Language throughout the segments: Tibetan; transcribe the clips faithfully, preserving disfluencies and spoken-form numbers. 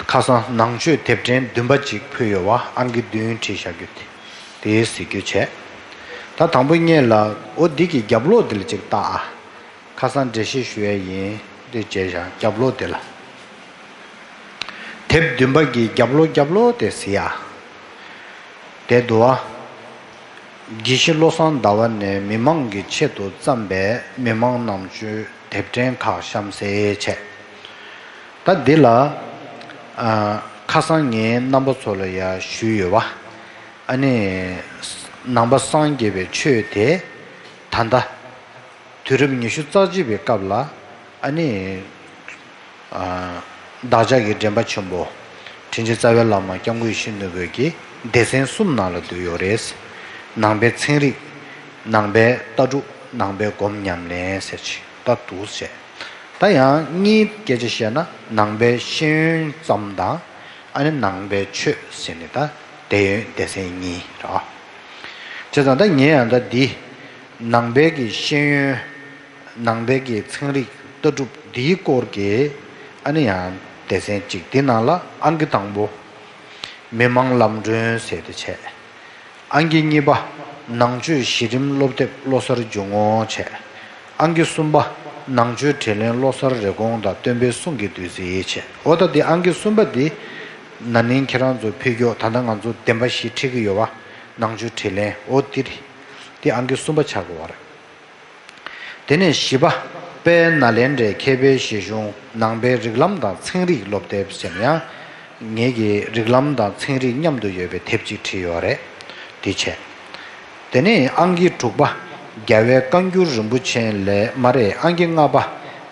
ཁ་སང་ནང་ཆོས་དེབ་ཕྲེང་བདུན་པ་ཅིག་ཕུལ་ཡོད་བ། ཨང་ཀི་བདུན་བྲིས་བཞག་རྒྱུ་དེ། དེའི་གཟིགས་རྒྱུ་བྱས། ད་དང་པོ་ཉིད་ལ་འོ་འདི་གི་རྒྱབ་ལོགས་འདི་ལ་ཅིག་བལྟ་ཨ། ཁ་སང་འགྲེལ་བཤད་ཞུ་ཡས་ཡིན། འདི་བྱས་བཞག་རྒྱབ་ལོགས་འདི་ལ། དེབ་བདུན་པ་གི་རྒྱབ་ལོགས་རྒྱབ་ལོགས་དེ་གཟིགས་ཨ། དེ་འདུག་ཨ། དགེ་བཤེས་བློ་བཟང་ཟླ་བ་ནས་མི་མང་གི་ཆེད་དུ་བརྩམས་པའི་མི་མང་ནང་ཆོས་དེབ་ཕྲེང་ཁག་གཤམ་གསལ་བྱས། ད་འདི་ལ་ཨ། ཁ་སང་ངས་རྣམ་པ་ཚོ་ལ་ཡ་ཞུས་ཡོད་བ། ཨ་ནི་ནང་པ་སངས་རྒྱས་པའི་ཆོས་དེ་ད་ལྟ་དུས་རབས་ཉི་ཤུ་རྩ་གཅིག་པའི་སྐབས་ལ་ཨ་ནི་ཨ། བདག་ཅག་གི་འདྲེན་པ་ཆེན་པོ་དྲིན་ཅན་རྩ་བའི་བླ་མ་སྐྱབས་མགོན་ཡིད་བཞིན་ནོར་བུས་ཀྱི་སྡེ་ཚན་གསུམ་ནང་ལ་འདུས་ཡོད་རེད། ནང་པའི་ཚན་རིག་ནང་པའི་ལྟ་གྲུབ། ནང་པའི་སྒོམ་ཉམས་ལེན་ཟེར་ཅིག་ད་འདུག་ཟེར། ད་ཡང་གཉིས་སྐད་ཆ་བཤད་ན་ནང་པའི་ཤེས་ཡོན་ཙམ་དང་ཨ་ནི་ནང་པའི་ཆོས་ཟེར་ནས་ད་སྡེ་ཡོན་སྡེ་ཚན་གཉིས་རེད། བྱས་ཙང་ད་ངས་ཡང་ད་འདི་ནང་པའི་གི་ཤེས་ཡོན། ནང་པའི་གི་ཚན་རིག་ལྟ་གྲུབ་འདིའི་སྐོར་གྱི་ཨ་ནི་ཡང་སྡེ་ཚན་གཅིག་འདི་ནང་ལ་ཨང་ཀི་དང་པོ་མི་མང་ལམ་སྒྲོན་ཟེར་དེ་བྱས། ཨང་ཀི་གཉིས་པ་ནང་ཆོས་གཞི་རིམ་སློབ་དེབ་བློ་གསར་འཇུག་ངོགས་བྱས། ཨང་ཀི་གསུམ་པ་ནང་ཆོས་དྲིས་ལན་བློ་གསར་རེ་སྐོང་དང་སྟོན་པའི་གསུང་གི་བདུད་རྩི་བྱས། འོ་ད་འདི་ཨང་ཀི་གསུམ་པ་འདི་ན་ནིང་ཁྱེད་རང་ཚོ་ཕུལ་རྒྱུ། ད་ལྟ་ང་ཚོ་བདེན་པ་བཞི་ཁྲིད་ཀྱི་ཡོད་བ། ནང་ཆོས་དྲིས་ལན་འོ་འདི་རེད། འདི་ཨང་ཀི་གསུམ་པ་ཆགས་ཀྱི་ཡོད་རེད། དེ་ནས་བཞི་པ་དཔལ་ནཱ་ལེནྡྲའི་མཁས་པའི་བཞེད་གཞུང་ནང་པའི་རིགས་ལམ་དང་ཚན་རིག་སློབ་དེབ་ཟེར་ན་ཡང་ངེད་ཀྱི་རིགས་ལམ་དང་ཚན་རིག་མཉམ་དུ་ཡོད་པའི་དེབ་ཅིག་བྲིས་ཡོད་རེད། འདི་བྱས། དེ་ནས་ཨང་ཀི་དྲུག་པ་རྒྱལ་བའི་བཀའ་འགྱུར་རིན་པོ་ཆེ་ལས་མ་རེད། ཨང་ཀི་ལྔ་པ་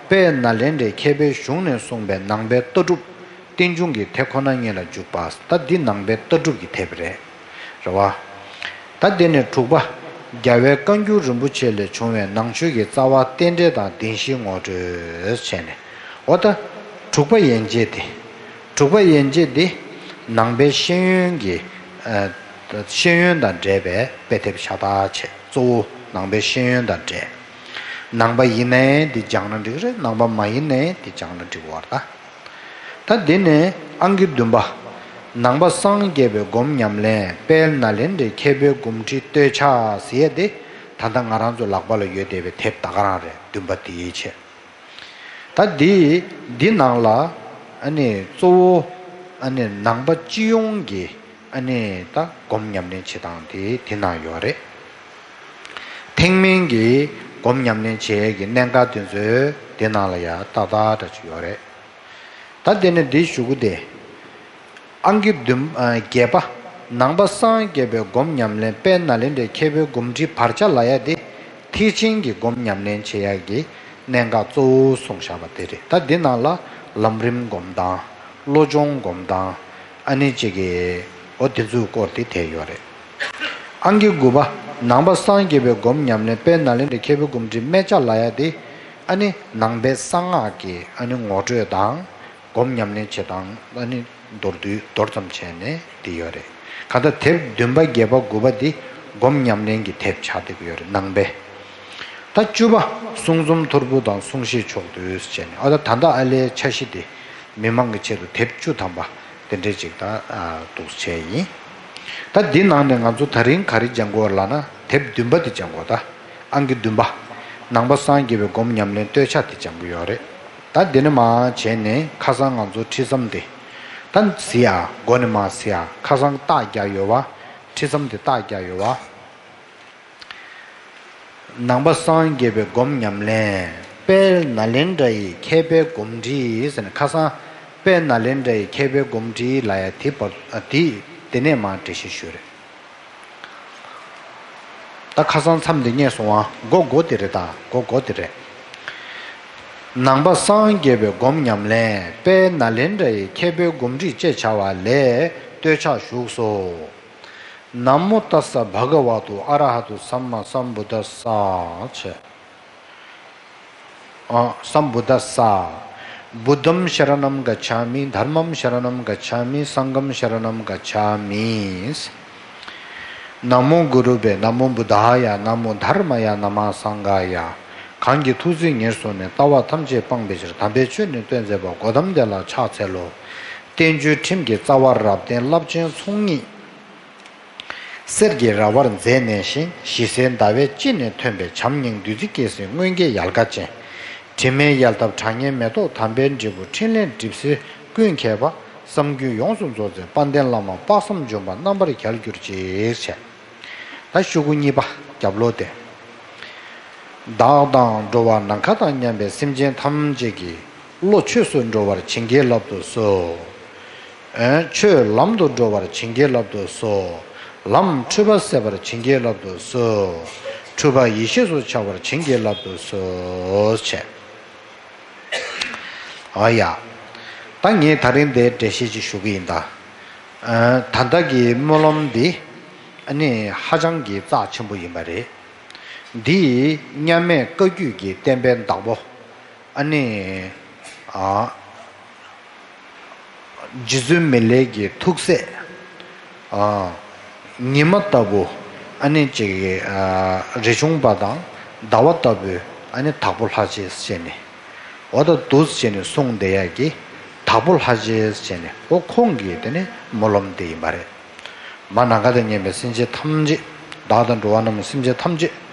དཔལ་ནཱ་ལེནྡྲའི་མཁས་པའི་གཞུང་ནས་གསུངས་པའི་ནང་པའི་ལྟ་གྲུབ་རྟེན་འབྱུང་གི་དེ་ཁོ་ན་ཉིད་ལ་འཇུག་པ། ད་འདི་ནང་པའི་ལྟ་གྲུབ་ཀྱི་དེབ་རེད། རེད་བ། ད་དེ་ནས་དྲུག་པ། རྒྱལ་བའི་བཀའ་འགྱུར་རིན་པོ་ཆེ་ལས་བྱུང་བའི་ནང་ཆོས་ཀྱི་རྩ་བ་རྟེན་འབྲེལ་དང་བདེན་བཞིའི་ངོ་སྤྲོད་བྱས་ནས། འོ་ད། དྲུག་པ་ཡན་ཆད་དེ། དྲུག་པ་ཡན་ཆད་དེ། ནང་པའི་ཤེས་ཡོན་གྱི། ཨ། ཤེས་ཡོན་དང་འབྲེལ་བའི་དཔེ་དེབ་ཤ་སྟག་བྱས། གཙོ་བོ་ནང་པའི་ཤེས་ཡོན་དང་འབྲེལ། ནང་པ་ཡིན་ནའི་འདི་སྦྱངས་ན་འགྲིག་རེད། ནང་པ་མ་ཡིན་ནའི་འདི་སྦྱངས་ན་འགྲིག་བར་ད། ད་འདི་ནས་ཨང་ཀི་བདུན་པ། ནང་པ་སངས་རྒྱས་པའི་སྒོམ་ཉམས་ལེན་དཔལ་ནཱ་ལེནྡྲའི་མཁས་པའི་སྒོམ་ཁྲིད་བསྟོད་ཕྱག་ཟེར་ཡས་དེ་ད་ལྟ་ང་རང་ཚོ་ལག་པ་ལ་ཡོད་བསྡད་པའི་དེབ་ད་ག་རང་རེད། བདུན་པ་དེའི་ཆེད། ད་འདི་འདི་ནང་ལ་ཨ་ནི་གཙོ་བོ་ཨ་ནི་ནང་པ་སྤྱི་ཡོངས་ཀྱི་ཨ་ནི་ད་སྒོམ་ཉམས་ལེན་བྱེད་སྟངས་དེ་དེ་ནང་ཡོད་རེད། ཐེག་དམན་གྱི་སྒོམ་ཉམས་ལེན་བྱེད་ཡས་ཀྱི་གནད་འགག་དེ་ཚོ་དེ་ནང་ལ་ཡང་ཏག་ཏག་འདྲ་ཅིག་ཡོད་རེད། ད་དེ་ནས་འདི་ཞུ་གི་དེ། ཨང་ཀི་བདུན། ཨ། བརྒྱད་པ། ནང་པ་སངས་རྒྱས་པའི་སྒོམ་ཉམས་ལེན་དཔལ་ནཱ་ལེནྡྲའི་མཁས་པའི་སྒོམ་ཁྲིད་བར་ཆ་ལབ་ཡ་དེ། ཐེག་ཆེན་གྱི་སྒོམ་ཉམས་ལེན་བྱེད་ཡ་གི་གནད་འགག་གཙོ་བོ་གསུངས་བཞག་པ་དེ་རེད། ད་འདི་ནང་ལ་ལམ་རིམ་སྒོམ་སྟངས། བློ་སྦྱོང་སྒོམ་སྟངས། ཨ་ནི་གཅིག་གི་འོ་དེ་ཚོའི་སྐོར་དེ་དེ་ཡོད་རེད། ཨང་ཀི་དགུ་པ། ནང་པ་སངས་རྒྱས་པའི་སྒོམ་ཉམས་ལེན་དཔལ་ནཱ་ལེནྡྲའི་མཁས་པའི་སྒོམ་ཁྲིད་སྨད་ཆ་ལབ་ཡ་དེ། ཨ་ནི་ནང་པའི་གསང་སྔགས་ཀྱི་ཨ་ནི་ངོ་སྤྲོད་དང་། སྒོམ་ཉམས་ལེན་བྱེད་སྟངས་ཨ་ནི་མདོར་བསྡུས་མདོར་ཙམ་བྱས་ནས་འདི་ཡོད་རེད། གང་ལྟར་དེབ་བདུན་པ་བརྒྱད་པ་དགུ་པ་འདི་སྒོམ་ཉམས་ལེན་གྱི་དེབ་ཆགས་བསྡད་ཀྱི་ཡོད་རེད། ནང་པའི། ད་བཅུ་པ། གསུང་རྩོམ་ཐོར་བུ་དང་གསུང་བཤད་ཕྱོགས་བསྡུས་བྱས་ནས། ཨ། ད་ད་ལྟ་ཨ་ལའི་འཆར་གཞི་དེ་མི་མང་གི་ཆེད་དུ་དེབ་བཅུ་ཐམ་པ་དེ་འདྲས་ཅིག་ད་འདུག་བྱས་ཡིན། ད་འདི་ནང་ནས་ང་ཚོ་ད་རིང་ག་རེ་སྦྱང་དགོས་ལབ་ན་དེབ་བདུན་པ་དེ་སྦྱང་དགོས། ད་ཨང་ཀི་བདུན་པ། ནང་པ་སངས་རྒྱས་པའི་སྒོམ་ཉམས་ལེན་བསྟོད་ཕྱག་དེ་སྦྱང་གི་ཡོད་རེད། ད་འདི་ནས་མར་བྱས་ནས་ཁ་སང་ང་ཚོ་ཁྲིད་མཚམས་དེ། ད་གཟིགས་ཨ། མགོ་ནས་མར་གཟིགས་ཨ། ཁ་སང་རྟགས་རྒྱག་ཡོད་བ། ཁྲིད་མཚམས་དེ་རྟགས་རྒྱག་ཡོད་བ། ནང་པ་སངས་རྒྱས་པའི་སྒོམ་ཉམས་ལེན། དཔལ་ནཱ་ལེནྡྲ་ཡི་མཁས་པའི་སྒོམ་ཁྲིད་ཟེར་ནས། ཁ་སང་དཔལ་ནཱ་ལེནྡྲ་ཡི་མཁས་པའི་སྒོམ་ཁྲིད་ལབ་ཡ་དེ་བར། ཨ། དེ་དེ་ནས་མར་འགྲེལ་བཤད་ཞུས་རེད། ད་ཁ་སང་མཚམས་འདི་སྙེགས་སོང་བ། མགོ་མགོ་དེ་རེད། ད་མགོ་མགོ་དེ་རེད། ནང་པ་སངས་རྒྱས་པའི་སྒོམ་ཉམས་ལེན་དཔལ་ནཱ་ལེནྡྲ་ཡི་མཁས་པའི་སྒོམ་ཁྲིད་ཅེས་བྱ་བ་ལས་བསྟོད་ཕྱག་བཞུགས་སོ། ན་མོ་ཏཱ་ས་བྷ་ག་ཝ་ཏུ་ཨ་ར་ཧ་ཏུ་སམ་མ་སམ་བུ་དཱ་ས་ཟེར། ཨ། སམ་བུ་དཱ་ས། བུདྡྷམ་ཤ་ར་ཎམ་ག་ཆ་མི། དྷརྨམ་ཤ་ར་ཎམ་ག་ཆ་མི། སངྒྷམ་ཤ་ར་ཎམ་ག་ཆ་མི། ན་མོ་གུ་རུ་བྷེ། ན་མོ་བུདྡྷཱ་ཡ། ན་མོ་དྷརྨཱ་ཡ། ན་མ་སངྒྷཱ་ཡ། གང་གིས་ཐུགས་བརྩེ་ཉེར་བཟུང་ནས། ལྟ་བ་ཐམས་ཅད་སྤངས་པའི་ཕྱིར། དམ་པའི་ཆོས་ནི་སྟོན་མཛད་པ། གོ་ཏམ་དེ་ལ་ཕྱག་འཚལ་ལོ། བསྟན་བཅོས་ཁྲིམས་ཀྱི་རྩ་བ་རབ་བརྟན་རླབས་ཆེན་ཚོགས་གཉིས། གསེར་གྱི་ར་བར་མཛེས་ནས་ཤིང་། ཞི་བསིལ་ཟླ་བའི་དཀྱིལ་ནས་ཐོན་པའི། བྱམས་སྙིང་བདུད་རྩི་སྐྱེད་བསྲིངས་མངོན་སྐྱེས་ཡལ་ག་ཅན། དྲི་མེད་ཡལ་འདབ་གྲགས་སྙན་མེ་ཏོག་དམ་པའི་འབྲས་བུ། འཕྲིན་ལས་གྲིབ་བསིལ་ཀུན་ཁྱབ་པ། བསམ་རྒྱུད་ཡོངས་སུ་རྫོགས་མཛད་དཔལ་ལྡན་བླ་མ། དཔག་བསམ་ལྗོན་པ་རྣམ་པར་རྒྱལ་གྱུར་ཅིག་ཅེས། ད་ཤོག་གུ་གཉིས་པ་རྒྱབ་ལོགས་དེ། བདག་དང་འགྲོ་བ་ནམ་མཁའ་དང་མཉམ་པའི་སེམས་ཅན་ཐམས་ཅད་ཀྱི་བློ་ཆོས་སུ་འགྲོ་བར་བྱིན་གྱིས་བརླབ་ཏུ་གསོལ། ཆོས་ལམ་དུ་འགྲོ་བར་བྱིན་གྱིས་བརླབ་ཏུ་གསོལ། ལམ་འཁྲུལ་པ་སེལ་བར་བྱིན་གྱིས་བརླབ་ཏུ་གསོལ། འཁྲུལ་པ་ཡེ་ཤེས་སུ་འཆར་བར་བྱིན་གྱིས་བརླབ་ཏུ་གསོལ་བྱས། ཨ་ཡ། ད་ངས་ད་རིང་འདིར་འགྲེལ་བཤད་ཅིག་ཞུ་གི་ཡིན་ད། ཨ། ད་ལྟ་གི་སྨོན་ལམ་འདི་ཨ་ནི་ཧ་ཅང་གི་རྩ་ཆེན་པོ་ཡིན་པ་རེད། འདི་མཉམ་མེད་བཀའ་བརྒྱུད་ཀྱི་བསྟན་པའི་བདག་པོ། ཨ་ནི། ཨ། རྗེ་བཙུན་མི་ལའི་གི་ཐུགས་སྲས། ཨ། ཉི་མ་ལྟ་བུ། ཨ་ནི་ཅིག་ཨ། རས་ཆུང་པ་དང་ཟླ་བ་ལྟ་བུའི་ཨ་ནི་དྭགས་པོ་ལྷ་རྗེ་ཟེར་ནས། འོ་ད་འདུག་ཟེར་ནས་གསུངས་བསྡད་ཡ་གི་དྭགས་པོ་ལྷ་རྗེ་ཟེར་ནས་འོ་ཁོང་གི་དེ་ནི་སྨོན་ལམ་དེ་ཡིན་པ་རེད། མ་ནམ་མཁའ་དང་མཉམ་པའི་སེམས་ཅན་ཐམས་ཅད། བདག་དང་འགྲོ་བ་རྣམས་སེམས་ཅན་ཐམས་ཅད།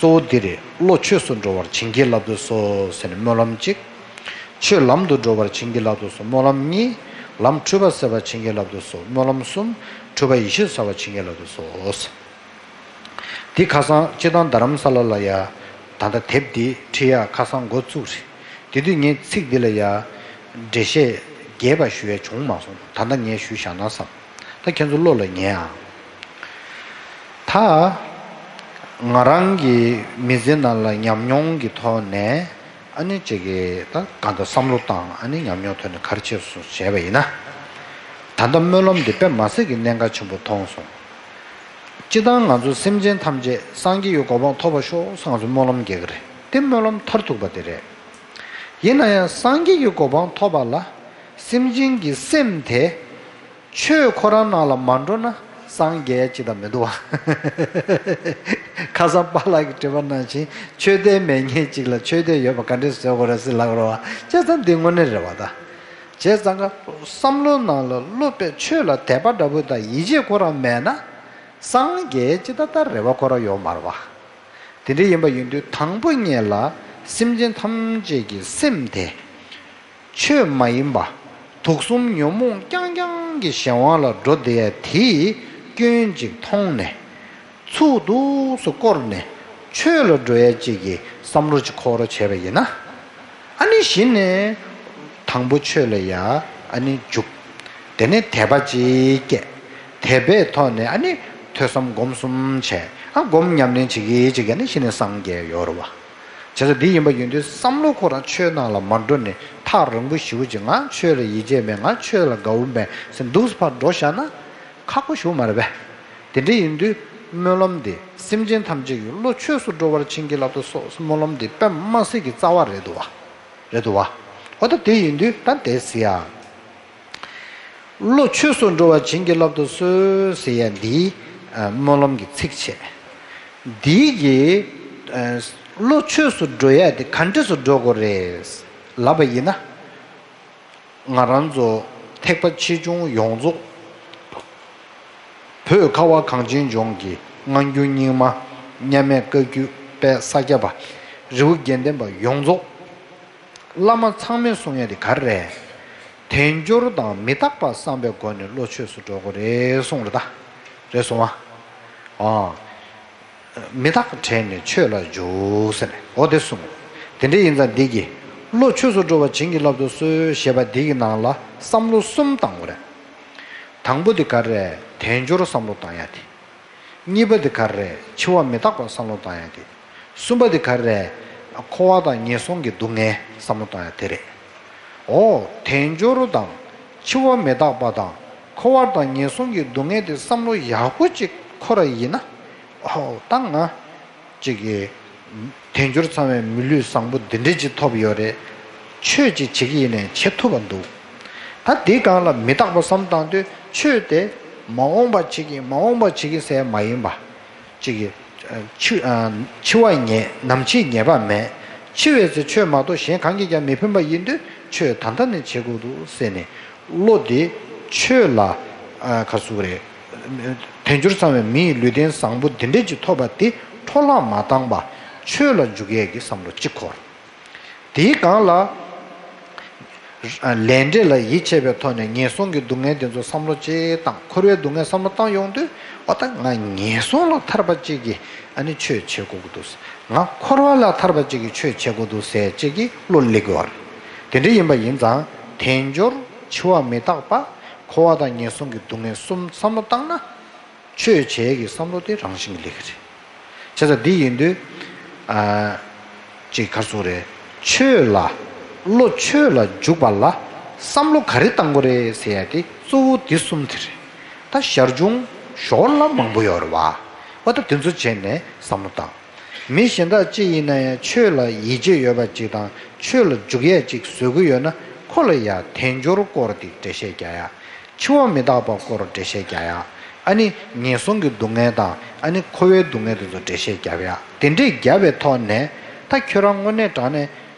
གཙོ་བོ་འདི་རེད། བློ་ཆོས་སུ་འགྲོ་བར་བྱིན་གྱིས་བརླབ་ཏུ་གསོལ་ཟེར་ནས་སྨོན་ལམ་གཅིག་ཆོས་ལམ་དུ་འགྲོ་བར་བྱིན་གྱིས་བརླབ་ཏུ་གསོལ་སྨོན་ལམ་གཉིས། ལམ་འཁྲུལ་པ་སེལ་བར་བྱིན་གྱིས་བརླབ་ཏུ་གསོལ་སྨོན་ལམ་གསུམ། འཁྲུལ་པ་ཡེ་ཤེས་སུ་འཆར་བར་བྱིན་གྱིས་བརླབ་ཏུ་གསོལ། འདི་ཁ་སང་སྤྱིར་བཏང་རྡ་རམ་ས་ལ་ལ་ཡ། ད་ལྟ་དེབ་འདི་ཁྲིད་ཡ་ཁ་སང་འགོ་བཙུགས་རེད། དེ་དུས་ངས་ཚིག་འདི་ལ་ཡ། འགྲེལ་བཤད་རྒྱས་པ་ཞུ་ཡ་བྱུང་མ་སོང་། ད་ལྟ་ངས་ཞུས་བཞག་ན་བསམ། ད་ཁྱེད་ཚོ་བློ་ལ་ངེས་ཨང་། ད། ང་རང་གི་མི་ཚེ་ནང་ལ་ཉམས་མྱོང་གི་ཐོག་ནས་ཨ་ནི་ཅིག་གི་ད་གང་ལྟར་བསམ་བློ་བཏང་ཨ་ནི་ཉམས་མྱོང་ཐོག་ནས་ག་རེ་བྱས་སོང་བྱས་པ་ཡིན་ན། ད་ལྟ་སྨོན་ལམ་འདི་དཔེ་མ་སྲིད་ཀྱི་གནད་འགག་ཆེན་པོ་མཐོང་སོང་། སྤྱིར་བཏང་ང་ཚོ་སེམས་ཅན་ཐམས་ཅད་སངས་རྒྱས་ཀྱི་གོ་འཕང་ཐོབ་པར་ཤོག་ཟེར་ང་ཚོ་སྨོན་ལམ་རྒྱག་གི་རེད། དེ་སྨོན་ལམ་མཐར་ཐུག་པ་དེ་རེད། ཡིན་ན་ཡང་སངས་རྒྱས་ཀྱི་གོ་འཕང་ཐོབ་པ་ལ་སེམས་ཅན་གྱི་སེམས་དེ། ཆོས་ཁོ་རང་ནང་ལ་མ་འགྲོ་ན་སངས་རྒྱས་ཅི་ལྟར་མི་འདུག་བ། ཁ་སང་པཱ་ལགས་ཀྱིས་དྲིས་པ་ནང་བཞིན་ཆོས་དད་མེད་མཁན་ཅིག་ལ་ཆོས་དད་ཡོད་པ་ག་འདྲས་བཟོ་དགོས་རེད་ཟེར་ལབ་རོགས་བ། བྱས་ཙང་འདི་དངོས་གནས་རེད་བ་ད། བྱས་ཙང་ཀ་བསམ་བློ་ནང་ལ་བློ་དཔེ་ཆོས་ལ་དད་པ་འདྲ་པོ་དང་ཡིད་ཆེས་ཁོ་རང་མེད་ན་སངས་རྒྱས་ཅི་ལྟར་ད་རེ་བ་ཁོ་རང་ཡོད་མ་རེད་བ། དེ་འདྲ་ཡིན་པ་ཡིན་དུས་དང་པོ་ཉིད་ལ་སེམས་ཅན་ཐམས་ཅད་ཀྱི་སེམས་དེ། ཆོས་མ་ཡིན་པ། དུག་གསུམ་ཉོན་མོངས་རྐྱང་རྐྱང་གི་གཞན་དབང་ལ་འགྲོ་བསྡད་ཡ་དེའི་སྐྱོན་ཅིག་མཐོང་ནས། ཚུར་འདུག་སེ་བསྐོར་ནས་ཆོས་ལ་འགྲོ་ཡ་ཅིག་གི་བསམ་བློ་ཅིག་འཁོར་བྱས་པ་ཡིན་ན། ཨ་ནི་གཞི་ནས་དང་པོ་ཆོས་ལ་ཡ་ཨ་ནི་འཇུག་དེ་ནས་དད་པ་ཅིག་སྐྱེ། དད་པའི་ཐོག་ནས་ཨ་ནི་ཐོས་བསམ་སྒོམ་གསུམ་བྱས། ཨ་སྒོམ་ཉམས་ལེན་བྱེད་ཀྱི་བྱེད་ཀྱི་ཨ་ནི་གཞི་ནས་སངས་རྒྱས་ཡོད་རེད་བ། བྱས་ཙང་འདི་ཡིན་པ་ཡིན་དུས་བསམ་བློ་ཁོ་རང་ཆོས་ནང་ལ་མ་འགྲོ་ནས་ཐག་རིང་པོ་ཞེ་པོ་ཅིག་ང་ཆོས་ལ་ཡིད་ཆེས་མེད། ང་ཆོས་ལ་དགའ་བོ་མེད་ཟེར་འདུག་སེ་ཕར་འགྲོ་བཞག་ན་ཁག་པོ་ཞེ་པོ་མ་རེད་པས། དེ་འདྲ་ཡིན་དུས་སྨོན་ལམ་འདི་སེམས་ཅན་ཐམས་ཅད་ཀྱི་བློ་ཆོས་སུ་འགྲོ་བར་བྱིན་གྱིས་བརླབ་ཏུ་གསོལ་སྨོན་ལམ་འདི་དཔེ་མ་སྲིད་ཀྱི་རྩ་བ་རེད་འདུག་བ། རེད་འདུག་བ། འོ་ད་དེ་ཡིན་དུས་ད་དེ་ཟེར་ཡ། བློ་ཆོས་སུ་འགྲོ་བར་བྱིན་གྱིས་བརླབ་ཏུ་གསོལ་ཟེར་ཡ་འདིའི་ཨ་སྨོན་ལམ་གྱི་ཚིགས་བཅད། འདིའི་གི་ཨ་བློ་ཆོས་སུ་འགྲོ་ཡ་དེ་ག་འདྲས་སུ་འགྲོ་དགོས་རེད་ལབ་པ་ཡིན་ན། ང་རང་ཚོ་ཐེག་པ་ཆེ་ཆུང་ཡོངས་རྫོགས། བོད་ཁ་བ་གངས་ཅན་ལྗོངས་ཀྱི་སྔ་འགྱུར་རྙིང་མ། མཉམ་མེད་བཀའ་བརྒྱུད་པའི་ས་སྐྱ་པ། རི་བོ་དགེ་ལྡན་པ་ཡོངས་རྫོགས། བླ་མ་ཚང་མས་གསུང་ཡ་དེ་ག་རེ་རེད། དལ་འབྱོར་དང་མི་རྟག་པ་བསམ་པའི་སྒོ་ནས་བློ་ཆོས་སུ་འགྲོ་དགོས་རེད་གསུངས་རེད་ད། རེད་སོང་ཨ། ཨ། མི་རྟག་དྲན་ནས་ཆོས་ལ་འཇུག་ཟེར་ནས་འོ་དེ་གསུངས། དེ་འདྲ་ཡིན་ཙང་འདི་གི་བློ་ཆོས་སུ་འགྲོ་བར་བྱིན་གྱིས་བརླབ་ཏུ་གསོལ་ཞེས་པ་འདི་གི་ནང་ལ་བསམ་བློ་གསུམ་བཏང་དགོས་རེད། དང་པོ་དེ་ག་རེ་རེད། དལ་འབྱོར་བསམ་བློ་བཏང་ཡ་དེ། གཉིས་པ་དེ་ག་རེ་རེད། འཆི་བ་མི་རྟག་པ་བསམ་བློ་བཏང་ཡ་དེ། གསུམ་པ་དེ་ག་རེ་རེད། འཁོར་བ་དང་ངན་སོང་གི་སྡུག་བསྔལ་བསམ་བློ་བཏང་ཡ་དེ་རེད། འོ། དལ་འབྱོར་དང་འཆི་བ་མི་རྟག་པ་དང་འཁོར་བ་དང་ངན་སོང་གི་སྡུག་བསྔལ་དེ་བསམ་བློ་ཡག་པོ་ཅིག་འཁོར་བ་ཡིན་ན། འོ་ད་ང་ཅིག་གི་དལ་འབྱོར་ཚང་བའི་མི་ལུས་བཟང་པོ་འདི་འདྲ་ཅིག་ཐོབ་ཡོད་རེད། ཆོས་ཅིག་བྱེད་ཀྱི་ཡིན་ནའི་བྱེད་ཐུབ་པ་འདུག་ད་འདི་སྒང་ལ་མི་རྟག་པ་བསམ་བཏང་དུས་ཆོས་དེ་མ་འོངས་པ་བྱེད་ཀྱི་མ་འོངས་པ་བྱེད་ཀྱི་ཟེར་མ་ཡིན་པ། ཅིག་གི་འཆི་འཆི་བ་ངེས། ནམ་འཆི་ངེས་པ་མེད། འཆི་བའི་ཚེ་ཆོས་མ་གཏོགས་གཞན་གང་གིས་ཀྱང་མི་ཕན་པ་ཡིན་དུས་ཆོས་ད་ལྟ་ནས་བྱེད་དགོས་འདུག་ཟེར་ནས་ བློ་དེ་ཆོས་ལ་ཨ་ག་ཟེར་རེད། དལ་འབྱོར་ཚང་བའི་མི་ཡི་ལུས་རྟེན་བཟང་པོ་འདི་འདྲས་ཅིག་ཐོབ་པ་དེ་འཕྲོ་བརླག་མ་བཏང་པ་ཆོས་ལ་འཇུག་ཡས་ཀྱི་བསམ་བློ་གཅིག་འཁོར། དེའི་སྒང་ལ། ལས་འབྲས་ལ་ཡིད་ཆེས་པའི་ཐོག་ནས་ངན་སོང་གི་སྡུག་བསྔལ་དེ་ཚོ་བསམ་བློ་ཅིག་བཏང་། འཁོར་བའི་སྡུག་བསྔལ་བསམ་བློ་བཏང་ཡོང་དུས། འོ་ད་ང་ངན་སོང་ལ་ཐར་པ་ཅིག་གི་ཨ་ནི་ཆོས་བྱེད་དགོས་ཀྱི་འདུག། ང་འཁོར་བ་ལ་ཐར་པ་ཅིག་གི་ཆོས་བྱེད་དགོས་འདུག་ཟེར་ཅིག་གི་བློ་སླེབས་ཀྱི་ཡོད་རེད། དེ་འདྲ་ཡིན་པ་ཡིན་ཙང་དལ་འབྱོར་འཆི་བ་མི་རྟག་པ། འཁོར་བ་དང་ངན་སོང་གི་སྡུག་བསྔལ་གསུམ་བསམ་བློ་བཏང་ན། ཆོས་བྱེད་ཀྱི་བསམ་བློ་དེ་རང་བཞིན་གྱིས་སླེབས་ཀྱི་རེད། བྱས་ཙང་འདི་ཡིན་དུས། ཨ། ཅིག་ག་རེ་ཟེར་དགོས་རེད། ཆོས་ལ། བློ་ཆོས་ལ་འཇུག་པ་ལ་བསམ་བློ་ག་རེ་བཏང་དགོས་རེད་ཟེར་ཡ་དེ་གཙོ་བོ་འདི་གསུམ་དེ་རེད། ད་ཞར་བྱུང་ཞོར་ལ་མང་པོ་ཡོད་རེད་བ། འོ་ད་དེ་ཚོ་བྱས་ནས་བསམ་བློ་བཏང་། མི་གཞན་དག་ཅི་ཡིན་ན་ཡང་ཆོས་ལ་ཡིད་ཆེས་ཡོད་པ་ཅིག་དང་ཆོས་ལ་འཇུག་ཡས་ཅིག་བཟོ་གི་ཡོད་ན། ཁོ་ལ་ཡང་དལ་འབྱོར་སྐོར་དེ་འགྲེལ་བཤད་རྒྱག་ཡ། འཆི་བ་མི་རྟག་པ་སྐོར་འགྲེལ་བཤད་རྒྱག་ཡ། ཨ་ནི་ངན་སོང་གི་སྡུག་བསྔལ་དང་ཨ་ནི་འཁོར་བའི་སྡུག་བསྔལ་དེ་ཚོ་འགྲེལ་བཤད་རྒྱབ་ཡ། དེ་འདྲས་རྒྱབ་པའི་ཐོག་ནས་ད་ཁྱོད་རང་དངོས་གནས་དྲང་གནས་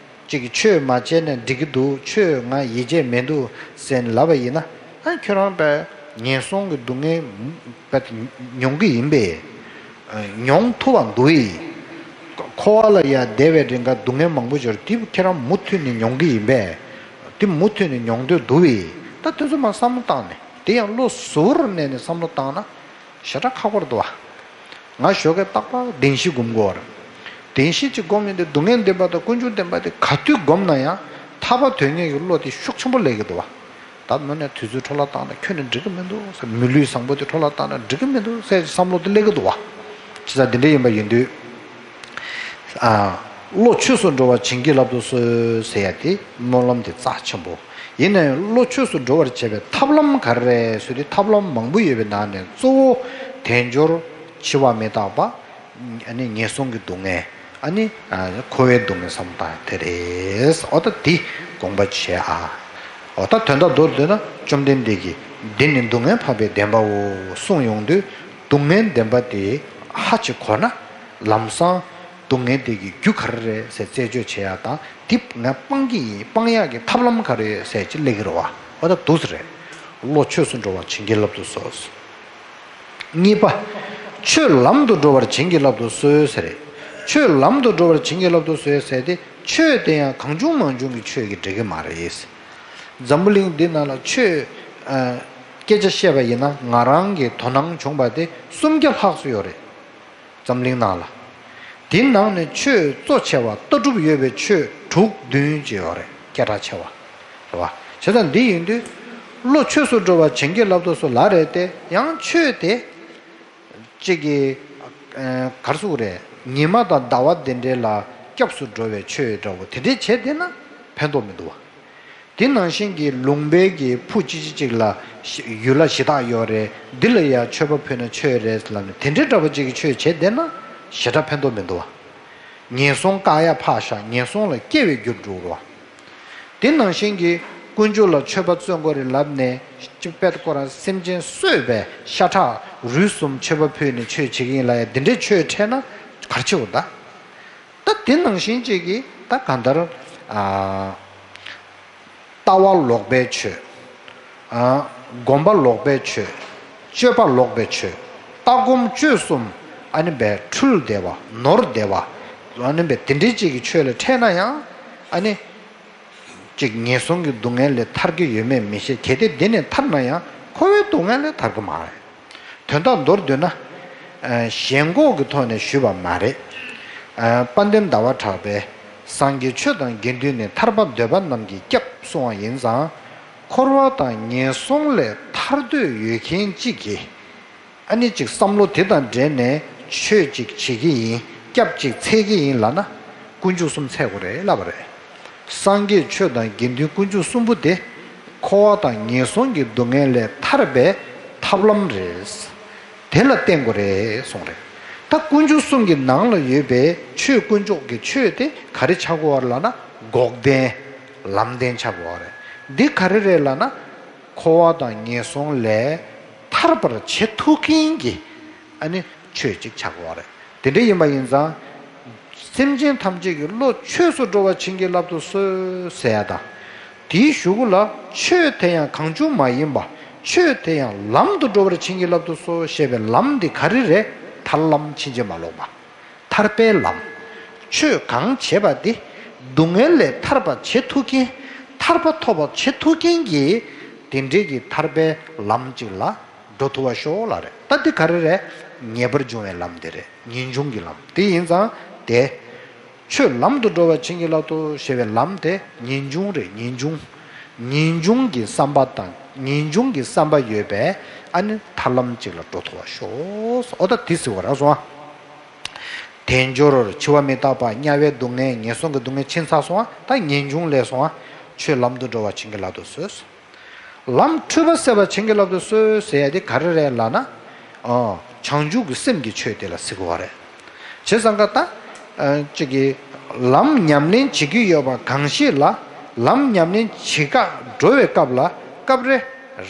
ཅིག་གིས་ཆོས་མ་བྱས་ནས་འགྲིག་གི་འདུག། ཆོས་ང་ཡིད་ཆེས་མི་འདུག་ཟེར་ནས་ལབ་པ་ཡིན་ན། ཨ་ཁྱོད་རང་པས་ངན་སོང་གི་སྡུག་བསྔལ་པས་མྱོང་གི་ཡིན་པས། མྱོང་ཐུབ་པ་འདུག་ཡིན། འཁོར་བ་ལ་ཡ་བསྡད་པའི་རིང་ག་སྡུག་བསྔལ་མང་པོ་ཡོད་རེད། དེ་ཁྱེད་རང་མུ་མཐུད་ནས་མྱོང་གི་ཡིན་པས། དེ་མུ་མཐུད་ནས་མྱོང་འདོད་འདུག་ཡིན། ད་དེ་ཚོ་མར་བསམ་བློ་བཏང་ནས། དེ་ཡང་བློ་གཟུ་བོར་གནས་ནས་བསམ་བློ་བཏང་ན་ཞེ་དྲག་ཁག་པོ་རེད་འདུག་བ། ང་ཞོགས་ཀས་རྟག་པར་བདེན་བཞི་སྒོམ་དགོས་པ་རེད། བདེན་བཞི་གཅིག་སྒོམ་ཡོང་དུས་སྡུག་བསྔལ་བདེན་པ་དང་ཀུན་འབྱུང་བདེན་པ་དེ་ག་དུས་སྒོམ་ན་ཡང་ཐར་པ་དོན་གཉེར་གྱི་བློ་དེ་ཤུགས་ཆེན་པོ་སླེབས་ཀྱི་འདུག་བ། ད་དངོས་གནས་དུས་ཚོད་འཕྲོ་བརླག་བཏང་ན་ཁྱོན་ནས་འགྲིག་གི་མི་འདུག་ཟེར། མི་ལུས་བཟང་པོ་དེ་འཕྲོ་བརླག་བཏང་ན་འགྲིག་གི་མི་འདུག་ཟེར་བསམ་བློ་དེ་སླེབས་ཀྱི་འདུག་བ། བྱས་ཙང་འདི་འདྲ་ཡིན་པ་ཡིན་དུས། ཨ། བློ་ཆོས་སུ་འགྲོ་བར་བྱིན་གྱིས་བརླབ་ཏུ་གསོལ་ཟེར་ཡ་དེ་སྨོན་ལམ་དེ་རྩ་ཆེན་པོ། ཡིན་ན་ཡང་བློ་ཆོས་སུ་འགྲོ་བར་བྱེད་པའི་ཐབས་ལམ་ག་རེ་རེད་ཟེར་དུས། ཐབས་ལམ་མང་པོ་ཡོད་པའི་ནང་ནས་གཙོ་བོ་དལ་འབྱོར་འཆི་བ་མི་རྟག་པ། ཨ་ནི་ངན་སོང་གི་སྡུག་བསྔལ། ཨ་ནི་ཨ་འཁོར་བའི་སྡུག་བསྔལ་བསམ་བཏང་དེ་རེད། འོ་ད་འདི་དགོངས་པ་བྱས་ཨ། འོ་ད་དོན་དག་མདོར་བསྡུས་ན་བཅོམ་ལྡན་འདས་ཀྱིས་འདི་ནི་སྡུག་བསྔལ་འཕགས་པའི་བདེན་པའོ་གསུངས་ཡོང་དུས། སྡུག་བསྔལ་བདེན་པ་དེ་ཧ་ཅིག་གོ་ན། ལམ་སང་སྡུག་བསྔལ་དེ་གི་རྒྱུ་ག་རེ་རེད་ཟེར་རྩད་གཅོད་བྱེད་ཡ་དང་། འདི་ང་སྤང་གི་ཡིན། སྤང་ཡག་གི་ཐབས་ལམ་ག་རེ་ཡོད་ཟེར་ཅིག་སླེབས་ཀྱི་རེད་བ། འོ་ད་འདུག་སེ་རེད། བློ་ཆོས་སུ་འགྲོ་བར་བྱིན་གྱིས་བརླབ་ཏུ་གསོལ། གཉིས་པ། ཆོས་ལམ་དུ་འགྲོ་བར་བྱིན་གྱིས་བརླབ་ཏུ་གསོལ་ཟེར་རེད། ཆོས་ལམ་དུ་འགྲོ་བར་བྱིན་གྱིས་བརླབ་ཏུ་གསོལ་ཟེར་ཏེ། ཆོས་དེ་ཡང་གང་བྱུང་མང་བྱུང་གི་ཆོས་ཀྱིས་འགྲིག་གི་མ་རེད། འཛམ་བུ་གླིང་འདི་ནང་ལ་ཆོས། ཨ། སྐད་ཆ་བཤད་པ་ཡིན་ན་ང་རང་གི་དོ་སྣང་བྱུང་བ་དེ་སུམ་བརྒྱ་ལྷག་ཙམ་ཡོད་རེད། འཛམ་གླིང་ནང་ལ། དེའི་ནང་ནས་ཆོས་གཙོ་ཆེ་བ་ལྟ་གྲུབ་ཡོད་པའི་ཆོས་དྲུག་བདུན་ཅིག་ཡོད་རེད། སྐད་གྲགས་ཆེ་བ། རེད་བ། བྱས་ཙང་འདི་ཡིན་དུས། བློ་ཆོས་སུ་འགྲོ་བར་བྱིན་གྱིས་བརླབ་ཏུ་གསོལ་ལབ་རེད་དེ། ཡང་ཆོས་དེ། གཅིག་གིས། ཨ། ག་རེ་ཟེར་དགོས་རེད། ཉི་མ་དང་ཟླ་བ་འདི་འདྲའི་ལ་སྐྱབས་སུ་འགྲོ་བའི་ཆོས་འདྲ་བོ་དེ་འདྲའི་བྱས་བསྡད་ན་ཕན་ཐོགས་མི་འདུག་བ། དེ་ནང་བཞིན་གྱི་ལུང་པའི་གི་ཕུ་ཅི་ཅི་ཅིག་ལ་ཡུལ་ལྷ་གཞི་བདག་ཡོད་རེད། འདི་ལ་ཡང་མཆོད་པ་ཕུལ་ན་ཆོས་རེད་ལབ་ནས། དེ་འདྲའི་འདྲ་བོ་ཅིག་གི་ཆོས་བྱས་བསྡད་ན་ཞེ་དྲག་ཕན་ཐོགས་མི་འདུག་བ། ངན་སོང་བཀག་ཡ་ཕར་བཞག་ངན་སོང་ལ་སྐྱེ་བའི་རྒྱུར་འགྲོ་རུ་བ། དེ་ནང་བཞིན་གྱི་དཀོན་མཆོག་ལ་མཆོད་པ་བརྩོན་དགོས་རེད་ལབ་ནས། གཅིག་དཔེ་ཁོ་རང་སེམས་ཅན་གསོད་པའི་ཤ་ཁྲག་རུས་གསུམ་མཆོད་པ་ཕུལ་ནས་ཆོས་བྱེད་ཀྱི་ཡིན་ལབ་ཡ་འདི་འདྲའི་ཆོས་འཕྲད་ན་ག་རེ་བྱེད་དགོས་ད། ད་དེ་ནང་བཞིན་གཅིག་གིས་ད་གང་ལྟར། ཨ། ལྟ་བ་ལོག་པའི་ཆོས། ཨ། སྒོམ་པ་ལོག་པའི་ཆོས། སྤྱོད་པ་ལོག་པའི་ཆོས། ལྟ་སྒོམ་སྤྱོད་གསུམ། ཨ་ནི་བས་འཁྲུལ་བསྡད་པ། ནོར་བསྡད་པ། ཨ་ནི་བས་དེ་འདྲའི་གཅིག་གི་ཆོས་ལ་འཕྲད་ན་ཡང་། ཨ་ནི། གཅིག་ངན་སོང་གི་སྡུག་བསྔལ་ལས་ཐར་གྱི་ཡོད་མེད་མི་ཤེས། གལ་ཏེ་དེ་ནས་ཐར་ན་ཡང་འཁོར་བའི་སྡུག་བསྔལ་ལས་ཐར་གྱི་མ་རེད། དོན་དག་མདོར་བསྡུས་ན། ཨ། ཞེན་ཁོག་གི་ཐོག་ནས་ཞུས་པ་མ་རེད། ཨ། དཔལ་ལྡན་ཟླ་བ་གྲགས་པས་སངས་རྒྱས་ཆོས་དང་དགེ་འདུན་ནི། ཐར་པ་འདོད་པ་རྣམས་ཀྱི་སྐྱབས་གསུངས་པ་ཡིན་ཙང་། འཁོར་བ་དང་ངན་སོང་ལས་ཐར་འདོད་ཡོད་མཁན་གཅིག་གིས། ཨ་ནི་གཅིག་བསམ་བློ་དེ་དང་འབྲེལ་ནས་ཆོས་གཅིག་བྱེད་ཀྱི་ཡིན། སྐྱབས་གཅིག་འཚོལ་གྱི་ཡིན་ལབ་ན། དཀོན་མཆོག་གསུམ་འཚོལ་དགོས་རེད་ལབ་པ་རེད། སངས་རྒྱས་ཆོས་དང་དགེ་འདུན་དཀོན་མཆོག་གསུམ་པོ་དེ། འཁོར་བ་དང་ངན་སོང་གི་སྡུག་བསྔལ་ལས་ཐར་པའི་ཐབས་ལམ་རེད། དེ་ལ་བརྟེན་དགོས་རེད་གསུངས་རེད། ད་དཀོན་མཆོག་གསུམ་གྱི་ནང་ལ་ཡོད་པའི་ཆོས་དཀོན་མཆོག་གི་ཆོས་དེ་ག་རེ་ཆགས་ཀྱི་ཡོད་རེད་ལབ་ན། འགོག་བདེན། ལམ་བདེན་ཆགས་ཀྱི་ཡོད་རེད། འདི་ག་རེ་རེད་ལབ་ན། འཁོར་བ་དང་ངན་སོང་ལས་ཐར་པར་བྱེད་ཐུབ་མཁན་གྱི་ཨ་ནི་ཆོས་གཅིག་ཆགས་ཀྱི་ཡོད་རེད། དེ་འདྲ་ཡིན་པ་ཡིན་ཙང་། སེམས་ཅན་ཐམས་ཅད་ཀྱི་བློ་ཆོས་སུ་འགྲོ་བར་བྱིན་གྱིས་བརླབ་ཏུ་གསོལ་ཟེར་ཡ་དང་། དེའི་གཞུག་གུ་ལ་ཆོས་དེ་ཡང་གང་བྱུང་མ་ཡིན་པ། ཆོས་དེ་ཡང་ལམ་དུ་འགྲོ་བར་བྱིན་གྱིས་བརླབ་ཏུ་གསོལ་ཞེས་པའི་ལམ་འདི་ག་རེ་རེད། ཐར་ལམ་ཕྱིན་ཅི་མ་ལོག་པ། ཐར་པའི་ལམ། ཆོས་གང་བྱེད་པ་དེ་སྡུག་བསྔལ་ལས་ཐར་པ་བྱེད་ཐུབ་མཁན། ཐར་པ་ཐོབ་པ་བྱེད་ཐུབ་མཁན་གྱི་དེ་འདྲའི་གི་ཐར་པའི་ལམ་ཅིག་ལ་འགྲོ་ཐུབ་པ་ཤོག་ལབ་རེད། ད་འདི་ག་རེ་རེད། ངེས་པར་འབྱུང་བའི་ལམ་དེ་རེད། ངེས་འབྱུང་གི་ལམ་དེ་ཡིན་ཙང་དེ། ཆོས་ལམ་དུ་འགྲོ་བར་བྱིན་གྱིས་བརླབ་ཏུ་ཞེས་པའི་ལམ་དེ་ངེས་འབྱུང་རེད། ངེས་འབྱུང་། ངེས་འབྱུང་གི་བསམ་པ་དང་ངེས་འབྱུང་གི་བསམ་པ་ཡོད་པས་ཨ་ནི་ཐར་ལམ་ཅིག་ལ་འགྲོ་ཐུབ་པ་ཤོག་འོ་ད་དེ་ཟེར་བ་རག་སོང་ཨ། དལ་འབྱོར་འཆི་བ་མི་རྟག་པ་དམྱལ་བའི་སྡུག་བསྔལ་ངན་སོང་གི་སྡུག་བསྔལ་ཕྱིན་ཚར་སོང་ཨ། ད་ངེས་འབྱུང་ལས་སོང་ཨ། ཆོས་ལམ་དུ་འགྲོ་བར་བྱིན་གྱིས་བརླབ་ཏུ་གསོལ། ལམ་འཁྲུལ་པ་སེལ་བར་བྱིན་གྱིས་བརླབ་ཏུ་གསོལ་ཟེར་ཡ་དེ་ག་རེ་རེད་ལབ་ན། ཨོ། བྱང་ཆུབ་ཀྱི་སེམས་ཀྱི་ཆོས་དེ་ལ་ཟེར་གྱི་ཡོད་རེད། བྱས་ཙང་ཀ་ད། ཨ། གཅིག་གིས། ལམ་ཉམས་ལེན་བྱེད་ཀྱི་ཡོད་པ་གང་ཞིག་ལ། ལམ་ཉམས་ལེན་བྱེད་ག་འགྲོ་བའི་སྐབས་ལ་སྐབས་རེ་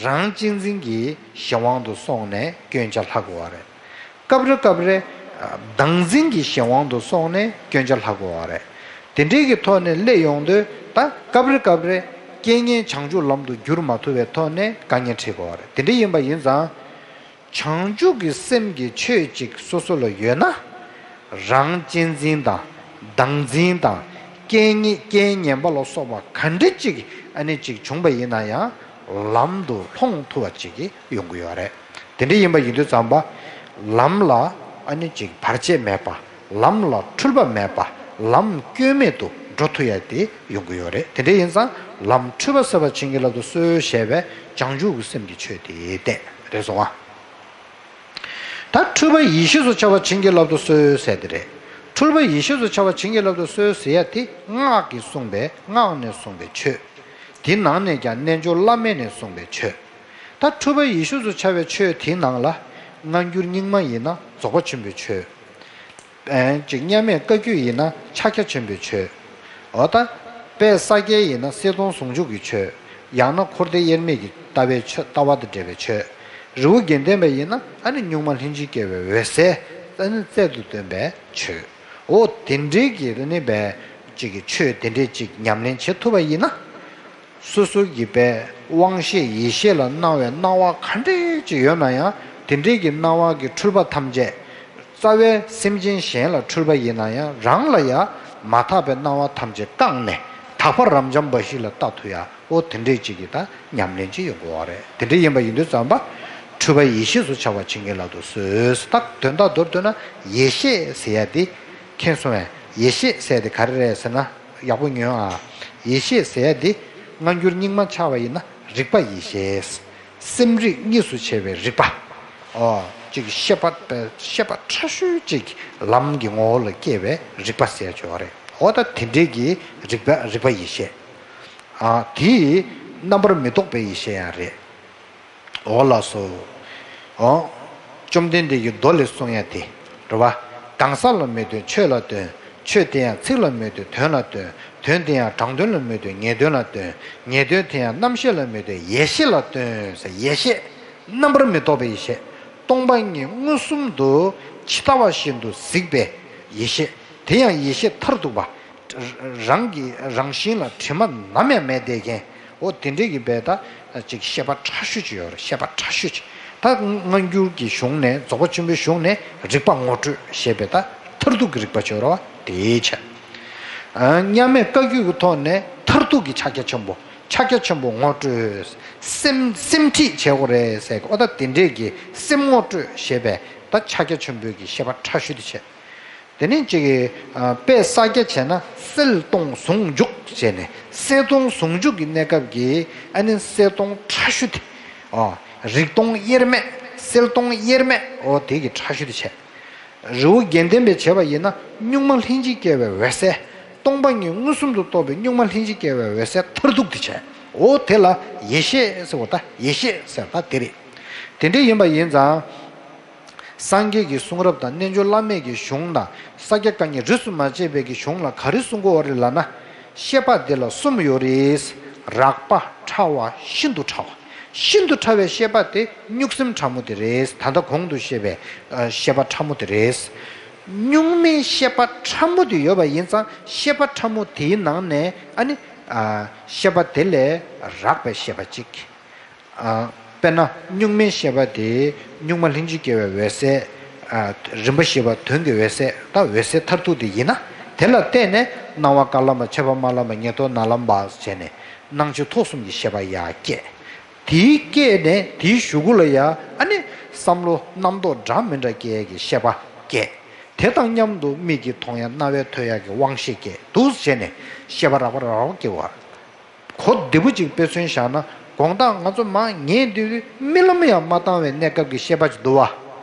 རང་གཅེས་འཛིན་གྱི་གཞན་དབང་དུ་སོང་ནས་སྐྱོན་ཆ་ལྷག་གི་ཡོད་རེད། སྐབས་རེ་སྐབས་རེ་བདག་འཛིན་གྱི་གཞན་དབང་དུ་སོང་ནས་སྐྱོན་ཆ་ལྷག་དགོས་པ་རེད། དེ་འདྲའི་གི་ཐོག་ནས་སླེབས་ཡོང་དུས་ད་སྐབས་རེ་སྐབས་རེ་རྐྱེན་ངན་བྱང་ཆུབ་ལམ་དུ་བསྒྱུར་མ་ཐུབ་པའི་ཐོག་ནས་དཀའ་ངལ་འཕྲད་དགོས་པ་རེད། དེ་འདྲ་ཡིན་པ་ཡིན་ཙང་། བྱང་ཆུབ་ཀྱི་སེམས་ཀྱི་ཆོས་ཅིག་སོ་སོ་ལ་ཡོད་ན། རང་གཅེས་འཛིན་དང་། བདག་འཛིན་དང་། རྐྱེན་ངན་རྐྱེན་ངན་པ་ལ་སོགས་པ་ག་འདྲ་ཅིག་ཨ་ནི་ཅིག་བྱུང་པ་ཡིན་ན་ཡང་། ལམ་དུ་ལྷོང་ཐུབ་པ་ཅིག་ཡོང་གི་ཡོད་རེད། དེ་འདྲ་ཡིན་པ་ཡིན་དུས་ཙམ་པ། ལམ་ལ་ཨ་ནི་ཅིག་བར་ཆད་མེད་པ། ལམ་ལ་འཁྲུལ་པ་མེད་པ། ལམ་སྐྱོན་མེད་དུ་འགྲོ་ཐུབ་ཡ་དེ་ཡོང་གི་ཡོད་རེད། དེ་འདྲ་ཡིན་ཙང་ལམ་འཁྲུལ་པ་སེལ་བར་བྱིན་གྱིས་བརླབ་ཏུ་གསོལ་ཞེས་པའི་བྱང་ཆུབ་ཀྱི་སེམས་ཀྱི་ཆོས་དེ་བསྟན་རེད་སོང་ཨ། ད་འཁྲུལ་པ་ཡེ་ཤེས་སུ་འཆར་བར་བྱིན་གྱིས་བརླབ་ཏུ་གསོལ་ཟེར་དེ་རེད། འཁྲུལ་པ་ཡེ་ཤེས་སུ་འཆར་བར་བྱིན་གྱིས་བརླབ་ཏུ་གསོལ་ཟེར་ཡ་དེ་སྔགས་ཀྱིས་གསུངས་པའི་སྔགས་ནས་གསུངས་པའི་ཆོས། དེ་ནང་ནས་ཀྱང་རྣལ་འབྱོར་བླ་མེད་ནས་གསུངས་པའི་ཆོས། ད་འཁྲུལ་པ་ཡེ་ཤེས་སུ་འཆར་བའི་ཆོས་དེའི་ནང་ལ། སྔ་འགྱུར་རྙིང་མ་ཡིན་ན་རྫོགས་པ་ཆེན་པོའི་ཆོས། ཨེ། ཅིག་མཉམ་མེད་བཀའ་བརྒྱུད་ཡིན་ན་ཕྱག་རྒྱ་ཆེན་པོའི་ཆོས། འོ་ད། དཔལ་ས་སྐྱའི་ཡིན་ན་གསལ་སྟོང་ཟུང་འཇུག་གི་ཆོས། ཡང་ན་འཁོར་འདས་དབྱེར་མེད་ཀྱི་ལྟ་བའི་ཆོས། ལྟ་བ་དང་འབྲེལ་བའི་ཆོས། རི་བོ་དགེ་ལྡན་པ་ཡིན་ན་ཨ་ནི་གཉུག་མ་ལྷན་ཅིག་སྐྱེས་པའི་འོད་གསལ་ཨ་ནི་རྩལ་དུ་བཏོན་པའི་ཆོས། འོ་དེ་འདྲའི་གི་ཨ་ནི་བའི་ཅིག་གི་ཆོས་དེ་འདྲའི་ཅིག་ཉམས་ལེན་བྱེད་ཐུབ་པ་ཡིན་ན། སོ་སོ་གི་པའི་དབང་ཤེས་ཡིད་ཤེས་ལ་སྣང་བའི་སྣང་བ་ག་འདྲས་ཅིག་ཡོད་ན་ཡང་དེ་འདྲས་ཀྱི་སྣང་བ་གི་འཁྲུལ་པ་ཐམས་ཅད། རྩ་བའི་སེམས་ཅན་གཞན་ལ་འཁྲུལ་པ་ཡིན་ན་ཡང་རང་ལ་ཡང་མ་དག་པའི་སྣང་བ་ཐམས་ཅད་བཀག་ནས་དག་པ་རབ་འབྱམས་པ་ཞིག་ལ་ལྟ་ཐུབ་ཡ། འོ་དེ་འདྲས་ཅིག་གི་ད་ཉམས་ལེན་ཅིག་ཡོང་དགོས་པ་རེད། དེ་འདྲས་ཡིན་པ་ཡིན་དུས་ཙམ་པ། འཁྲུལ་པ་ཡེ་ཤེས་སུ་འཆར་བར་བྱིན་གྱིས་བརླབ་ཏུ་གསོལ། ད་དོན་དག་མདོར་བསྡུས་ན་ཡེ་ཤེས་ཟེར་ཡ་དེ། མཁྱེན་སོང་བས། ཡེ་ཤེས་ཟེར་དེ་ག་རེ་རེད་ཟེར་ན། ཡག་པོ་ཉོན་ཨ། ཡེ་ཤེས་ཟེར་དེ། སྔ་འགྱུར་རྙིང་མ་ཆགས་པ་ཡིན་ན་རིག་པ་ཡེ་ཤེས། སེམས་རིག་གཉིས་སུ་ཕྱེ་བའི་རིག་པ། ཨོ། ཅིག་ཤེས་པ། ཤེས་པ་ཕྲ་ཤོས་ཅིག་ལམ་གྱི་ངོ་བོ་ལ་སྐྱེ་བའི་རིག་པ་ཟེར་ཆོག་རེད། ཨོ་ད་དེ་འདྲས་ཀྱི་རིག་པ། རིག་པ་ཡེ་ཤེས། ཨ། དེ་རྣམ་པར་མི་རྟོག་པའི་ཡེ་ཤེས་ཡང་རེད། འོ་ལགས་སོ། འོ། བཅོམ་ལྡན་འདས་ཀྱིས་མདོ་ལས་གསུངས་ཡ་དེ། རེད་བ། གང་ཟག་ལ་མི་སྟོན་ཆོས་ལ་སྟོན། ཆོས་དེ་ཡང་ཚིག་ལ་མི་སྟོན་དོན་ལ་སྟོན། དོན་དེ་ཡང་དྲང་དོན་ལ་མི་སྟོན་ངེས་དོན་ལ་སྟོན། ངེས་དོན་དེ་ཡང་རྣམ་ཤེས་ལ་མི་སྟོན་ཡེ་ཤེས་ལ་སྟོན་ཟེར། ཡེ་ཤེས། རྣམ་པར་མི་རྟོག་པའི་ཡེ་ཤེས། སྟོང་པ་ཉིད་མངོན་སུམ་དུ་ཇི་ལྟ་བ་བཞིན་དུ་གཟིགས་པའི་ཡེ་ཤེས། དེ་ཡང་ཡེ་ཤེས་མཐར་ཐུག་པ། རང་གི་རང་བཞིན་ལ་དྲི་མ་ནམ་ཡང་མེད་བསྡད་མཁན། འོ་དེ་འདྲས་ཀྱི་བས་ད་ཅིག་ཤེས་པ་ཕྲ་ཤོས་ཅིག་ཡོད་རེད། ཤེས་པ་ཕྲ་ཤོས་ཅིག་ད་སྔ་འགྱུར་གྱི་གཞུང་ནས་རྫོགས་པ་ཆེན་པོའི་གཞུང་ནས་རིག་པ་ངོ་སྤྲོད་ཞེས་པའི་ད་མཐར་ཐུག་གི་རིག་པ་ཅིག་ཡོད་རེད་བ། དེའི་ཆ། མཉམ་མེད་བཀའ་བརྒྱུད་ཀྱི་ཐོག་ནས་མཐར་ཐུག་གི་ཕྱག་རྒྱ་ཆེན་པོ། ཕྱག་རྒྱ་ཆེན་པོ་ངོ་སྤྲོད། སེམས་སེམས་ཁྲིད་བྱེད་དགོས་རེད་ཟེར་གི། འོ་ད་དེ་འདྲས་ཀྱི་སེམས་ངོ་སྤྲོད་ཞེས་པའི་ད་ཕྱག་རྒྱ་ཆེན་པོའི་གི་ཤེས་པ་ཕྲ་ཤོས་དེ་བྱས། དེ་ནས་ཅིག་གིས། ཨ། དཔལ་ས་སྐྱ་བྱས་ན་གསལ་སྟོང་ཟུང་འཇུག་བྱས་ནས་གསལ་སྟོང་ཟུང་འཇུག་གི་གནས་སྐབས་ཀྱི་ཨ་ནི་གསལ་སྟོང་ཕྲ་ཤོས་དེ། ཨ། རིག་སྟོང་དབྱེར་མེད། གསལ་སྟོང་དབྱེར་མེད། འོ་དེ་གི་ཕྲ་ཤོས་དེ་བྱས། རི་བོ་དགེ་ལྡན་པས་བྱས་པ་ཡིན་ན་གཉུག་མ་ལྷན་ཅིག་སྐྱེས་པའི་འོད་གསལ། སྟོང་པ་ཉིད་མངོན་སུམ་དུ་རྟོགས་པའི་གཉུག་མ་ལྷན་ཅིག་སྐྱེས་པའི་འོད་གསལ་མཐར་ཐུག་དེ་བྱས། འོ་དེ་ལ་ཡེ་ཤེས་ཟེར་བ། ད་ཡེ་ཤེས་ཟེར་བ་ད་དེ་རེད། དེ་འདྲ་ཡིན་པ་ཡིན་ཙང་། སངས་རྒྱས་ཀྱི་གསུང་རབ་དང་རྣལ་འབྱོར་བླ་མེད་ཀྱི་གཞུང་དང་ས་སྐྱ་བཀའ་རྙིང་རིས་སུ་མ་ཆད་པའི་གི་གཞུང་ལ་ག་རེ་གསུང་གི་ཡོད་རེད་ལབ་ན། ཤེས་པ་འདི་ལ་གསུམ་ཡོད་རེད། རགས་པ། ཕྲ་བ། ཤིན་ཏུ་ཕྲ་བ། ཤིན་ཏུ་ཕྲ་བའི་ཤེས་པ་དེ་གཉུག་སེམས་ཕྲ་མོ་དེ་རེད། ད་ལྟ་གོང་དུ་བཤད་པའི་ཨ་ཤེས་པ་ཕྲ་མོ་དེ་རེད། གཉུག་མའི་ཤེས་པ་ཕྲ་མོ་དེ་ཡོད་པ་ཡིན་ཙང་ཤེས་པ་ཕྲ་མོ་དེའི་ནང་ནས་ཨ་ནི། ཤེས་པ་དེ་ལས་རགས་པའི་ཤེས་པ་གཅིག། དཔེར་ན་གཉུག་མའི་ཤེས་པ་དེ་གཉུག་མ་ལྷན་ཅིག་སྐྱེ་བའི་འོད་གསལ། རིམ་པ་བཞི་པ་དོན་གྱི་འོད་གསལ། ད་འོད་གསལ་མཐར་ཐུག་དེ་ཡིན་ན། དེ་ལ་བརྟེན་ནས་སྣང་བ་དཀར་ལམ་པ། མཆེད་པ་དམར་ལམ་པ། ཉེར་ཐོབ་ནག་ལམ་པ་བྱས་ནས་སྣང་མཆེད་ཐོབ་གསུམ་གྱི་ཤེས་པ་ཡར་སྐྱེས། དེའི་སྐྱེས་ནས་དེའི་གཞུག་གུ་ལ་ཡང་ཨ་ནི་བསམ་བློ་རྣམ་རྟོག་འདྲ་མི་འདྲ་སྐྱེ་ཡས་ཀྱི་ཤེས་པ་སྐྱེས། དེ་དང་མཉམ་དུ་མིག་གིས་མཐོང་ཡ་རྣ་བས་ཐོས་ཡ་གི་དབང་ཤེས་སྐྱེས། འདུག་སེ་བྱས་ནས་ཤེས་པ་རགས་པ་རགས་པ་སྐྱེ་བ། གོ་བདེ་པོ་ཅིག་དཔེ་མཚོན་བཞག་ན། དགོང་དག་ང་ཚོ་མར་ཉལ་དུས་རྨི་ལམ་ཡང་མ་བཏང་བའི་གནས་སྐབས་ཀྱི་ཤེས་པ་ཅིག་འདུག་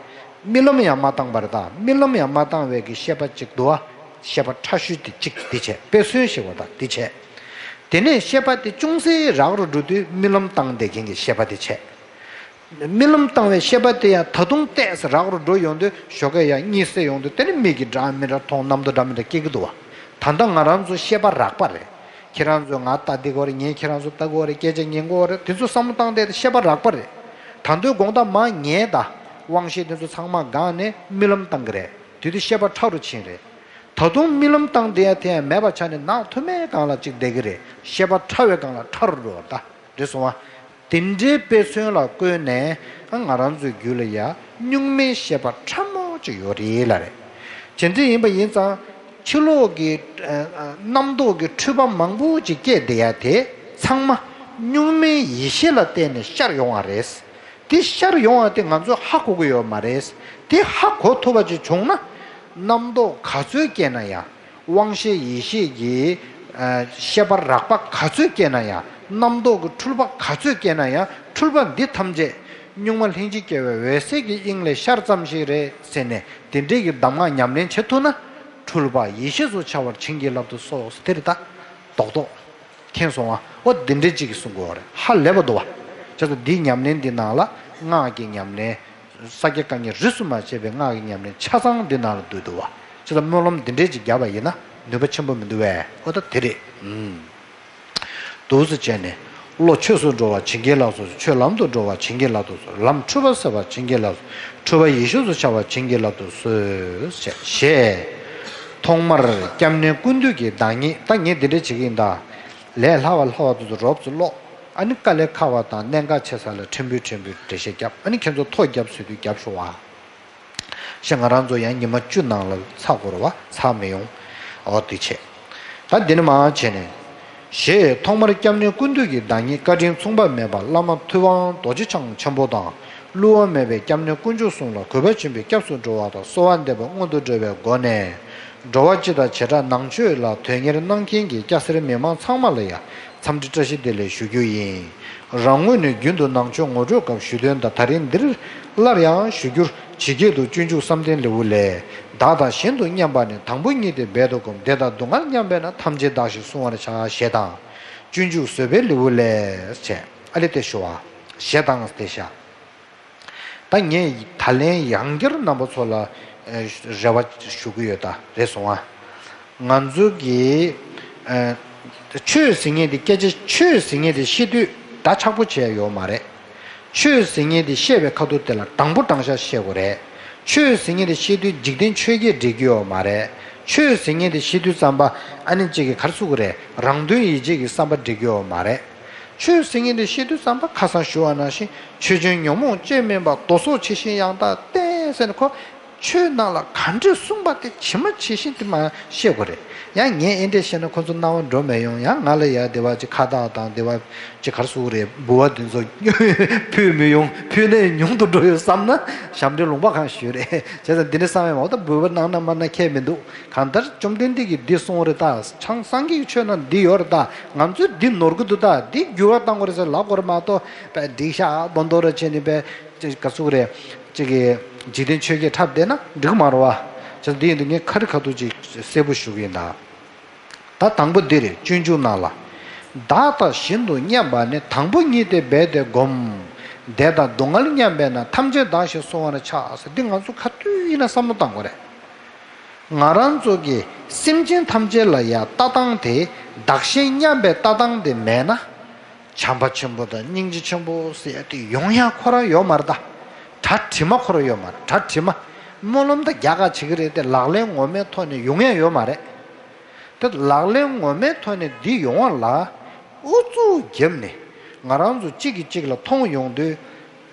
བ། རྨི་ལམ་ཡང་མ་བཏང་བ་རེད་ད། རྨི་ལམ་ཡང་མ་བཏང་བའི་གི་ཤེས་པ་ཅིག་འདུག་བ། ཤེས་པ་ཕྲ་ཤོས་དེ་གཅིག་འདི་བྱས། དཔེ་མཚོན་ཞིག་བ་ད་འདི་བྱས། དེ་ནས་ཤེས་པ་དེ་ཅུང་ཟད་རགས་རུ་འགྲོ་དུས་རྨི་ལམ་བཏང་བསྡད་མཁན་གྱི་ཤེས་པ་དེ་བྱས། རྨི་ལམ་བཏང་བའི་ཤེས་པ་དེ་ཡང་ད་དུང་ཏོག་ཙམ་རགས་རུ་འགྲོ་ཡོང་དུས་ཞོགས་ཀས་ཡང་གཉིད་སད་ཡོང་དུས་དེ་ནི་མིག་གིས་འདྲ་མི་འདྲ་མཐོང་། རྣམ་རྟོག་འདྲ་མི་འདྲ་སྐྱེ་གི་འདུག་བ། ད་ལྟ་ང་རང་ཚོ་ཤེས་པ་རགས་པ་རེད། ཁྱེད་རང་ཚོས་ང་ལྟ་བསྡད་ཀྱི་ཡོད་རེད། ངས་ཁྱེད་རང་ཚོ་ལྟ་གི་ཡོད་རེད། སྐད་ཆ་ཉན་གྱི་ཡོད་རེད། དེ་ཚོ་བསམ་བློ་བཏང་བསྡད་དེ་ཤེས་པ་རགས་པ་རེད། ད་དུང་དགོང་དག་མར་ཉལ་ད། དབང་ཤེས་དེ་ཚོ་ཚང་མ་འགག་ནས་རྨི་ལམ་བཏང་གི་རེད། དེ་དུས་ཤེས་པ་ཕྲ་རུ་ཕྱིན་རེད། ད་དུང་རྨི་ལམ་བཏང་བསྡད་ཡ་དེ་ཡང་མེད་པ་ཆགས་ནས་ནག་ཐུབ་མེད་སྒང་ལ་ཅིག་བསྡད་ཀྱི་རེད། ཤེས་པ་ཕྲ་བའི་སྒང་ལ་ཕྲ་རུ་འགྲོ་བ་ད། རེད་སོང་བ། དེ་འདྲའི་དཔེ་མཚོན་ལ་བཀོད་ནས་ང་རང་ཚོའི་རྒྱུད་ལ་ཡ་གཉུག་མའི་ཤེས་པ་ཕྲ་མོ་ཅིག་ཡོད་རེད་ལབ་རེད། བྱས་ཙང་ཡིན་པ་ཡིན་ཙང་ཕྱི་ལོགས་ཀྱི་ཨ་ཨ་རྣམ་རྟོག་གི་འཁྲུལ་པ་མང་པོ་ཅིག་སྐྱེས་བསྡད་ཡ་དེ་ཚང་མ་གཉུག་མའི་ཡེ་ཤེས་ལ་བརྟེན་ནས་ཤར་ཡོང་བ་རེད། དེ་ཤར་ཡོང་བ་དེ་ང་ཚོས་ཧ་གོ་གི་ཡོད་མ་རེད། དེ་ཧ་གོ་ཐུབ་པ་ཅིག་བྱུང་ན། རྣམ་རྟོག་ག་ཚོད་སྐྱེས་ན་ཡང་། དབང་ཤེས་ཡེ་ཤེས་ཀྱི་ཨ་ཤེས་པ་རགས་པ་ག་ཚོད་སྐྱེས་ན་ཡང་། རྣམ་རྟོག་གི་འཁྲུལ་པ་ག་ཚོད་སྐྱེས་ན་ཡང་། འཁྲུལ་པ་འདི་ཐམས་ཅད་གཉུག་མ་ལྷན་ཅིག་སྐྱེ་བའི་འོད་གསལ་གྱི་དབྱིངས་ལས་ཤར་ཙམ་ཞིག་རེད་ཟེར་ནས་དེ་འདྲའི་གི་གདམས་ངག་ཉམས་ལེན་བྱེད་ཐུབ་ན། འཁྲུལ་པ་ཡེ་ཤེས་སུ་འཆར་བར་བྱིན་གྱིས་བརླབ་ཏུ་གསོལ། དེ་རེད་ད། རྡོག་རྡོག་མཁྱེན་སོང་ང་། འོ་འདི་འདྲའི་ཅིག་གིས་གསུང་དགོས་པ་རེད། ཧ་ལས་པ་འདུག་བ། བྱས་ཙང་འདིའི་ཉམས་ལེན་འདི་ནང་ལ་སྔགས་ཀྱི་ཉམས་ལེན། ས་སྐྱ་བཀའ་རྙིང་རིས་སུ་མ་ཆད་པའི་སྔགས་ཀྱི་ཉམས་ལེན་ཆ་ཚང་འདི་ནང་ལ་འདུས་འདུག་བ། བྱས་ཙང་སྨོན་ལམ་འདི་འདྲའི་ཅིག་བརྒྱབ་པ་ཡིན་ན་ནུས་པ་ཆེན་པོ་མི་འདུག་བས། འོ་ད་དེ་རེད། ཨུམ། འདུག་སེ་བྱས་ནས། བློ་ཆོས་སུ་འགྲོ་བར་བྱིན་གྱིས་བརླབ་སོ། ཆོས་ལམ་དུ་འགྲོ་བར་བྱིན་གྱིས་བརླབ་ཏུ་གསོལ། ལམ་འཁྲུལ་པ་སེལ་བར་བྱིན་གྱིས་བརླབ་སོ། འཁྲུལ་པ་ཡེ་ཤེས་སུ་འཆར་བར་བྱིན་གྱིས་བརླབ་ཏུ་གསོལ། ཞེས། ཐོག་མར་སྐྱབས་གནས་ཀུན་འདུས་ཀྱི་བདག་ཉིད། ད་ངས་འདི་འདྲ་བྱེད་ཀྱི་ཡིན་ད། ལས་སླ་བ་སླ་བ་དེ་ཚོ་རོབ་ཙམ་ཀློག་ཨ་ནི་དཀའ་ལས་ཁག་པ་དང་གནད་འགག་ཆེ་ས་ལ་ཕྲན་བུ་ཕྲན་བུ་འགྲེལ་བཤད་བརྒྱབ། ཨ་ནི་ཁྱེད་ཚོ་ཐོ་བརྒྱབ་ཟེར་དུས་བརྒྱབ་ཤོག་ཨ། ཞེས་ང་རང་ཚོ་ཡང་ཉི་མ་བཅུ་ནང་ལ་ཚར་དགོས་རེད་བ། ཚར་མི་ཡོང་། འོ་དེ་བྱས། ད་འདི་ནས་མར་བྱས་ནས། ཞེས་ཐོག་མར་སྐྱབས་གནས་ཀུན་འདུས་ཀྱི་བདག་ཉིད་བཀའ་དྲིན་མཚུངས་པ་མེད་པ་བླ་མ་ཐུབ་དབང་རྡོ་རྗེ་འཆང་ཆེན་པོ་དང་། བསླུ་བ་མེད་པའི་སྐྱབས་གནས་དཀོན་མཆོག་གསུམ་ལ་གུས་པ་ཆེན་པོས་སྐྱབས་སུ་འགྲོ་བ་དང་། གསོལ་བ་འདེབས་པ་སྔོན་དུ་འགྲོ་བའི་སྒོ་ནས། འགྲོ་བ་སྤྱི་དང་བྱེ་བྲག་ནང་ཆོས་ལ་དོན་གཉེར་གནང་མཁན་གྱི་སྐྱ་སེར་མི་མང་ཚང་མ་ལ་ཡང་འཚམས་འདྲི་བཀྲ་ཤིས་བདེ་ལེགས་ཞུ་རྒྱུ་ཡིན། རང་ངོས་ནས་རྒྱུན་དུ་ནང་ཆོས་ངོ་སྤྲོད་སྐབས་ཞུ་དོན་དང་། ད་རིང་འདིར་སླར་ཡང་ཞུ་རྒྱུར། ཇི་སྐད་དུ། སྤྱོད་འཇུག་བསམ་གཏན་ལེའུ་ལས། བདག་དང་གཞན་དུ་མཉམ་པ་ནི། དང་པོ་ཉིད་དེ་རྦད་དུ་བསྒོམ། བདེ་དང་སྡུག་བསྔལ་མཉམ་པས་ན། ཐམས་ཅད་བདག་ཞེས་བསྲུང་བར་བྱ། ཞེས་དང་། སྤྱོད་འཇུག་བཟོད་པའི་ལེའུ་ལས། ཞེས་ཨ་ལེ་དེ་ཞུ་བ། ཞེས་དང་དེ་བཞག་ད་ངས་ད་ལན་ཡང་བསྐྱར་རྣམ་པ་ཚོ་ལ་ཨ་རེ་བ་ཞུ་གི་ཡོད། ད་རེད་སོང་ཨ། ང་ཚོ་གི་ཨ་ཆོས་ཟེར་མཁན་དེ། སྐད་ཆ་ཆོས་ཟེར་མཁན་དེ་བཤད་དུས་ད་ཆགས་པོ་བྱས་ཡོད་མ་རེད། ཆོས་ཟེར་མཁན་དེ་བཤད་པའི་ཁ་ཐུག་དེ་ལ་དྲང་པོ་དྲང་བཞག་བཤད་དགོས་རེད། ཆོས་ཟེར་མཁན་དེ་བཤད་དུས་འཇིག་རྟེན་ཆོས་བརྒྱད་འགྲིག་གི་ཡོད་མ་རེད། ཆོས་ཟེར་མཁན་དེ་བཤད་དུས་ཙམ་པ་ཨ་ནི་གཅིག་གི་ག་རེ་ཟེར་དགོས་རེད། རང་དོན་ཡིད་བྱེད་ཀྱི་བསམ་པ་འགྲིག་གི་ཡོད་མ་རེད། ཆོས་ཟེར་མཁན་དེ་བཤད་དུས་ཙམ་པ་ཁ་སང་ཞུ་བ་ནང་བཞིན་ཆོས་ཅན་ཉོན་མོངས་སྐྱེ་མིན་པ། དོ་སོགས་ཇི་བཞིན་ཡང་དག་བསྟེན་ཟེར་ནས་ཁོ། ཆོས་ནང་ལ་ག་འདྲས་གསུངས་པ་དེ་ཇི་མ་ཇི་བཞིན་དེ་མ་བཤད་དགོས་རེད། ཡང་ངས་ཨེ་འདྲས་བཤད་ན་ཁོ་ཚོ་སྣང་བ་འགྲོ་མི་ཡོང་། ཡང་ང་ལ་ཡ་དེ་བ་ཅིག་ཁ་བཏགས་དང་དེ་བ་ཅིག་ག་རེ་ཟེར་དགོས་རེད། འབུལ་བ་དེ་ཚོ་ཕུལ་མི་ཡོང་། ཕུལ་ནས་ཉུང་དུ་འགྲོ་ཡོད་བསམ་ན་ཞབས་འདྲེན་ལུང་པ་གང་ཞུས་རེད། བྱས་ཙང་འདི་འདྲས་བསམ་ཡོང་། འོ་ད་འབུལ་བ་གནང་ན་མ་གནང་ཁྱད་མི་འདུག་གང་ལྟར་བཅོམ་ལྡན་འདས་ཀྱིས་འདི་གསུངས་རེད་ད། ཆང་སངས་རྒྱས་ཀྱི་ཆོས་ནང་འདི་ཡོད་རེད་ད། ང་ཚོས་འདི་ནོར་གི་འདུག་ད། འདི་འགྱུར་བ་གཏང་དགོས་རེད་ཟེར་ལབ་དགོས་རེད་མ་གཏོགས། པའི་འགྲིག་ཤག་བོན་དོ་ར་བྱས་ནས་པའི་ཅིག་ག་ཚུགས་རེད། ཅིག་གི་འཇིག་རྟེན་ཆོས་བརྒྱད་འཁྲབ་བསྡད་ན་འགྲིག་མ་རེད་བ། ཅིག་འདི་ཡིན་དུས་ངས་ཁ་རི་ཁ་ཐུག་ཅིག་གསལ་པོ་ཞུ་གི་ཡིན་ད། ད་དང་པོ་འདི་རེད། སྤྱོད་འཇུག་ནང་ལ། བདག་དང་གཞན་དུ་མཉམ་པ་ནི། དང་པོ་ཉིད་དེ་རྦད་དེ་བསྒོམ། བདེ་དང་སྡུག་བསྔལ་མཉམ་པས་ན། ཐམས་ཅད་བདག་ཞེས་བསྲུང་བར་བྱ། ཟེར་འདི་ང་ཚོ་ག་དུས་ཡིན་ན་བསམ་བློ་བཏང་དགོས་རེད། ང་རང་ཚོ་གི་སེམས་ཅན་ཐམས་ཅད་ལ་ཡ་ལྟ་སྟངས་དེ་བདག་གཞན་མཉམ་པའི་ལྟ་སྟངས་དེ་མེད་ན། བྱམས་པ་ཆེན་པོ་དང་སྙིང་རྗེ་ཆེན་པོ་ཟེར་ཡ་དེ་ཡོང་ཡ་ཁོ་རང་ཡོད་མ་རེད་ད། གྲ་གྲིབ་མ་ཁོ་རང་ཡོད་མ་རེད། གྲ་གྲིབ་མ། སྨོན་ལམ་ད་རྒྱ་གར་བྱེད་ཀྱི་རེད་དེ་ལག་ལེན་ངོ་མའི་ཐོག་ནས་ཡོང་ཡ་ཡོད་མ་རེད། ད་ལག་ལེན་ངོ་མའི་ཐོག་ནས་འདི་ཡོང་བ་ལ་ཨུ་ཚུགས་བརྒྱབ་ནས་ང་རང་ཚོ་གཅིག་གིས་གཅིག་ལ་མཐོང་ཡོང་དུས།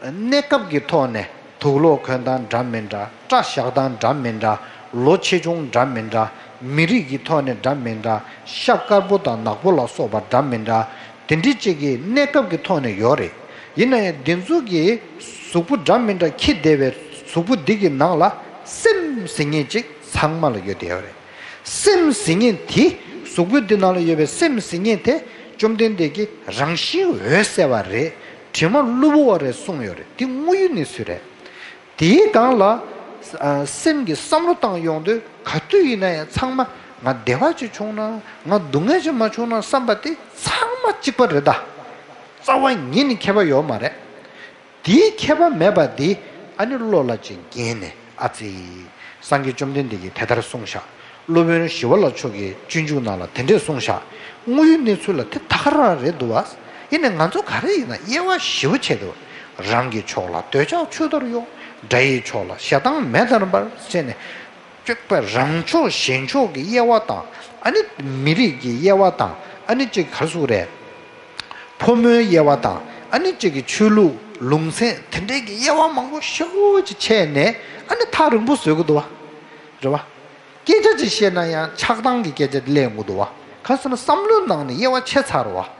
གནས་སྐབས་ཀྱི་ཐོག་ནས་དུག་ལོག་གོན་སྟངས་འདྲ་མི་འདྲ། སྐྲ་བཞར་སྟངས་འདྲ་མི་འདྲ། ལོ་ཆེ་ཆུང་འདྲ་མི་འདྲ། མི་རིགས་ཀྱི་ཐོག་ནས་འདྲ་མི་འདྲ། ཤ་དཀར་པོ་དང་ནག་པོ་ལ་སོགས་པ་འདྲ་མི་འདྲ། དེ་འདྲའི་གཅིག་གི་གནས་སྐབས་ཀྱི་ཐོག་ནས་ཡོད་རེད། ཡིན་ན་ཡང་འདི་ཚོ་གི་གཟུགས་པོ་འདྲ་མི་འདྲ་འཁྱེར་བསྡད་པའི་གཟུགས་པོ་འདི་གི་ནང་ལ་སེམས་ཟེར་མཁན་གཅིག་ཚང་མ་ལ་ཡོད་བསྡད་ཡོད་རེད། སེམས་ཟེར་མཁན་དེ། གཟུགས་པོ་འདི་ནང་ལ་ཡོད་པའི་སེམས་ཟེར་མཁན་དེ་བཅོམ་ལྡན་འདས་ཀྱིས་རང་བཞིན་འོད་གསལ་བ་རེད། དྲི་མ་གློ་བུར་བ་རེད་གསུངས་ཡོད་རེད། དེ་དངོས་ཡོད་གནས་ཚུལ་རེད། དེའི་སྒང་ལ་ཨ་སེམས་ཀྱི་བསམ་བློ་བཏང་ཡོང་དུས་ག་དུས་ཡིན་ན་ཡང་ཚང་མ་ང་བདེ་བ་ཅིག་བྱུང་ན། ང་སྡུག་བསྔལ་ཅིག་མ་བྱུང་ན་བསམ་པ་དེ་ཚང་མ་གཅིག་པ་རེད་ད། རྩ་བ་ཉིད་ནས་ཁྱད་པར་ཡོད་མ་རེད། དེའི་ཁྱད་པར་མེད་པ་འདི་ཨ་ནི་བློ་ལ་ཅིག་འགེངས་ནས། ཨ་ཙི། སངས་རྒྱས་བཅོམ་ལྡན་འདས་ཀྱིས་དེ་ལྟར་གསུངས་ཤག། སློབ་དཔོན་ཞི་བ་ལྷ་མཆོག་གིས་སྤྱོད་འཇུག་ནང་ལ་དེ་འདྲས་གསུངས་ཤག། དངོས་ཡོད་གནས་ཚུལ་ལ་དེ་ད་ག་རང་རེད་འདུག་བ། ཡིན་ནའི་ང་ཚོ་ག་རེ་ཡིན་ན་དབྱེ་བ་ཞེ་པོ་ཕྱེ་འདུག། རང་གི་ཕྱོགས་ལ་འདོད་ཆགས་ཆུ་གཏོར་གཡོ། དགྲ་ཡི་ཕྱོགས་ལ་ཞེ་སྡང་མེ་ལྟར་འབར་བྱས་ནས། སྤྱོད་པ་རང་ཕྱོགས་གཞན་ཕྱོགས་ཀྱི་དབྱེ་བ་དང་། ཨ་ནི་མི་རིགས་ཀྱི་དབྱེ་བ་དང་། ཨ་ནི་གཅིག་ག་རེ་ཟེར་དགོས་རེད། ཕོ་མོའི་དབྱེ་བ་དང་། ཨ་ནི་གཅིག་གི་ཆོས་ལུགས་ལུང་ཚན་དེ་འདྲའི་གི་དབྱེ་བ་མང་པོ་ཞེ་པོ་ཅིག་ཕྱེ་ནས། ཨ་ནི་ཐག་རིང་པོ་བཟོ་གི་འདུག་བ། རེད་བ། སྐད་ཆ་ཅིག་བཤད་ན་ཡང་ཆགས་སྡང་གི་སྐད་ཆ་དེ་སླེབས་ཡོང་གི་འདུག་བ། ག་རེ་ཟེར་ན་བསམ་བློའི་ནང་ནས་དབྱེ་བ་ཕྱེ་ཚར་བ།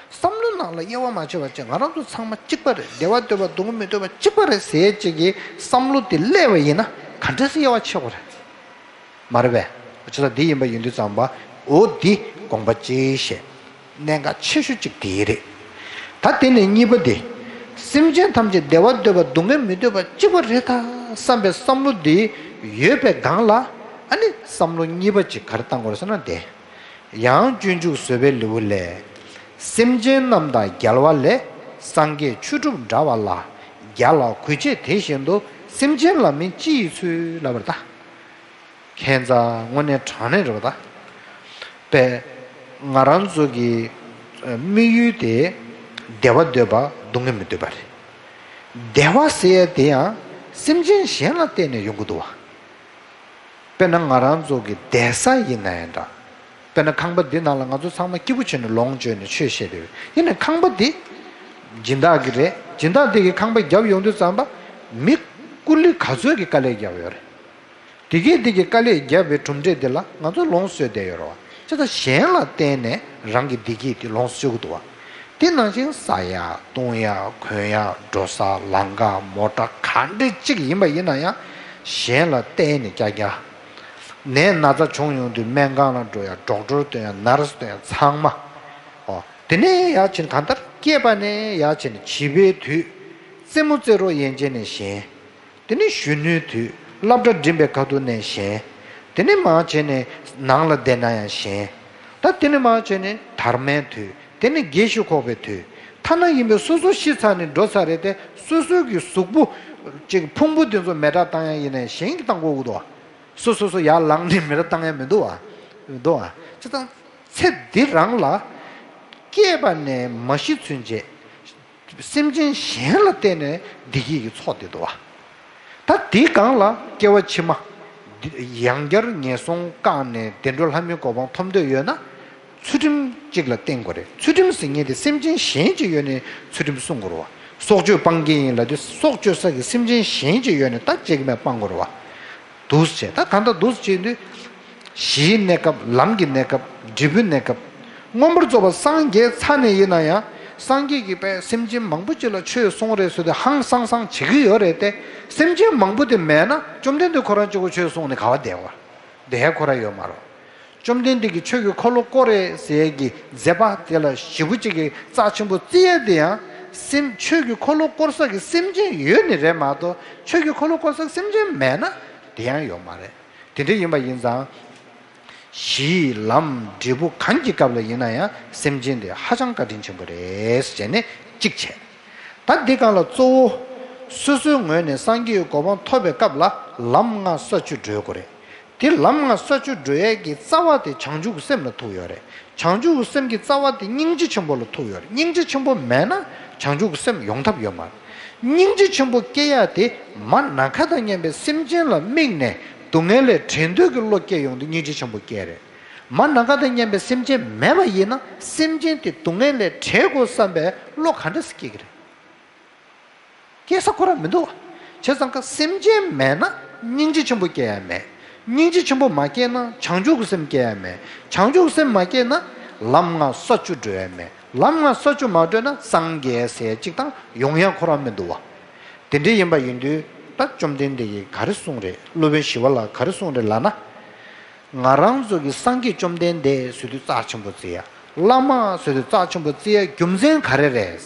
བསམ་བློའི་ནང་ལ་དབྱེ་བ་མ་ཕྱེ་བ་བྱས། ང་རང་ཚོ་ཚང་མ་གཅིག་པ་རེད། བདེ་བ་འདོད་པ་སྡུག་བསྔལ་མི་འདོད་པ་གཅིག་པ་རེད་ཟེར་ཅིག་གི་བསམ་བློ་དེ་སླེབས་པ་ཡིན་ན་ག་འདྲ་སེ་དབྱེ་བ་ཕྱེ་དགོས་རེད། མ་རེད་པས། བྱས་ཙང་འདི་ཡིན་པ་ཡིན་དུས་ཙམ་པ། འོ་འདི་དགོངས་པ་གཅིག་བཞེས། གནད་འགག་ཆེ་ཤོས་གཅིག་དེ་རེད། ད་དེ་ནས་གཉིས་པ་དེ། སེམས་ཅན་ཐམས་ཅད་བདེ་བ་འདོད་པ་སྡུག་བསྔལ་མི་འདོད་པ་གཅིག་པ་རེད་ད་བསམ་པའི་བསམ་བློ་དེ་ཡོད་པའི་སྒང་ལ། ཨ་ནི་བསམ་བློ་གཉིས་པ་གཅིག་ག་རེ་བཏང་དགོས་རེད་ཟེར་ན་དེ། ཡང་སྤྱོད་འཇུག་བཟོད་པའི་ལེའུ་ལས། སེམས་ཅན་རྣམས་དང་རྒྱལ་བ་ལས། སངས་རྒྱས་ཆོས་སྒྲུབ་འདྲ་བ་ལ། རྒྱལ་ལ་གུས་བྱེད་དེ་བཞིན་དུ། སེམས་ཅན་ལ་མིན་ཅི་ཡི་ཚུལ། ལབ་པ་རེད་ད། ཁྱད་མཚར་དངོས་གནས་དྲང་གནས་རེད་པ་ད། པས། ང་རང་ཚོ་གི་དམིགས་ཡུལ་དེ་བདེ་བ་འདོད་པ་སྡུག་བསྔལ་མི་འདོད་པ་རེད། བདེ་བ་ཟེར་ཡ་དེ་ཡང་སེམས་ཅན་གཞན་ལ་བརྟེན་ནས་ཡོང་གི་འདུག་བ། དཔེར་ན་ང་རང་ཚོ་གི་བསྡད་ས་ཡིན་ན་ཡང་འདྲ། དཔེར་ན་ཁང་པ་འདི་ནང་ལ་ང་ཚོ་ཚང་མ་སྐྱིད་པོ་བྱས་ནས་ལོངས་སྤྱོད་ནས་ཆོས་བཤད་བསྡད་ཡོད། ཡིན་ནའི་ཁང་པ་འདི་སྦྱིན་བདག་གི་རེད། སྦྱིན་བདག་འདི་གིས་ཁང་པ་བརྒྱབ་ཡོང་དུས་ཙམ་པ། མི་ཀུ་ལི་ག་ཚོད་ཀྱི་དཀའ་ལས་བརྒྱབ་ཡོད་རེད། བདེ་སྐྱིད་འདི་གི་དཀའ་ལས་བརྒྱབ་པའི་གྲུབ་འབྲས་འདི་ལ་ང་ཚོ་ལོངས་སྤྱོད་བསྡད་ཡོད་རེད་བ། ཅི་ལྟར་གཞན་ལ་བརྟེན་ནས་རང་གི་བདེ་སྐྱིད་དེ་ལོངས་སྤྱོད་ཀྱི་འདུག་བ། དེ་ནང་བཞིན་ཟ་ཡ་བཏུང་ཡ་གོན་ཡ་འགྲོ་ས་ལམ་ཁ་མོ་ཊ་ག་འདྲ་གཅིག་ཡིན་པ་ཡིན་ན་ཡང་གཞན་ལ་བརྟེན་ནས་རྒྱག་རྒྱག། ནད་ན་ཚ་བྱུང་ཡོང་དུས་སྨན་ཁང་ལ་འགྲོ་ཡ། ཌོག་ཊར་སྟོན་ཡ། ནར་སི་སྟོན་ཡ། ཚང་མ། ཨོ། དེ་ནས་ཡར་ཕྱིན་གང་ལྟར་སྐྱེས་པ་ནས་ཡར་ཕྱིན་བྱིས་པའི་དུས། རྩེད་མོ་རྩེ་རོགས་ཡན་ཆད་ནས་ཞན། དེ་ནས་གཞོན་ནུའི་དུས། སློབ་གྲྭ་འགྲིམ་པའི་ཁ་ཐུག་ནས་ཞན། དེ་ནས་མར་བྱས་ནས་ནང་ལ་བསྡད་ན་ཡང་ཞན། ད་དེ་ནས་མར་བྱས་ནས་དར་མའི་དུས། དེ་ནས་རྒས་ཤིང་འཁོགས་པའི་དུས། ཐ་ན་ཡིན་པའི་སོ་སོ་ཤི་ཚར་ནས་འགྲོ་ཚར་རེད་དེ། སོ་སོའི་གི་གཟུགས་པོ་ཅིག་ཕུང་པོ་དེ་ཚོ་མེ་སྲེག་བཏང་ཡ་ཡིན་ནའི་ཞན་གྱིས་བཏང་དགོས་ཀྱི་འདུག་བ། སོ་སོ་སོ་ཡར་ལངས་ནས་མེ་སྲེག་བཏང་ཡ་མི་འདུག་བ། མི་འདུག་བ། བྱས་ཙང་ཚེ་འདི་རང་ལ་སྐྱེས་པ་ནས་མ་ཤི་ཚུན་ཆད། སེམས་ཅན་གཞན་ལ་བརྟེན་ནས་བདེ་སྐྱིད་ཀྱི་ཚོགས་དེ་འདུག་བ། ད་དེའི་སྒང་ལ་སྐྱེ་བ་ཕྱི་མ། འདི་ཡང་བསྐྱར་ངན་སོང་བཀག་ནས་བདེ་འགྲོ་ལྷ་མིའི་གོ་འཕང་ཐོབ་འདོད་ཡོད་ན། ཚུལ་ཁྲིམས་གཅིག་ལ་བརྟེན་དགོས་རེད། ཚུལ་ཁྲིམས་ཟེར་མཁན་དེ་སེམས་ཅན་གཞན་གཅིག་ཡོད་ནས་ཚུལ་ཁྲིམས་སྲུང་དགོས་རེད་བ། སྲོག་གཅོད་སྤང་གི་ཡིན་ལབ་དུས་སྲོག་གཅོད་ས་གི་སེམས་ཅན་གཞན་གཅིག་ཡོད་ནས་ད་གཅིག་མེད་སྤང་དགོས་རེད་བ། འདུག་སེ་བྱས། ད་གང་ལྟར་འདུག་སེ་བྱེད་དུས། གཞིའི་གནས་སྐབས། ལམ་གྱི་གནས་སྐབས། འབྲས་བུའི་གནས་སྐབས། མངོན་པར་རྫོགས་པར་སངས་རྒྱས་ཚར་ནས་ཡིན་ན་ཡང་། སངས་རྒྱས་ཀྱིས་པས་སེམས་ཅན་མང་པོ་ཅིག་ལ་ཆོས་གསུངས་རེད་ཟེར་ཏེ་ཧང་སང་སང་བྱེད་ཀྱི་ཡོད་རེད་དེ། སེམས་ཅན་མང་པོ་དེ་མེད་ན་བཅོམ་ལྡན་འདས་ཁོ་རང་གཅིག་པོ་ཆོས་གསུངས་ནས་ག་བ་བསྡད་པ། བསྡད་ཡ་ཁོ་རང་ཡོད་མ་རེད། བཅོམ་ལྡན་འདས་ཀྱིས་ཆོས་ཀྱི་འཁོར་ལོ་བསྐོར་རེད་ཟེར་ཡས་ཀྱི་མཛད་པ་དེ་ལ་ཞེ་པོ་ཅིག་གི་རྩ་ཆེན་པོ་བརྩི་ཡས་དེ་ཡང་སེམས། ཆོས་ཀྱི་འཁོར་ལོ་བསྐོར་ས་གི་སེམས་ཅན་ཡོད་ནི་རེད་མ་གཏོགས། ཆོས་ཀྱི་འཁོར་ལོ་བསྐོར་ས་གི་སེམས་ཅན་མེད་ན་དེ་ཡང་ཡོད་མ་རེད། དེ་འདྲ་ཡིན་པ་ཡིན་ཙང་། གཞི་ལམ་འབྲས་བུ་གང་གི་སྐབས་ལ་ཡིན་ན་ཡང་སེམས་ཅན་དེ་ཧ་ཅང་བཀའ་དྲིན་ཆེན་པོ་རེད་ཟེར་ནས་གཅིག་བྱས། ད་འདི་སྒང་ལ་གཙོ་བོ། སོ་སོའི་ངོས་ནས་སངས་རྒྱས་ཀྱི་གོ་འཕང་ཐོབ་པའི་སྐབས་ལ་ལམ་ལྔ་ས་བཅུ་བགྲོད་དགོས་རེད། དེ་ལམ་ལྔ་ས་བཅུ་བགྲོད་ཡས་ཀྱི་རྩ་བ་དེ་བྱང་ཆུབ་ཀྱི་སེམས་ལ་ཐུག་ཡོད་རེད། བྱང་ཆུབ་ཀྱི་སེམས་ཀྱི་རྩ་བ་དེ་སྙིང་རྗེ་ཆེན་པོ་ལ་ཐུག་ཡོད་རེད། སྙིང་རྗེ་ཆེན་པོ་མེད་ན་བྱང་ཆུབ་ཀྱི་སེམས་ཡོང་ཐབས་ཡོད་མ་རེད། སྙིང་རྗེ་ཆེན་པོ་སྐྱེ་ཡ་དེ་མ་ནམ་མཁའ་དང་མཉམ་པའི་སེམས་ཅན་ལ་དམིགས་ནས་སྡུག་བསྔལ་ལས་བྲལ་འདོད་ཀྱི་བློ་སྐྱེ་ཡོང་དུས་སྙིང་རྗེ་ཆེན་པོ་སྐྱེ་རེད། མ་ནམ་མཁའ་དང་མཉམ་པའི་སེམས་ཅན་མེད་པ་ཡིན་ན། སེམས་ཅན་དེ་སྡུག་བསྔལ་ལས་བྲལ་དགོས་བསམ་པའི་བློ་ག་འདྲ་སེ་སྐྱེ་གི་རེད། སྐྱེ་ས་ཁོ་རང་མི་འདུག་བ། བྱས་ཙང་ཀ་སེམས་ཅན་མེད་ན་སྙིང་རྗེ་ཆེན་པོ་སྐྱེ་ཡ་མེད། སྙིང་རྗེ་ཆེན་པོ་མ་སྐྱེས་ན་བྱང་ཆུབ་ཀྱི་སེམས་སྐྱེ་ཡ་མེད། བྱང་ཆུབ་ཀྱི་སེམས་མ་སྐྱེས་ན་ལམ་ལྔ་ས་བཅུ་བགྲོད་ཡ་མེད། ལམ་ལྔ་ས་བཅུ་མ་བགྲོད་ན་སངས་རྒྱས་ཟེར་གཅིག་དང་ཡོང་ཡ་ཁོ་རང་མི་འདུག་བ། དེ་འདྲ་ཡིན་པ་ཡིན་དུས་ད་བཅོམ་ལྡན་འདས་ཀྱིས་ག་རེ་གསུངས་རེད། སློབ་དཔོན་ཞི་བ་ལྷ་ག་རེ་གསུངས་རེད་ལབ་ན། ང་རང་ཚོ་གིས་སངས་རྒྱས་བཅོམ་ལྡན་འདས་ཟེར་དུས་རྩ་ཆེན་པོ་བརྩི་ཡ། བླ་མ་ཟེར་དུས་རྩ་ཆེན་པོ་བརྩི་ཡ་རྒྱུ་མཚན་ག་རེ་རེད།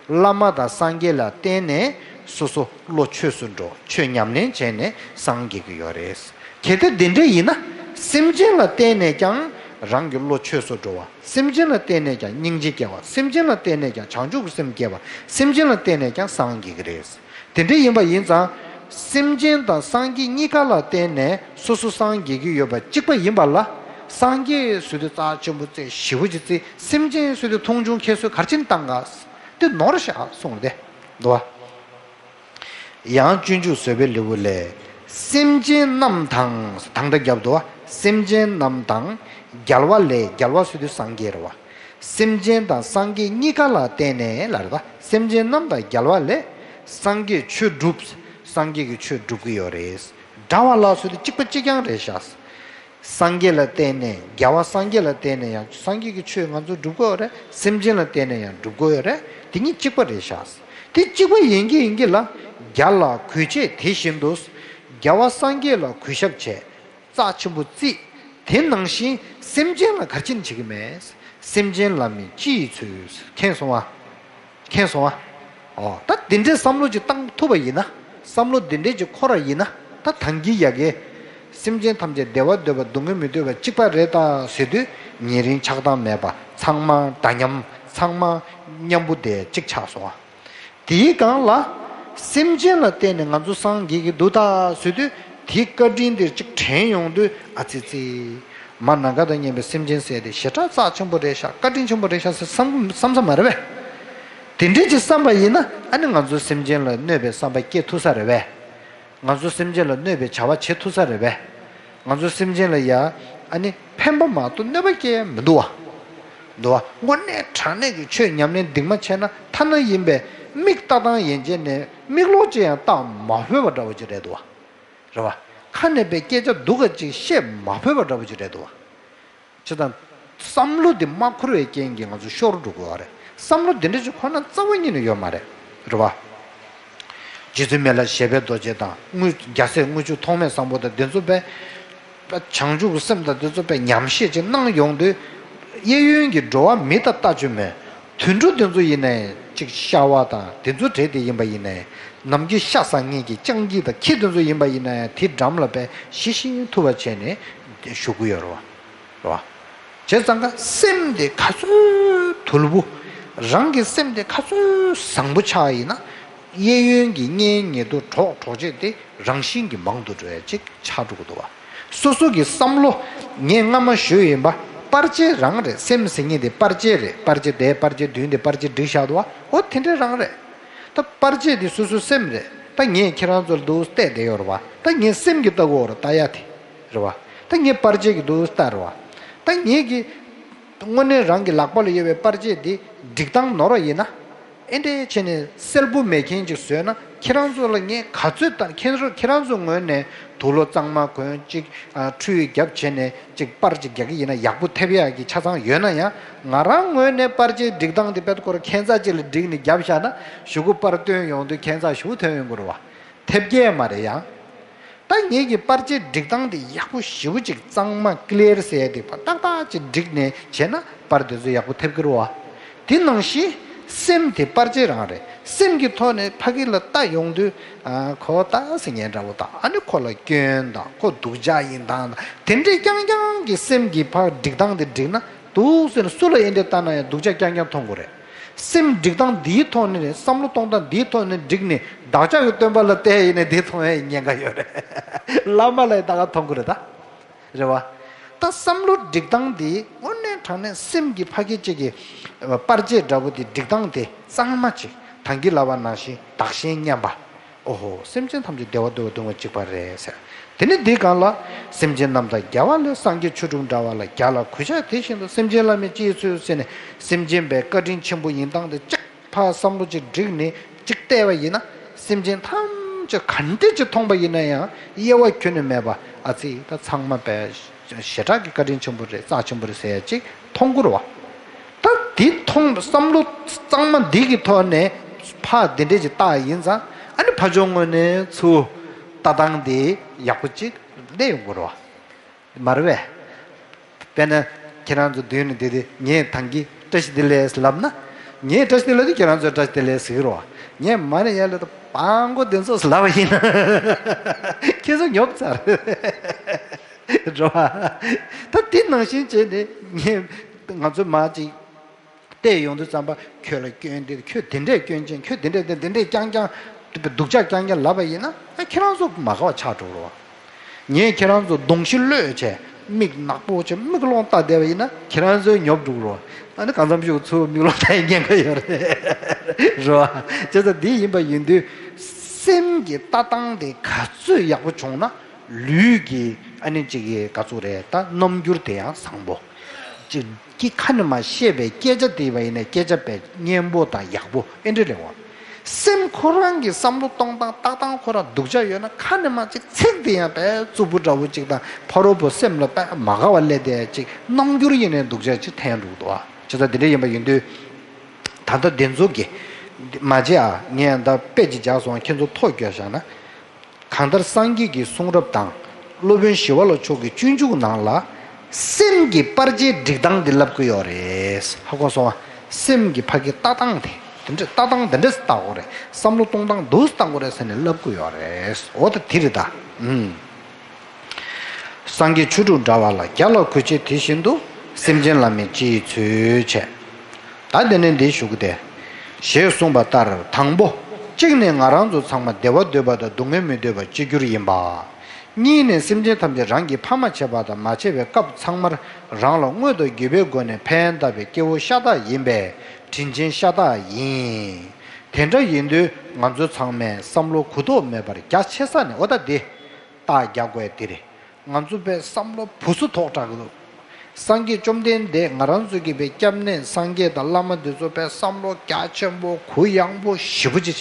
བླ་མ་དང་སངས་རྒྱས་ལ་བརྟེན་ནས་སོ་སོ་བློ་ཆོས་སུ་འགྲོ། ཆོས་ཉམས་ལེན་བྱས་ནས་སངས་རྒྱས་ཀྱི་ཡོད་རེད། གལ་ཏེ་འདི་འདྲ་ཡིན་ན། སེམས་ཅན་ལ་བརྟེན་ནས་ཀྱང་རང་གི་བློ་ཆོས་སུ་འགྲོ་བ། སེམས་ཅན་ལ་བརྟེན་ནས་ཀྱང་སྙིང་རྗེ་སྐྱེ་བ། སེམས་ཅན་ལ་བརྟེན་ནས་ཀྱང་བྱང་ཆུབ་ཀྱི་སེམས་སྐྱེ་བ། སེམས་ཅན་ལ་བརྟེན་ནས་ཀྱང་སངས་རྒྱས་ཀྱི་རེད། དེ་འདྲ་ཡིན་པ་ཡིན་ཙང་། སེམས་ཅན་དང་སངས་རྒྱས་གཉིས་ཀ་ལ་བརྟེན་ནས་སོ་སོ་སངས་རྒྱས་ཀྱི་ཡོད་པ་གཅིག་པ་ཡིན་པ་ལ། སངས་རྒྱས་ཟེར་དུས་རྩ་ཆེན་པོ་བརྩི། ཞེ་པོ་ཅིག་བརྩི། སེམས་ཅན་ཟེར་དུས་མཐོང་ཆུང་ཁྱད་གསོད་ག་རེ་བྱས་ནས་བཏང་ག་དེ་ནོར་ཤག་གསུངས་ཏེ་འདུག་བ། ཡང་སྤྱོད་འཇུག་བཟོད་པའི་ལེའུ་ལས། སེམས་ཅན་རྣམས་དང་། དང་སྒྲ་བརྒྱབ་འདུག་བ། སེམས་ཅན་རྣམས་དང་། རྒྱལ་བ་ལས། རྒྱལ་བ་ཟེར་དུས་སངས་རྒྱས་རེད་བ། སེམས་ཅན་དང་སངས་རྒྱས་གཉིས་ཀ་ལ་བརྟེན་ནས་ལབ་རེད་ད། སེམས་ཅན་རྣམས་དང་རྒྱལ་བ་ལས། སངས་རྒྱས་ཆོས་སྒྲུབ། སངས་རྒྱས་ཀྱི་ཆོས་སྒྲུབ་ཀྱི་ཡོད་རེད། འདྲ་བ་ལ་ཟེར་དུས་གཅིག་པ་གཅིག་རྐྱང་རེད་ཤག་སངས་རྒྱས་ལ་བརྟེན་ནས། རྒྱལ་བ་སངས་རྒྱས་ལ་བརྟེན་ནས་ཡང་སངས་རྒྱས་ཀྱི་ཆོས་ང་ཚོ་སྒྲུབ་དགོས་རེད། སེམས་ཅན་ལ་བརྟེན་ནས་ཡང་སྒྲུབ་དགོས་རེད། དེ་གཉིས་གཅིག་པ་རེད་ཤག་དེ་གཅིག་པ་ཡིན་གྱི་ཡིན་གྱི་ལ། རྒྱལ་ལ་གུས་བྱེད་དེ་བཞིན་དུ། རྒྱལ་བ་སངས་རྒྱས་ལ་གུས་ཞབས་བྱེད། རྩ་ཆེན་པོ་བརྩི། དེ་ནང་བཞིན་སེམས་ཅན་ལ་ག་རེ་བྱེད་ཀྱི་མེད། སེམས་ཅན་ལ་མི་ཅི་ཡི་ཚུལ། མཁྱེན་སོང་བ། མཁྱེན་སོང་ཨ། ཨོ་ད་འདི་འདྲའི་བསམ་བློ་ཅིག་བཏང་ཐུབ་པ་ཡིན་ན། བསམ་བློ་འདི་འདྲའི་ཅིག་འཁོར་བ་ཡིན་ན། ད་ཐང་གི་ཡ་གི། སེམས་ཅན་ཐམས་ཅད་བདེ་བ་འདོད་པ་སྡུག་བསྔལ་མི་འདོད་པ་གཅིག་པ་རེད་ད་ཟེར་དུས་ཉེ་རིང་ཆགས་སྡང་མེད་པ་ཚང་མ་འདྲ་མཉམ། ཚང་མ་མཉམ་པོ་དེ་གཅིག་ཆགས་སོང་ཨ། དེའི་སྒང་ལ། སེམས་ཅན་ལ་བརྟེན་ནས་ང་ཚོ་སངས་རྒྱས་ཀྱི་འདུག་ད་ཟེར་དུས། དེའི་བཀའ་དྲིན་དེ་གཅིག་དྲན་ཡོང་དུས་ཨ་ཙི་ཙི། མ་ནམ་མཁའ་དང་མཉམ་པའི་སེམས་ཅན་ཟེར་དེ་ཞེ་དྲག་རྩ་ཆེན་པོ་རེད་ཤག་བཀའ་དྲིན་ཆེན་པོ་རེད་ཤག་ཟེར་བསམ་བསམ་ས་མ་རེད་པས། དེ་འདྲས་ཅིག་བསམ་པ་ཡིན་ན་ཨ་ནི་ང་ཚོ་སེམས་ཅན་ལ་གནོད་པའི་བསམ་པ་སྐྱེ་ཐུབ་ས་རེད་པས། ང་ཚོ་སེམས་ཅན་ལ་གནོད་པའི་བྱ་བ་བྱེད་ཐུབ་ས་རེད་པས། ང་ཚོ་སེམས་ཅན་ལ་ཡ་ཨ་ནི་ཕན་པ་མ་གཏོགས་གནོད་པ་སྐྱེལ་ཡ་མི་འདུག་བ། འདུག་བ། དངོས་གནས་དྲང་གནས་ཀྱི་ཆོས་ཉམས་ལེན་གདིང་མ་བྱས་ན་ཐ་ན་ཡིན་པས་མིག་ལྟ་སྟངས་ཡན་ཆད་ནས་མིག་ལོག་ཅིག་ཡང་ལྟ་མ་ཕོད་པ་འདྲ་བོ་ཅིག་རེད་འདུག་བ། རེད་བ། ཁ་ནས་པའི་སྐད་ཆ་སྡུག་ག་ཅིག་བཤད་མ་ཕོད་པ་འདྲ་བོ་ཅིག་རེད་འདུག་བ། བྱས་ཙང་། བསམ་བློ་འདི་མ་འཁོར་བའི་རྐྱེན་གྱིས་ང་ཚོ་ཤོར་འགྲོ་གི་ཡོད་རེད། བསམ་བློ་འདི་འདྲ་ཅིག་ཁོ་ན་རྩ་བ་ཉིད་ནས་ཡོད་མ་རེད། རེད་བ། རྗེ་བཙུན་མི་ལ་བཞད་པའི་རྡོ་རྗེ་དང་དངུལ་རྒྱལ་སྲས་དངུལ་ཆུ་ཐོགས་མེད་བཟང་པོ་དང་འདི་ཚོ་པས། བྱང་ཆུབ་ཀྱི་སེམས་དང་འདི་ཚོ་པས་ཉམས་བཞེས་ཅིག་གནང་ཡོང་དུས། གཡས་གཡོན་གྱི་འགྲོ་བ་མི་དང་ལྟ་ཅི་སྨོས། དུད་འགྲོ་འདི་ཚོ་ཡིན་ནའི་ཅིག་ཤ་བ་དང་འདི་ཚོ་བྲེས་ཏེ་ཡིན་པ་ཡིན་ནའི། ནམ་རྒྱུན་ཤ་ཟ་མཁན་གྱི་སྤྱང་ཀི་དང་ཁྱི་འདི་ཚོ་ཡིན་པ་ཡིན་ནའི་དེ་འགྲམ་ལ་པས་ཞི་ཞིང་དུལ་བ་བྱས་ནས་བཞུགས་ཀྱི་ཡོད་རེད་བ། རེད་བ། བྱས་ཙང་ཀ་སེམས་དེ་ག་ཚོད་དུལ་པོ། རང་གི་སེམས་དེ་ག་ཚོད་བཟང་པོ་ཆགས་ཡིན་ན། གཡས་གཡོན་གྱི་གཉེན་ཉེ་དུ་གྲོགས་གྲོགས་མཆེད་དེ་རང་བཞིན་གྱིས་མང་དུ་འགྲོ་ཡ་ཅིག་ཆགས་འགྲོ་གི་འདུག་བ། སོ་སོ་གི་བསམ་བློ། ངས་སྔ་མ་ཞུས་ཡིན་པ། པར་ཆས་རང་རེད། སེམས་ཟེར་མཁན་དེ་པར་ཆས་རེད། པར་ཆས་དེ་པར་ཆས་བདུན་དེ་པར་ཆས་བསྒྲིགས་བཞག་འདུག་བ། འོ་དེ་འདྲས་རང་རེད། ད་པར་ཆས་དེ་སོ་སོའི་སེམས་རེད། ད་ངས་ཁྱེད་རང་ཚོ་ལ་འདུག་བལྟས་བསྡད་ཡོད་རེད་བ། ད་ངས་སེམས་ཀྱིས་ལྟ་དགོས་རེད། ལྟ་ཡ་དེ་རེད་བ། ད་ངས་པར་ཆས་ཀྱིས་འདུག་ལྟ་རེད་བ། ད་ངས་ཀྱི། དངོས་གནས་རང་གི་ལག་པ་ལ་ཡོད་པའི་པར་ཆས་འདི་སྒྲིག་སྟངས་ནོར་བ་ཡིན་ན། ཨེ་འདྲས་བྱས་ནས་གསལ་པོ་མེད་མཁན་ཅིག་བཟོས་ན་ཁྱེད་རང་ཚོ་ལ་ངས་ག་ཚོད་ལྟ། ཁྱེད་རང་ཁྱེད་རང་ཚོ་ངོས་ནས་དུག་ལོག་གཙང་མ་གོན་ཅིག་ཨ་ཁྲུས་རྒྱབ་བྱས་ནས་ཅིག་པར་ཅིག་རྒྱག་གི་ཡིན་ན་ཡག་པོ་ཐེབས་ཡག་གི་ཆ་ཚང་ཡོད་ན་ཡང་། ང་རང་ངོས་ནས་པར་ཆས་སྒྲིག་སྟངས་འདི་དཔེ་སྐོར་ཁྱད་མཚར་ཅིག་ལ་བསྒྲིགས་ནས་རྒྱབ་བཞག་ན་གཞུག་གུ་པར་བཏོན་ཡོང་དུས་ཁྱད་མཚར་ཞེ་པོ་ཐོན་ཡོང་གི་རེད་བ། ཐེབས་ཀྱི་མ་རེད་ཡང་། ད་ངེད་ཀྱི་པར་ཆས་སྒྲིག་སྟངས་དེ་ཡག་པོ་ཞེ་པོ་ཅིག་གཙང་མ་ཀི་ལི་ཡར་ཟེར་ཡ་དེ་ཏག་ཏག་ཅིག་བསྒྲིགས་ནས་བྱས་ན་པར་དེ་ཚོ་ཡག་པོ་ཐེབས་ཀྱི་རེད་བ། དེ་ནང་བཞིན་སེམས་དེ་པར་ཆས་རང་རེད། སེམས་ཀྱི་ཐོག་ནས་ཕ་གི་ལ་ལྟ་ཡོང་དུས། ཨ་ཁོ་ལྟ་ཟེར་མཁན་འདྲ་པོ་དང་། ཨ་ནི་ཁོ་ལ་སྐྱོན་དང་། ཁོ་སྡུག་ཅག་ཡིན་དང་དང་། དེ་འདྲས་རྐྱང་རྐྱང་གི་སེམས་ཀྱི་ཕར་སྒྲིག་སྟངས་དེ་བསྒྲིགས་ན། འདུག་ཟེར་ནས་སུ་ལ་ཡིན་དེ་ལྟ་ན་ཡང་སྡུག་ཅག་རྐྱང་རྐྱང་མཐོང་གི་རེད། སེམས་སྒྲིག་སྟངས་འདིའི་ཐོག་ནས་རེད། བསམ་བློ་གཏོང་སྟངས་འདིའི་ཐོག་ནས་བསྒྲིགས་ནས་བདག་ཅག་གི་སྟོན་པ་ལ་བལྟས་ཡིན་ནའི་འདི་མཐོང་ཡ་ཉེན་ཁ་ཡོད་རེད། བླ་མ་ལ་ཡང་ད་ག་མཐོང་གི་རེད་ད། རེད་བ། ད་བསམ་བློ་སྒྲིག་སྟངས་འདི་དངོས་གནས་དྲང་གནས་སེམས་ཀྱི་ཕ་གི་གཅིག་གི་པར་ཆས་འདྲ་པོ་འདི་སྒྲིག་སྟངས་དེ་གཙང་མ་ཅིག་ཐང་གི་ལབ་པ་ནང་བཞིན་བདག་གཞན་མཉམ་པ། ཨོ་ཧོ། སེམས་ཅན་ཐམས་ཅད་བདེ་བ་འདོད་པ་གདུང་བ་གཅིག་པ་རེད་ཟེར། དེ་ནི་འདི་གང་ལ། སེམས་ཅན་རྣམས་དང་རྒྱལ་བ་ལས། སངས་རྒྱས་ཆོས་དྲུག་འདྲ་བ་ལ། རྒྱལ་ལ་གུས་ཕྱག་དེ་བཞིན་དུ། སེམས་ཅན་བླ་མེད་སྤྱི་ཡི་ཚུལ་ཟེར་ནས། སེམས་ཅན་པའི་བཀའ་དྲིན་ཆེན་པོ་ཡིན་སྟངས་དེ་གཅིག་ཕར་བསམ་བློ་ཅིག་བསྒྲིགས་ནས་ཅིག་བལྟས་པ་ཡིན་ན། སེམས་ཅན་ཐམས་ཅད་ག་འདྲས་ཅིག་མཐོང་པ་ཡིན་ན་ཡང་དབྱེ་བ་ཁྱོན་ནས་མེད་པ། ཨ་ཙི། ད་ཚང་མ་པས་ཞེ་དྲག་གི་བཀའ་དྲིན་ཆེན་པོ་རེད། རྩ་ཆེན་པོ་རེད་ཟེར་ཡ་ཅིག་མཐོང་གི་རེད་བ། ད་འདི་མཐོང་བསམ་བློ་གཙང་མ་འདི་གི་ཐོག་ནས་ཕར་འདི་འདྲས་ཅིག་བཏགས་ཡིན་ཙང་། ཨ་ནི་ཕར་ཕྱོགས་ངོས་ནས་ཚུར་ལྟ་སྟངས་དེ་ཡག་པོ་ཅིག་སླེབས་ཡོང་གི་རེད་བ། མ་རེད་པས། དཔེར་ན་ཁྱེད་རང་ཚོ་མདུན་ནས་བསྡད་དེ་ངས་ད་གིན་བཀྲ་ཤིས་བདེ་ལེགས་ལབ་ན། ངས་བཀྲ་ཤིས་བདེ་ལེགས་དེ་ཁྱེད་རང་ཚོས་བཀྲ་ཤིས་བདེ་ལེགས་ཟེར་གི་རེད་བ། ངས་མ་ནས་ཡར་ལ་ད་བང་མགོ་འདི་ཚོ་ལབ་པ་ཡིན་ན། ཁྱེད་ཚོ་ཉོབ་ཚར། རེད་བ། ད་དེ་ནང་བཞིན་བྱས་ནས་ངས་ང་ཚོ་མ་ཅིག་བལྟས་ཡོང་དུས་ཙམ་པ། ཁྱོད་ལ་སྐྱོན་འདི། ཁྱོད་དེ་འདྲས་སྐྱོན་ཅན། ཁྱོད་དེ་འདྲས་དེ་འདི་འདྲས་རྐྱང་རྐྱང་། སྡུག་ཅག་རྐྱང་རྐྱང་ལབ་པ་ཡིན་ན། ཨ། ཁྱེད་རང་ཚོ་མ་དགའ་བ་ཆགས་འགྲོ་རོགས། ངས་ཁྱེད་རང་ཚོ་གདོང་བཞི་གློད་བྱས། མིག་ནག་པོ་བྱས། མིག་ལོང་ལྟ་བསྡད་པ་ཡིན་ན། ཁྱེད་རང་ཚོ་ཉོབ་འགྲོ་རོགས། ཨ་ནི་གང་འཚམ་ཞིག་ཚུར་མིག་ལོང་ལྟ་ཡི་ཉེན་ཁ་ཡོད་རེད། རེད་བ། བྱས་ཙང་འདི་ཡིན་པ་ཡིན་དུས། སེམས་ཀྱི་ལྟ་སྟངས་དེ་ག་ཚོད་ཡག་པོ་བྱུང་ན། ལུས་ཀྱི་ཨ་ནི་ཅིག་གི་ག་ཚོད་རེད། ད་རྣམ་འགྱུར་དེ་ཡང་བཟང་པོ། ཅིག་གི་ཁ་ནས་མར་བཤད་པའི་སྐད་ཆ་དེ་བ་ཡིན་ན། སྐད་ཆ་དཔེ་སྙན་པོ་དང་ཡག་པོ་ཨེ་འདྲ་རེད་བ། སེམས་ཁོ་རང་གི་བསམ་བློ་གཏོང་སྟངས་ལྟ་སྟངས་ཁོ་རང་སྡུག་ཅག་ཡོད་ན། ཁ་ནས་མར་ཅིག་ཚིག་དེ་ཡང་དཔེ་རྩུབ་པོ་འདྲ་བོ་ཅིག་དང་། ཕ་རོལ་པོ་སེམས་ལ་དཔེ་མ་དགའ་བ་སླེབས་དེ་ཅིག་རྣམ་འགྱུར་ཡིན་ནའི་སྡུག་ཅག་ཅིག་འཐེན་འགྲོ་གི་འདུག་བ། བྱས་ཙང་དེ་འདྲ་ཡིན་པ་ཡིན་དུས། ད་ལྟ་འདི་ཚོ་གི་མ་བྱེད་ཨ། ངས་ད་དཔེ་ཅིག་བརྒྱབ་སོང་། ཁྱེད་ཚོ་ཐོ་བཀོད་བཞག་ན། གང་ལྟར་སངས་རྒྱས་ཀྱི་གསུང་རབ་དང་། སློབ་དཔོན་ཞི་བ་ལྷ་མཆོག་གི་སྤྱོད་འཇུག་ནང་ལ། སེམས་ཀྱི་པར་ཆས་སྒྲིག་སྟངས་འདི་ལབ་ཀྱི་ཡོད་རེད། ཧ་གོ་སོང་ང་། སེམས་ཀྱི་ཕ་གི་ལྟ་སྟངས་དེ། དེ་འདྲ་ལྟ་སྟངས་དེ་འདྲས་བལྟ་དགོས་རེད། བསམ་བློ་གཏོང་སྟངས་འདུག་སེ་བལྟ་དགོས་རེད་ཟེར་ནས་ལབ་ཀྱི་ཡོད་རེད། འོ་ད་དེ་རེད་ད། ཨུམ། སངས་རྒྱས་ཆོས་དྲུག་འདྲ་བ་ལ། རྒྱལ་ལ་གུས་བྱེད་དེ་བཞིན་དུ། སེམས་ཅན་བླ་མེད་སྤྱི་ཡི་ཚུལ་བྱས། ད་དེ་ནས་འདི་ཞུ་གི་སྟེ། ཞེས་གསུངས་པ་ལྟར། དང་པོ། གཅིག་ནས་ང་རང་ཚོ་ཚང་མ་བདེ་བ་འདོད་པ་དང་སྡུག་བསྔལ་མི་འདོད་པ་གཅིག་གྱུར་ཡིན་པ། གཉིས་ནས་སེམས་ཅན་ཐམས་ཅད་རང་གི་ཕ་མ་བྱས་པ་དང་མ་བྱས་པའི་སྐབས་ཚང་མར་རང་ལ་དངོས་དང་བརྒྱུད་པའི་སྒོ་ནས་ཕན་བཏགས་པའི་སྐྱེ་བོ་ཤ་སྟག་ཡིན་པས་དྲིན་ཅན་ཤ་སྟག་ཡིན། དེ་འདྲ་ཡིན་དུས་ང་ཚོ་ཚང་མས་བསམ་བློ་གུ་དོག་མེད་པར་རྒྱ་ཆེ་ས་ནས། འོ་ད་འདི་རྟགས་རྒྱག་དགོས་དེ་རེད། ང་ཚོ་དཔེ་བསམ་བློ་བུ་སུ་ཐོག་དྲག་གི་འདུག་སངས་རྒྱས་བཅོམ་ལྡན་འདས་ང་རང་ཚོ་གི་དཔེ་སྐྱབས་གནས་སངས་རྒྱས་དང་བླ་མ་འདི་ཚོ་དཔེ་བསམ་བློ་རྒྱ་ཆེན་པོ་གུ་ཡངས་པོ་ཞེ་པོ་ཅིག་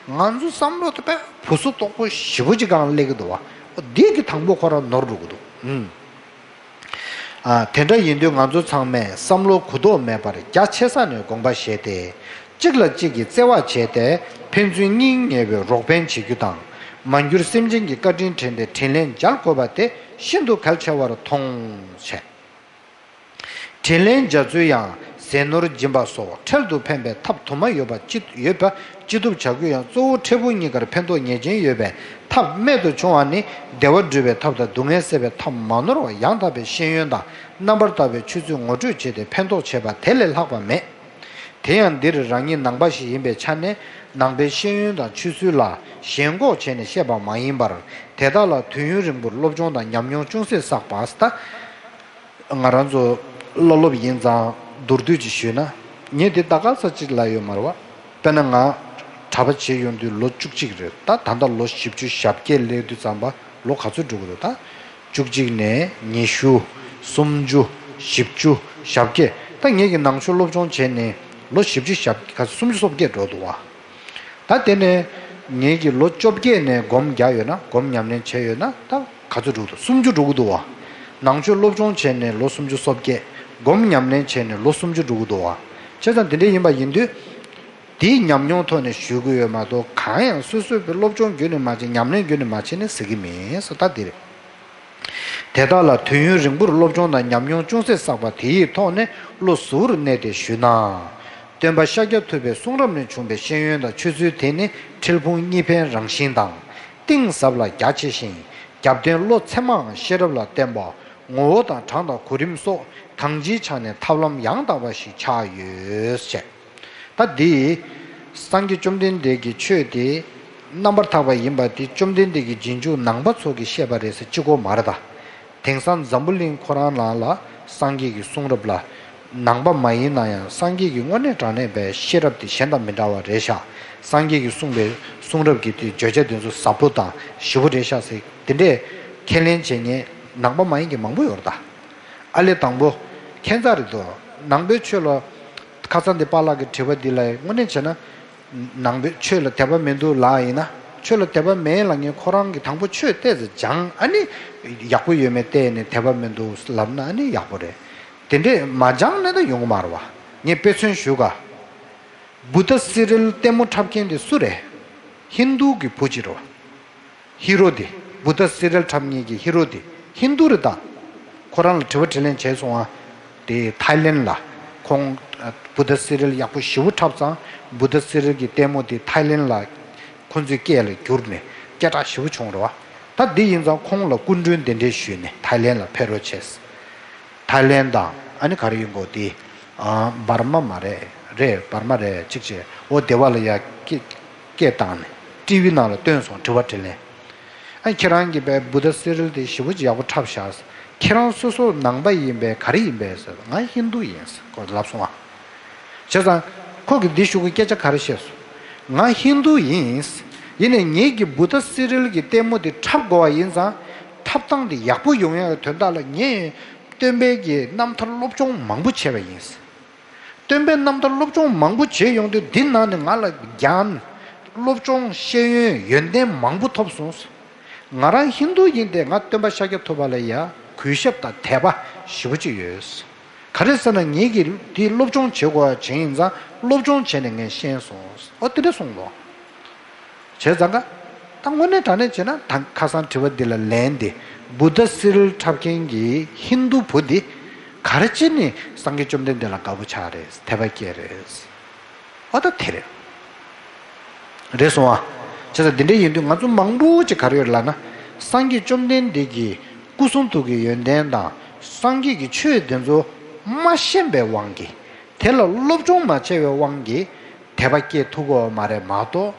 བྱས། ང་ཚོ་བསམ་བློ་དེ་དཔེ་བུ་སུ་དོག་པོ་ཞེ་པོ་ཅིག་སྒང་སླེབས་ཀྱི་འདུག་བ། འདི་གི་དང་པོ་ཁོ་རང་ནོར་འགྲོ་གི་འདུག་ཨུམ། ཨ། དེ་འདྲ་ཡིན་དུས་ང་ཚོ་ཚང་མས་བསམ་བློ་གུ་དོག་མེད་པར་རྒྱ་ཆེ་ས་ནས་དགོངས་པ་བཞེས་ཏེ། གཅིག་ལ་གཅིག་གིས་བརྩེ་བ་བྱས་ཏེ། ཕན་ཚུན་སྙིང་ཉེ་བའི་རོགས་ཕན་བྱེད་རྒྱུ་དང་། མ་གྱུར་སེམས་ཅན་གྱི་བཀའ་དྲིན་དྲན་ཏེ་དྲིན་ལན་འཇལ་དགོས་པ་དེ་ཤིན་ཏུ་གལ་ཆེ་བར་མཐོང་བྱས། དྲིན་ལན་འཇལ་ཚུལ་ཡང་ཟས་ནོར་སྦྱིན་པ་སོགས་འཕྲལ་དུ་ཕན་པའི་ཐབས་དུ་མ་ཡོད་པ་ཅི་ཡོད་པ་ཅི་ཐུབ་བྱ་རྒྱུ་ཡང་གཙོ་བོ་འཕྲལ་ཕུགས་གཉིས་ཀར་ཕན་ཐོགས་ངེས་ཅན་ཡོད་པའི་ཐབས་རྨད་དུ་བྱུང་བ་ནི། བདེ་བ་སྒྲུབ་པའི་ཐབས་དང་སྡུག་བསྔལ་སེལ་བའི་ཐབས་མ་ནོར་བ་ཡང་དག་པའི་ཤེས་ཡོན་དང་རྣམ་པར་དག་པའི་ཆོས་ཚུལ་ངོ་སྤྲོད་བྱས་ཏེ་ཕན་ཐོགས་བྱེད་པ་དེ་ལས་ལྷག་པ་མེད། དེ་ཡང་འདིར་རང་ཉིད་ནང་པ་ཞིག་ཡིན་པའི་ཆ་ནས། ནང་པའི་ཤེས་ཡོན་དང་ཆོས་ཚུལ་ལ་ཞེན་ཁོག་བྱས་ནས་བཤད་པ་མ་ཡིན་པར། དེ་དག་ལ་དུས་ཡུན་རིང་པོར་སློབ་སྦྱོང་དང་ཉམས་མྱོང་ཅུང་ཟད་བསགས་པ་ད། ང་རང་ཚོ་བློ་སློབ་ཡིན་ཙང་མདོར་བསྡུས་ཅིག་ཞུས་ན། ངས་འདི་ད་ག་ས་ཅིག་ལབ་ཡོད་མ་རེད་བ། དཔེར་ན་ང་གྲྭ་པ་བྱེད་ཡོང་དུས་ལོ་བཅུ་གཅིག་རེད། ད་ད་ལྟ་ལོ་བཞི་བཅུ་ཞེ་བརྒྱད་སླེབས་དུས་ཙམ་པ་ལོ་ག་ཚོད་འགྲོ་གི་འདུག་ད་བཅུ་གཅིག་ནས་ཉི་ཤུ། སུམ་ཅུ། བཞི་བཅུ། ཞེ་བརྒྱད། ད་ངེད་ཀྱི་ནང་ཆོས་སློབ་སྦྱོང་བྱས་ནས་ལོ་བཞི་བཅུ་ཞེ་བརྒྱད་ག་ཚོད་སུམ་ཅུ་སོ་བརྒྱད་འགྲོ་འདུག་བ། ད་དེ་ནས་ངེད་ཀྱིས་ལོ་བཅོ་བརྒྱད་ནས་སྒོམ་རྒྱག་ཡོད་ན། སྒོམ་ཉམས་ལེན་བྱས་ཡོད་ན། ད་ག་ཚོད་འགྲོ་གི་འདུག་སུམ་ཅུ་འགྲོ་གི་འདུག་བ། ནང་ཆོས་སློབ་སྦྱོང་བྱས་ནས་ལོ་སུམ་ཅུ་སོ་བརྒྱད། སྒོམ་ཉམས་ལེན་བྱས་ནས་ལོ་སུམ་ཅུ་འགྲོ་གི་འདུག་བ། བྱས་ཙང་དེ་འདྲ་ཡིན་པ་ཡིན་དུས། དེའི་ཉམས་མྱོང་ཐོག་ནས་ཞུ་གི་ཡོད་མ་གཏོགས། གང་ཡང་སོ་སོས་པའི་སློབ་སྦྱོང་བརྒྱུད་ནས་མ་བྱས། ཉམས་ལེན་བརྒྱུད་ནས་མ་བྱས་ནས་ཟེར་གི་མིན་སོ། ད་དེ་རེད། དེ་དག་ལ་དུས་ཡུན་རིང་པོར་སློབ་སྦྱོང་དང་ཉམས་མྱོང་ཅུང་ཟད་བསགས་པ་དེ་ཡི་ཐོག་ནས་བློ་གཟུ་བོར་གནས་ཏེ་ཞུས་ན། སྟོན་པ་ཤཱཀྱ་ཐུབ་པའི་གསུང་རབ་ནས་བྱུང་བའི་ཤེས་ཡོན་དང་ཆོས་ཚུལ་དེ་ནི་འཕྲལ་ཕུགས་གཉིས་ཕན་རང་བཞིན་དང་། གཏིང་ཟབ་ལ་རྒྱ་ཆེ་ཞིང་། རྒྱབ་རྟེན་བློ་ཚད་མའམ་ཤེས་རབ་ལ་བརྟེན་པ། ངོ་བོ་དང་གྲངས་དང་གོ་རིམ་སོགས་གང་ཅིའི་ཆ་ནས་ཐབས་ལམ་ཡང་དག་པ་ཞིག་ཆགས་ཡོད་ཅེས། ད་འདི་སངས་རྒྱས་བཅོམ་ལྡན་འདས་ཀྱི་ཆོས་དེ་རྣམ་པར་དག་པ་ཡིན་པ་དེ་བཅོམ་ལྡན་འདས་ཀྱི་རྗེས་འཇུག་ནང་པ་ཚོ་གིས་བཤད་པ་རེད་ཟེར་གཅིག་པོ་མ་རེད་ད། དེང་སང་འཛམ་བུ་གླིང་ཁོ་རང་ནང་ལ་སངས་རྒྱས་ཀྱི་གསུང་རབ་ལ་ ནང་པ་མ་ཡིན་ན་ཡང་སངས་རྒྱས་ཀྱི་དངོས་གནས་དྲང་གནས་པའི་ཤེས་རབ་དེ་གཞན་དང་མི་འདྲ་བ་རེད་ཤག་སངས་རྒྱས་ཀྱིས་གསུངས་པའི་གསུང་རབ་ཀྱི་དེ་བརྗོད་བྱ་དེ་ཚོ་ཟབ་པོ་དང་ཞིབ་པོ་རེད་ཤག་ཟེར་དེ་འདྲས་ཁས་ལེན་བྱེད་མཁན་ནང་པ་མ་ཡིན་གྱི་མང་པོ་ཡོད་རེད་ད། ཨ་ལས་དང་པོ་ཁྱད་མཚར་རེད་དོ། ནང་པའི་ཆོས་ལ་ཁ་སང་དེ་པཱ་ལགས་ཀྱི་དྲི་བ་འདི་ལ་དངོས་གནས་བྱས་ན། ནང་པའི་ཆོས་ལ་དད་པ་མི་འདུག་ལབ་ཡིན་ན། ཆོས་ལ་དད་པ་མེད་ལབ་མཁན་ཁོ་རང་གིས་དང་པོ་ཆོས་ཏོག་ཙམ་སྦྱངས་ཨ་ནི་ཡག་པོ་ཡོད་མེད་བལྟས་ནས་དད་པ་མི་འདུག་ལབ་ན་ཨ་ནི་ཡག་པོ་རེད། དེ་འདྲས་མ་སྦྱངས་ནས་ད་ཡོང་གི་མ་རེད་བ། ངས་དཔེ་མཚོན་ཞུ་ག་བུདྡྷ་སི་རལ་ལྟད་མོ་འཁྲབ་མཁན་དེ་སུ་རེད། ཧིན་དུ་གི་བུ་གཅིག་རེད་བ། ཧི་རོ་དེ། བུདྡྷ་སི་རལ་འཁྲབ་མཁན་གྱི་ཧི་རོ་དེ་ཧིན་དུ་རེད་ད། ཁོ་རང་ལ་དྲི་བ་དྲིས་ལན་བྱས་སོང་ཨ། དེ་ཐའི་ལེན་ལ། ཁོང་ཨ། བུདྡྷ་སི་རལ་ཡག་པོ་ཞེ་པོ་འཁྲབ་ཙང་བུདྡྷ་སི་རལ་གྱི་ལྟད་མོ་དེ་ཐའི་ལེན་ལ་ཁོང་ཚོའི་སྐད་ལ་བསྒྱུར་ནས་སྐད་གྲགས་ཞེ་པོ་བྱུང་རེད་བ། ད་འདི་ཡིན་ཙང་ཁོང་ལ་སྐུ་མགྲོན་གདན་འདྲེན་ཞུས་ནས་ཐའི་ལེན་ལ་ཕེབས་རོགས་བྱས། ཐའི་ལེན་དང་ཨ་ནི་ག་རེ་ཡིན་གོ་དེ། ཨ། འབར་མ་མ་རེད། རེད། འབར་མ་རེད། གཅིག་བྱས་འོ་དེ་བ་ལ་ཡ་སྐད་སྐད་བཏང་ནས་ཊི་ཝི་ནང་ལ་བཏོན་སོང་དྲི་བ་དྲིས་ལན། ཨ་ཁྱེད་རང་གིས་བས་བུདྡྷ་སི་རལ་དེ་ཞེ་པོ་ཅིག་ཡག་པོ་འཁྲབ་བཞག་ཁྱེད་རང་སོ་སོ་ནང་པ་ཡིན་པས་ག་རེ་ཡིན་པས་ཟེར། ང་ཧིན་དུ་ཡིན་ཟེར་ཁོས་ལབ་སོང་ཨ། བྱས་ཙང་ཁོ་གིས་འདི་ཞུ་གི་སྐད་ཆ་ག་རེ་བཤད་སོང་། ང་ཧིན་དུ་ཡིན། ཡིན་ནའི་ངེད་ཀྱི་བུདྡྷ་སི་རལ་གྱི་ལྟད་མོ་དེ་འཁྲབ་དགོས་པ་ཡིན་ཙང་འཁྲབ་སྟངས་དེ་ཡག་པོ་ཡོང་ཡག་གི་དོན་དག་ལ་ངས་སྟོན་པའི་གི་རྣམ་ཐར་སློབ་སྦྱོང་མང་པོ་བྱས་པ་ཡིན། སྟོན་པའི་རྣམ་ཐར་སློབ་སྦྱོང་མང་པོ་བྱས་ཡོང་དུས་འདི་ནང་ནས་ང་ལ་ཉམས་སློབ་སྦྱོང་ཤེས་ཡོན་ཡོན་ཏན་མང་པོ་ཐོབ་སོང་། ང་རང་ཧིན་དུ་ཡིན་ཏེ་ང་སྟོན་པ་ཤཱཀྱ་ཐུབ་པ་ལ་ཡ་གུས་ཞབས་དང་དད་པ་ཞེ་པོ་ཅིག་ཡོད། ག་རེ་ཟེར་ན་ངེད་ཀྱིས་འདི་སློབ་སྦྱོང་བྱེད་དགོས་པ་བྱས་ཡིན་ཙང་སློབ་སྦྱོང་བྱས་ནས་ངས་ཤེས་སོང་། ཨོ་དེ་འདྲ་གསུངས་ལོ། བྱས་ཙང་ཀ། ད་དངོས་གནས་དྲང་གནས་བྱས་ན་ད་ཁ་སང་དྲི་བ་འདི་ལ་ལན་འདི། བུདྡྷ་སི་རལ་འཁྲབ་མཁན་གྱི་ཧིན་དུ་བུ་འདི། ག་རེ་བྱས་ནས་སངས་རྒྱས་བཅོམ་ལྡན་འདས་ལ་དགའ་པོ་ཆགས་རེད། དད་པ་སྐྱེས་རེད། ཨོ་ད་དེ་རེད། རེད་སོང་ཨ། བྱས་ཙང་འདི་འདྲ་ཡིན་དུས་ང་ཚོ་མང་པོ་ཅིག་ག་རེ་ཡོད་ལབ་ན། སངས་རྒྱས་བཅོམ་ལྡན་འདས་ཀྱི་སྐུ་གསུང་ཐུགས་ཀྱི་ཡོན་ཏན་དང་སངས་རྒྱས་ཀྱི་ཆོས་འདི་ཚོ་མ་ཤེས་པའི་དབང་གིས། དེ་ལ་སློབ་སྦྱོང་མ་བྱས་པའི་དབང་གིས་དད་པ་སྐྱེ་ཐུབ་ཀྱི་ཡོད་མ་རེད་མ་གཏོགས།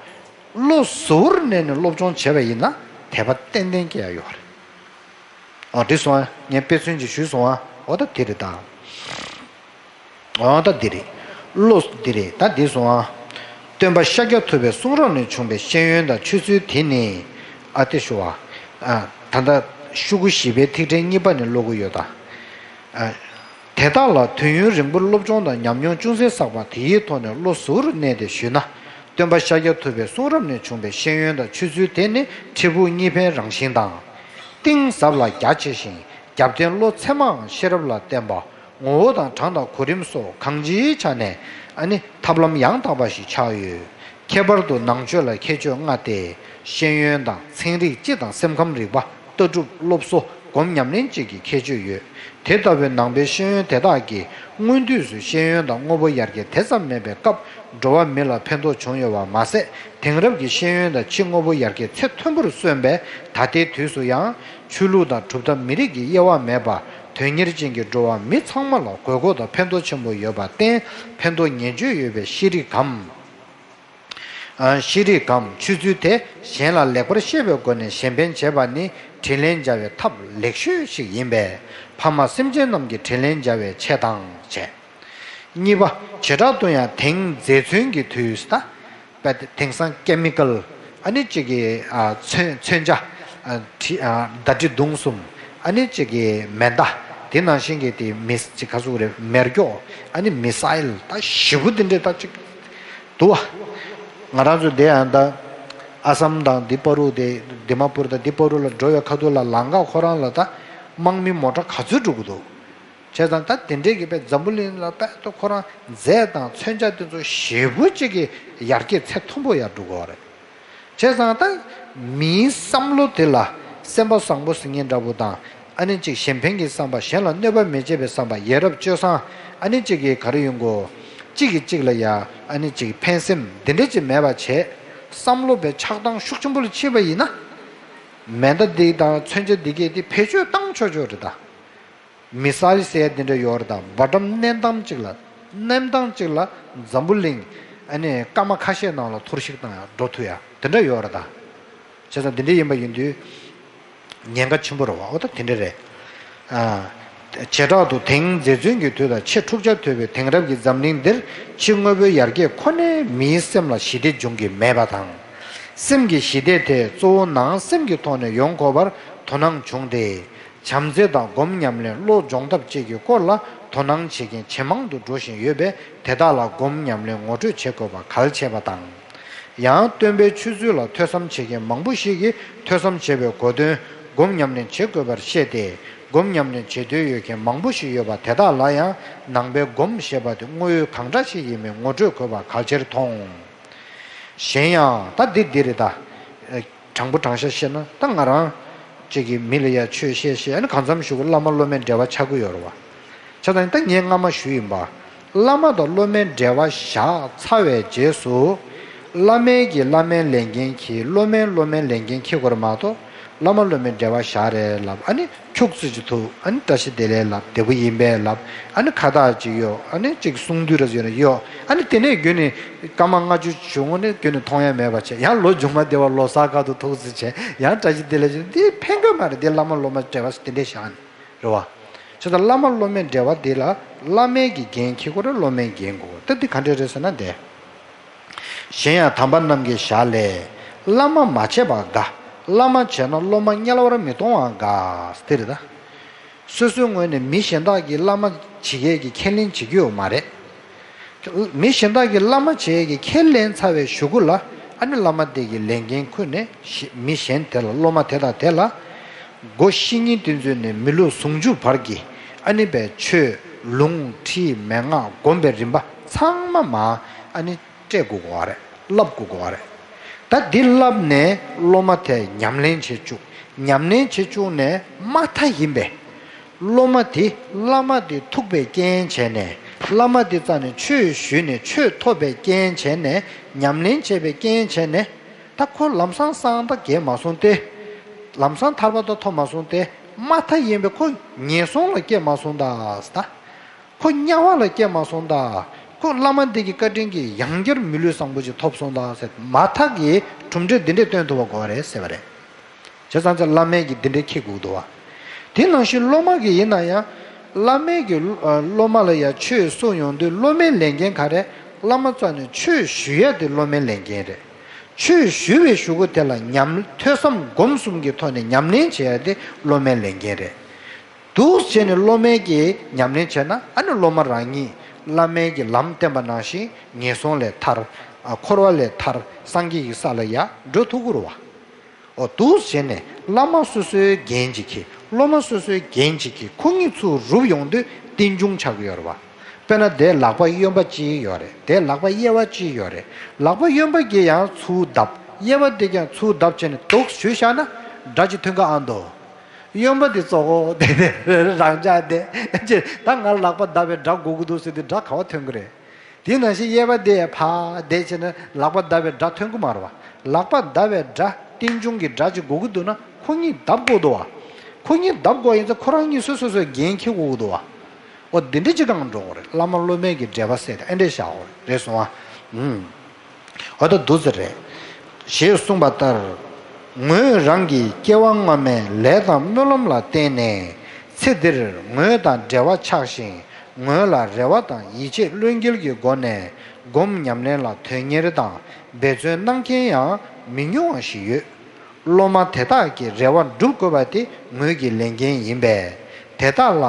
བློ་གཟུ་བོར་གནས་ནས་སློབ་སྦྱོང་བྱས་པ་ཡིན་ན་དད་པ་ཏན་ཏན་སྐྱེ་ཡ་ཡོད་རེད། ཨོ་འགྲིག་སོང་ཨ། ངས་དཔེ་མཚོན་ཅིག་ཞུས་སོང་ཨ། འོ་ད་དེ་རེད་ད། འོ་ད་འདི་རེད། བློ་འདི་རེད་ད་འདི་སོང་ཨ། སྟོན་པ་ཤཱཀྱ་ཐུབ་པའི་གསུང་རབ་ནས་བྱུང་བའི་ཤེས་ཡོན་དང་ཆོས་ཚུལ་དེ་ནི། ཨ་དེ་ཞུ་བ། ཨ་ད་ལྟ་ཤོག་གུ་བཞི་པའི་ཐིག་ཕྲེང་གཉིས་པ་ནས་ཀློག་གི་ཡོད་ད། ཨ། དེ་དག་ལ་དུས་ཡུན་རིང་པོར་སློབ་སྦྱོང་དང་ཉམས་མྱོང་ཅུང་ཟད་བསགས་པ་དེའི་ཐོག་ནས་བློ་གཟུ་བོར་གནས་ཏེ་ཞུས་ན། སྟོན་པ་ཤཱཀྱ་ཐུབ་པའི་གསུང་རབ་ནས་བྱུང་བའི་ཤེས་ཡོན་དང་ཆོས་ཚུལ་དེ་ནི་འཕྲལ་ཕུགས་གཉིས་ཕན་རང་བཞིན་དང་། གཏིང་ཟབ་ལ་རྒྱ་ཆེ་ཞིང་རྒྱབ་རྟེན་བློ་ཚད་མའང་ཤེས་རབ་ལ་བརྟེན་པ། ངོ་བོ་དང་གྲངས་དང་གོ་རིམ་སོགས་གང་ཅིའི་ཆ་ནས་ཨ་ནི་ཐབས་ལམ་ཡང་དག་པ་ཞིག་ཆགས་ཡོད། ཁྱད་པར་དུ་ནང་ཆོས་ལ་ཁྱད་ཆོས་ལྔ་སྟེ། ཤེས་ཡོན་དང་ཚན་རིག་སྤྱི་དང་སེམས་ཁམས་རིག་པ། ལྟ་གྲུབ་སློབ་གསོ་སྒོམ་ཉམས་ལེན་བཅས་ཀྱི་ཁྱད་ཆོས་ཡོད། དེ་ལྟ་བུའི་ནང་པའི་ཤེས་ཡོན་དེ་དག་གིས་སྔོན་དུས་སུ་ཤེས་ཡོན་དང་དངོས་པོ་ཡར་རྒྱས་དེ་ཙམ་མེད་པའི་སྐབས་འགྲོ་བ་མི་ལ་ཕན་ཐོགས་བྱུང་ཡོད་པ་མ་ཟད། དེང་རབས་ཀྱི་ཤེས་ཡོན་དང་ཕྱི་དངོས་པོ་ཡར་རྒྱས་ཚད་མཐོན་པོར་སོན་པས་ད་ལྟའི་དུས་སུ་ཡང་ཆོས་ལུགས་དང་གྲུབ་མཐའ་མི་རིགས་ཀྱི་དབྱེ་བ་མེད་པར་དོན་གཉེར་ཅན་གྱི་འགྲོ་བ་མི་ཚང་མ་ལ་དགོས་མཁོ་དང་ཕན་ཐོགས་ཆེན་པོ་ཡོད་པར་བརྟེན་ཕན་ཐོགས་ཉེན་བརྗོད་ཡོད་པའི་ཤེས་རིག་གམ། ཨ། ཤེས་རིག་གམ་ཆོས་ཚུལ་དེ་གཞན་ལ་ལེགས་པར་ཤེས་པའི་སྒོ་ནས་གཞན་ཕན་བྱེད་པ་ནི་དྲིན་ལན་འཇལ་བའི་ཐབས་ལེགས་ཤོས་ཤིག་ཡིན་པས་ཕ་མ་སེམས་ཅན་རྣམས་ཀྱི་དྲིན་ལན་འཇལ་བའི་ཆེད་དང་བྱས། གཉིས་པ། བྱེ་བྲག་ཏུ་ཡང་དེང་མཛེས་ཚོན་གྱི་དུས་སུ་ད། དཔེ་དེང་སང་ཀེ་མི་ཀལ་ཨ་ནི་གཅིག་གི་ཨ་མཚོན་མཚོན་ཆ་ཨ་བྲི་ཨ་ཟླ་བྲི་མདུང་གསུམ་ཨ་ནི་གཅིག་གི་མེ་མདའ་དེ་ནང་བཞིན་གྱི་དེ་མི་གཅིག་ག་ཟུག་རེད། མེ་སྒྱོགས་ཨ་ནི་མི་སའིལ་ད་ཞེ་པོ་དེ་འདྲས་ད་གཅིག་འདུག་བ། ང་རང་ཚོ་དེ་ཡང་ད་ཨ་སམ་དང་འདི་བར་དུ་དེ་དི་མ་པུར་དང་འདི་བར་དུ་ལ་འགྲོ་བའི་ཁ་ཐུག་ལ་ལམ་ཁ་ཁོ་རང་ལ་ད་དམག་མི་མོ་ཊ་ག་ཚོད་འགྲོ་གི་འདུག་བྱས་ཙང་ད་དེ་འདྲས་ཀྱི་དཔེ་འཛམ་བུ་གླིང་ལ་དཔེ་ཏོ་ཁོ་རང་རྫས་དང་མཚོན་ཆ་དེ་ཚོ་ཞེ་པོ་ཅིག་གི་ཡར་རྒྱས་ཚད་མཐོན་པོ་ཡར་འགྲོ་གི་ཡོད་རེད། བྱས་ཙང་ད་མིའི་བསམ་བློ་དེ་ལ་སེམས་པ་བཟང་པོ་ཟེར་མཁན་འདྲ་པོ་དང་ཨ་ནི་ཅིག་གཞན་ཕན་གྱི་བསམ་པ། གཞན་ལ་གནོད་པ་མི་བྱེད་པའི་བསམ་པ། ཡ་རབས་སྤྱོད་བཟང་ཨ་ནི་ཅིག་གི་ག་རེ་ཡོང་གོ། གཅིག་གིས་གཅིག་ལ་ཡ་ཨ་ནི་ཅིག་ཕན་སེམས་འདི་འདྲས་ཅིག་མེད་པ་བྱས། བསམ་བློ་དཔེ་ཆགས་སྡང་ཤུགས་ཆེན་པོ་ལ་ཕྱིན་པ་ཡིན་ན། མེ་མདའ་འདི་དང་མཚོན་ཆ་འདི་གས་དེ་བེད་སྤྱོད་བཏང་ཆོག་ཆོག་རེད་ད། མི་སལ་ཟེར་ཡ་འདི་འདྲ་ཡོད་རེད་ད། འབར་འགྲམ་མནན་སྟངས་གཅིག་ལ་མནན་སྟངས་གཅིག་ལ་འཛམ་བུ་གླིང་ཨ་ནི་སྐར་མ་ཁ་ཤས་ནང་ལ་འཐོར་ཞིག་བཏང་ཡ་འགྲོ་ཐུབ་ཡ་དེ་འདྲ་ཡོད་རེད་ད། བྱས་ཙང་འདི་འདྲ་ཡིན་པ་ཡིན་དུས་ཉེན་ཁ་ཆེན་པོ་རེད་བ། འོ་ད་དེ་འདྲ་རེད། ཨ། བྱེ་བྲག་ཏུ་དེང་མཛེས་ཚུན་གྱི་དུས་དང་ཕྱི་འཁྲུག་ཆ་དོད་པའི་དེང་རབས་ཀྱི་འཛམ་གླིང་འདིར་ཕྱི་དངོས་པོའི་ཡར་རྒྱས་ཁོ་ནས་མིའི་སེམས་ལ་ཞི་བདེ་འབྱུང་གི་མེད་པ་དང་། སེམས་ཀྱི་ཞི་བདེ་དེ་གཙོ་བོ་ནང་སེམས་ཀྱི་ཐོག་ནས་ཡོང་དགོས་པར་དོ་སྣང་བྱུང་སྟེ། བྱམས་བརྩེ་དང་སྒོམ་ཉམས་ལེན་བློ་སྦྱོང་ཐབས་བཅས་ཀྱི་སྐོར་ལ་དོ་སྣང་བྱེད་མཁན་ཇེ་མང་དུ་འགྲོ་བཞིན་ཡོད་པས། དེ་དག་ལ་སྒོམ་ཉམས་ལེན་ངོ་སྤྲོད་བྱེད་དགོས་པ་གལ་ཆེ་བ་དང་། ཡང་སྟོན་པའི་ཆོས་ཚུལ་ལ་ཐོས་བསམ་བྱེད་མཁན་མང་པོ་ཞིག་གིས་ཐོས་བསམ་བྱེད་པའི་གོ་དོན་སྒོམ་ཉམས་ལེན་བྱེད་དགོས་པར་བཤད་དེ། སྒོམ་ཉམས་ལེན་བྱེད་འདོད་ཡོད་མཁན་མང་པོ་ཞིག་ཡོད་པ་དེ་དག་ལ་ཡང་ནང་པའི་སྒོམ་ཞེས་པ་དེ་དངོས་ཡོད་གང་འདྲ་ཞིག་ཡིན་མིན་ངོ་སྤྲོད་དགོས་པ་གལ་ཆེར་མཐོང་། གཞན་ཡང་ད་འདི་འདི་རེད་ད། དྲང་པོ་དྲང་བཞག་བཤད་ན་ད་ང་རང་གཅིག་གིས་མི་ལ་ཡ་ཆོས་བཤད་བཤད་ཨ་ནི་གང་འཚམ་ཞུ་གི་བླ་མ་སློབ་མའི་འབྲེལ་བ་ཆགས་ཀྱི་ཡོད་རེད་བ། ཆ་ཚང་ད་ངས་སྔ་མ་ཞུས་ཡིན་པ། བླ་མ་དང་སློབ་མའི་འབྲེལ་བ་བཞག་ཚར་བའི་རྗེས་སུ། བླ་མའི་གི་བླ་མའི་ལས་འགན་གྱིས་སློབ་མའི་སློབ་མའི་ལས་འགན་འཁྱེར་དགོས་རེད་མ་གཏོགས། བླ་མ་སློབ་མའི་འབྲེལ་བ་བཞག་རེད་ལབ་ཨ་ནི་ཁྱུག་ཙི་ཅིག་ཐུག་ཨ་ནི་བཀྲ་ཤིས་བདེ་ལེགས་ལབ་བདེ་པོ་ཡིན་པས་ལབ་ཨ་ནི་ཁ་བཏགས་ཅིག་གཡོག་ཨ་ནི་ཅིག་གསུང་དུས་ར་ཟེར་ནས་གཡོག་ཨ་ནི་དེ་ནས་རྒྱུན་ནས་སྐར་མ་ལྔ་བཅུ་བྱུང་ནས་རྒྱུན་ནས་མཐོང་ཡ་མེད་པ་བྱས་ཡང་ལོ་མཇུག་མ་བདེ་བ་ལོ་གསར་སྐབས་དུ་ཐུག་ཙི་བྱས་ཡང་བཀྲ་ཤིས་བདེ་ལེགས་ཅིག་འདི་ཕན་གི་མ་རེད། འདི་བླ་མ་སློབ་མ་འབྲེལ་བ་དེ་འདྲས་བཞག་ནས། རེད་བ། བྱས་ཙང་བླ་མ་སློབ་མའི་འབྲེལ་བ་འདི་ལ་བླ་མའི་གི་འགན་འཁྱེར་དགོས་རེད། སློབ་མའི་འགན་དགོས་ད་འདི་ག་འདྲས་རེད་ཟེར་ན་འདི། གཞན་ཡང་དམ་པ་རྣམས་ཀྱི་ཞར་ལས། བླ་མ་མ་བྱས་པ་དགའ། བླ་མ་བྱས་ན་སློབ་མ་དམྱལ་བར་མི་གཏོང་བ་དགའ། འདི་རེད་ད། སོ་སོའི་ངོས་ནས་མི་གཞན་དག་གིས་བླ་མ་བྱེད་མཁན་གྱི་ཁས་ལེན་བྱེད་ཀྱི་ཡོད་མ་རེད། མི་གཞན་དག་གིས་བླ་མ་བྱེད་ཀྱི་ཁས་ལེན་ཚར་བའི་གཞུག་གུ་ལ་ཨ་ནི་བླ་མ་དེ་གི་ལས་འགན་ཁུར་ནས་ཞི་མི་གཞན་དེ་ལ་སློབ་མ་དེ་དང་དེ་ལ་སྒོ་བཤེས་གཉེན་དེ་ཚོ་ནས་མི་ལུས་ཟུང་འཇུག་བར་གྱི་ཨ་ནི་པའི་ཆོས་ལུང་ཁྲིད་མན་ངག་སྒོམ་པའི་རིམ་པ་ཚང་མ་མ་ཨ་ནི་སྤྲད་དགོས་གོ་བ་རེད། བསླབ་དགོས་གོ་བ་རེད། ད་འདི་བསླབ་ནས་སློབ་མ་དེ་ཉམས་ལེན་བྱེད་བཅུག་ཉམས་ལེན་བྱེད་བཅུག་ནས་མ་མཐའ་ཡིན་པས། སློབ་མ་དེ་བླ་མ་དེ་ཐུག་པའི་རྐྱེན་བྱས་ནས་བླ་མ་དེ་རྩ་ནས་ཆོས་ཞུས་ནས་ཆོས་ཐོབ་པའི་རྐྱེན་བྱས་ནས་ཉམས་ལེན་བྱས་པའི་རྐྱེན་བྱས་ནས་ད་ཁོ་ལམ་སང་སང་ད་རྒས་མ་སོང་སྟེ། ལམ་སང་ཐར་པ་ད་ཐོབ་མ་སོང་སྟེ་མ་མཐའ་ཡིན་པས་ཁོ་ངན་སོང་ལ་སྐྱེས་མ་སོང་ད་ད། ཁོ་དམྱལ་བ་ལ་སྐྱེས་མ་སོང་ད། ཁོ་བླ་མ་འདི་གི་བཀའ་དྲིན་གྱིས་ཡང་བསྐྱར་མི་ལུས་བཟང་པོ་ཅིག་ཐོབ་སོང་ད་ཟེར་མ་མཐའ་གི་གྲུབ་འབྲས་འདི་འདྲས་སྟོན་ཐུབ་པ་དགོས་པ་རེད་ཟེར་བ་རེད། བྱས་ཙང་ཚེ་བླ་མས་ཀྱི་འདི་འདྲས་ཁྱེད་དགོས་འདུག་བ། དེ་ནང་བཞིན་སློབ་མ་གི་ཡིན་ན་ཡང་། བླ་མས་ཀྱི་སློབ་མ་ལ་ཡང་ཆོས་གསུང་ཡོང་དུས་སློབ་མའི་ལས་འགན་ག་རེ། བླ་མ་རྩ་ནས་ཆོས་ཞུ་ཡ་དེ་སློབ་མའི་ལས་འགན་རེད། ཆོས་ཞུ་བའི་གཞུག་གུ་དེ་ལ་ཉམས་ཐོས་བསམ་སྒོམ་གསུམ་གྱི་ཐོག་ནས་ཉམས་ལེན་བྱེད་ཡ་དེ་སློབ་མའི་ལས་འགན་རེད། འདུག་བྱས་ནས་སློབ་མའི་གི་ཉམས་ལེན་བྱས་ན་ཨ་ནི་སློབ་མ་རང་ཉིད་བླ་མའི་གི་ལམ་བསྟན་པ་ནང་བཞིན་ངན་སོང་ལས་ཐར། འཁོར་བ་ལས་ཐར་སངས་རྒྱས་ཀྱི་ས་ལ་ཡ་འགྲོ་ཐུབ་ཀྱི་རེད་བ། འོ་འདུག་བྱས་ནས་བླ་མ་སོ་སོའི་འགན་ཅིག་གིས་སློབ་མ་སོ་སོའི་འགན་ཅིག་གིས་ཁོ་གཉིས་ཚུར་རུབ་ཡོང་དུས་རྟེན་འབྱུང་ཆགས་ཀྱི་ཡོད་རེད་བ། དཔེར་ན་དེའི་ལག་པ་གཡོན་པ་གཅིག་ཡོད་རེད། དེའི་ལག་པ་གཡས་པ་གཅིག་ཡོད་རེད། ལག་པ་གཡོན་པ་གིས་ཡང་ཚུར་བརྡབ། གཡས་པ་དེ་ཀྱང་ཚུར་བརྡབ་བྱས་ནས་འདུག་ཞུས་བཞག་ན་སྒྲ་ཅིག་ཐོན་གི་ཨ་འདུག་གཡོན་པ་དེ་ཙོག་གོ་དེ་དེ་རང་ཅག་དེ་ཅེ་ད་ང་ལག་པ་བརྡབ་པའི་སྒྲ་གོ་གི་འདུག་ཟེར་དུས་སྒྲ་ག་བ་ཐོན་གི་རེད། དེ་ནང་བཞིན་གཡས་པ་དེ་ཕ་དེ་བྱས་ན་ལག་པ་བརྡབ་པའི་སྒྲ་ཐོན་གི་མ་རེད་བ། ལག་པ་བརྡབ་པའི་སྒྲ་རྟེན་འབྱུང་གི་སྒྲ་ཅིག་གོ་གི་འདུག་ན་ཁོ་གཉིས་བརྡབ་དགོས་འདུག་བ། ཁོ་གཉིས་བརྡབ་དགོས་ཡིན་ཙང་ཁོ་རང་གཉིས་སོ་སོ་སོའི་འགན་འཁྱེར་དགོས་ཀྱི་འདུག་བ། འོ་འདི་འདྲ་ཅིག་གང་འགྲོ་དགོས་རེད། བླ་མ་སློབ་མའི་གི་འབྲེལ་བ་ཟེར་ཏེ་ཨེ་འདྲས་བཞག་དགོས་རེད་སོང་བ། ཨུམ། འོ་ད་འདུག་ཟེར་རེད། ཞེས་གསུངས་པ་ལྟར། ངོས་རང་གི་སྐྱེ་བ་སྔ་མའི་ལས་དང་སྨོན་ལམ་ལ་བརྟེན་ནས་ཚེ་འདིར་ངོས་དང་འབྲེལ་བ་ཆགས་ཤིང་ངོས་ལ་རེ་བ་དང་ཡིད་ཆེས་བློས་འགེལ་གྱི་སྒོ་ནས་སྒོམ་ཉམས་ལེན་ལ་དོན་གཉེར་དང་འབད་བརྩོན་གནང་མཁན་ཡང་མི་ཉུང་བ་ཞིག་ཡོད། སློབ་མ་དེ་དག་གི་རེ་བ་འགྲུབ་དགོས་པ་དེ་ངོས་ཀྱི་ལས་འགན་ཡིན་པས། དེ་དག་ལ་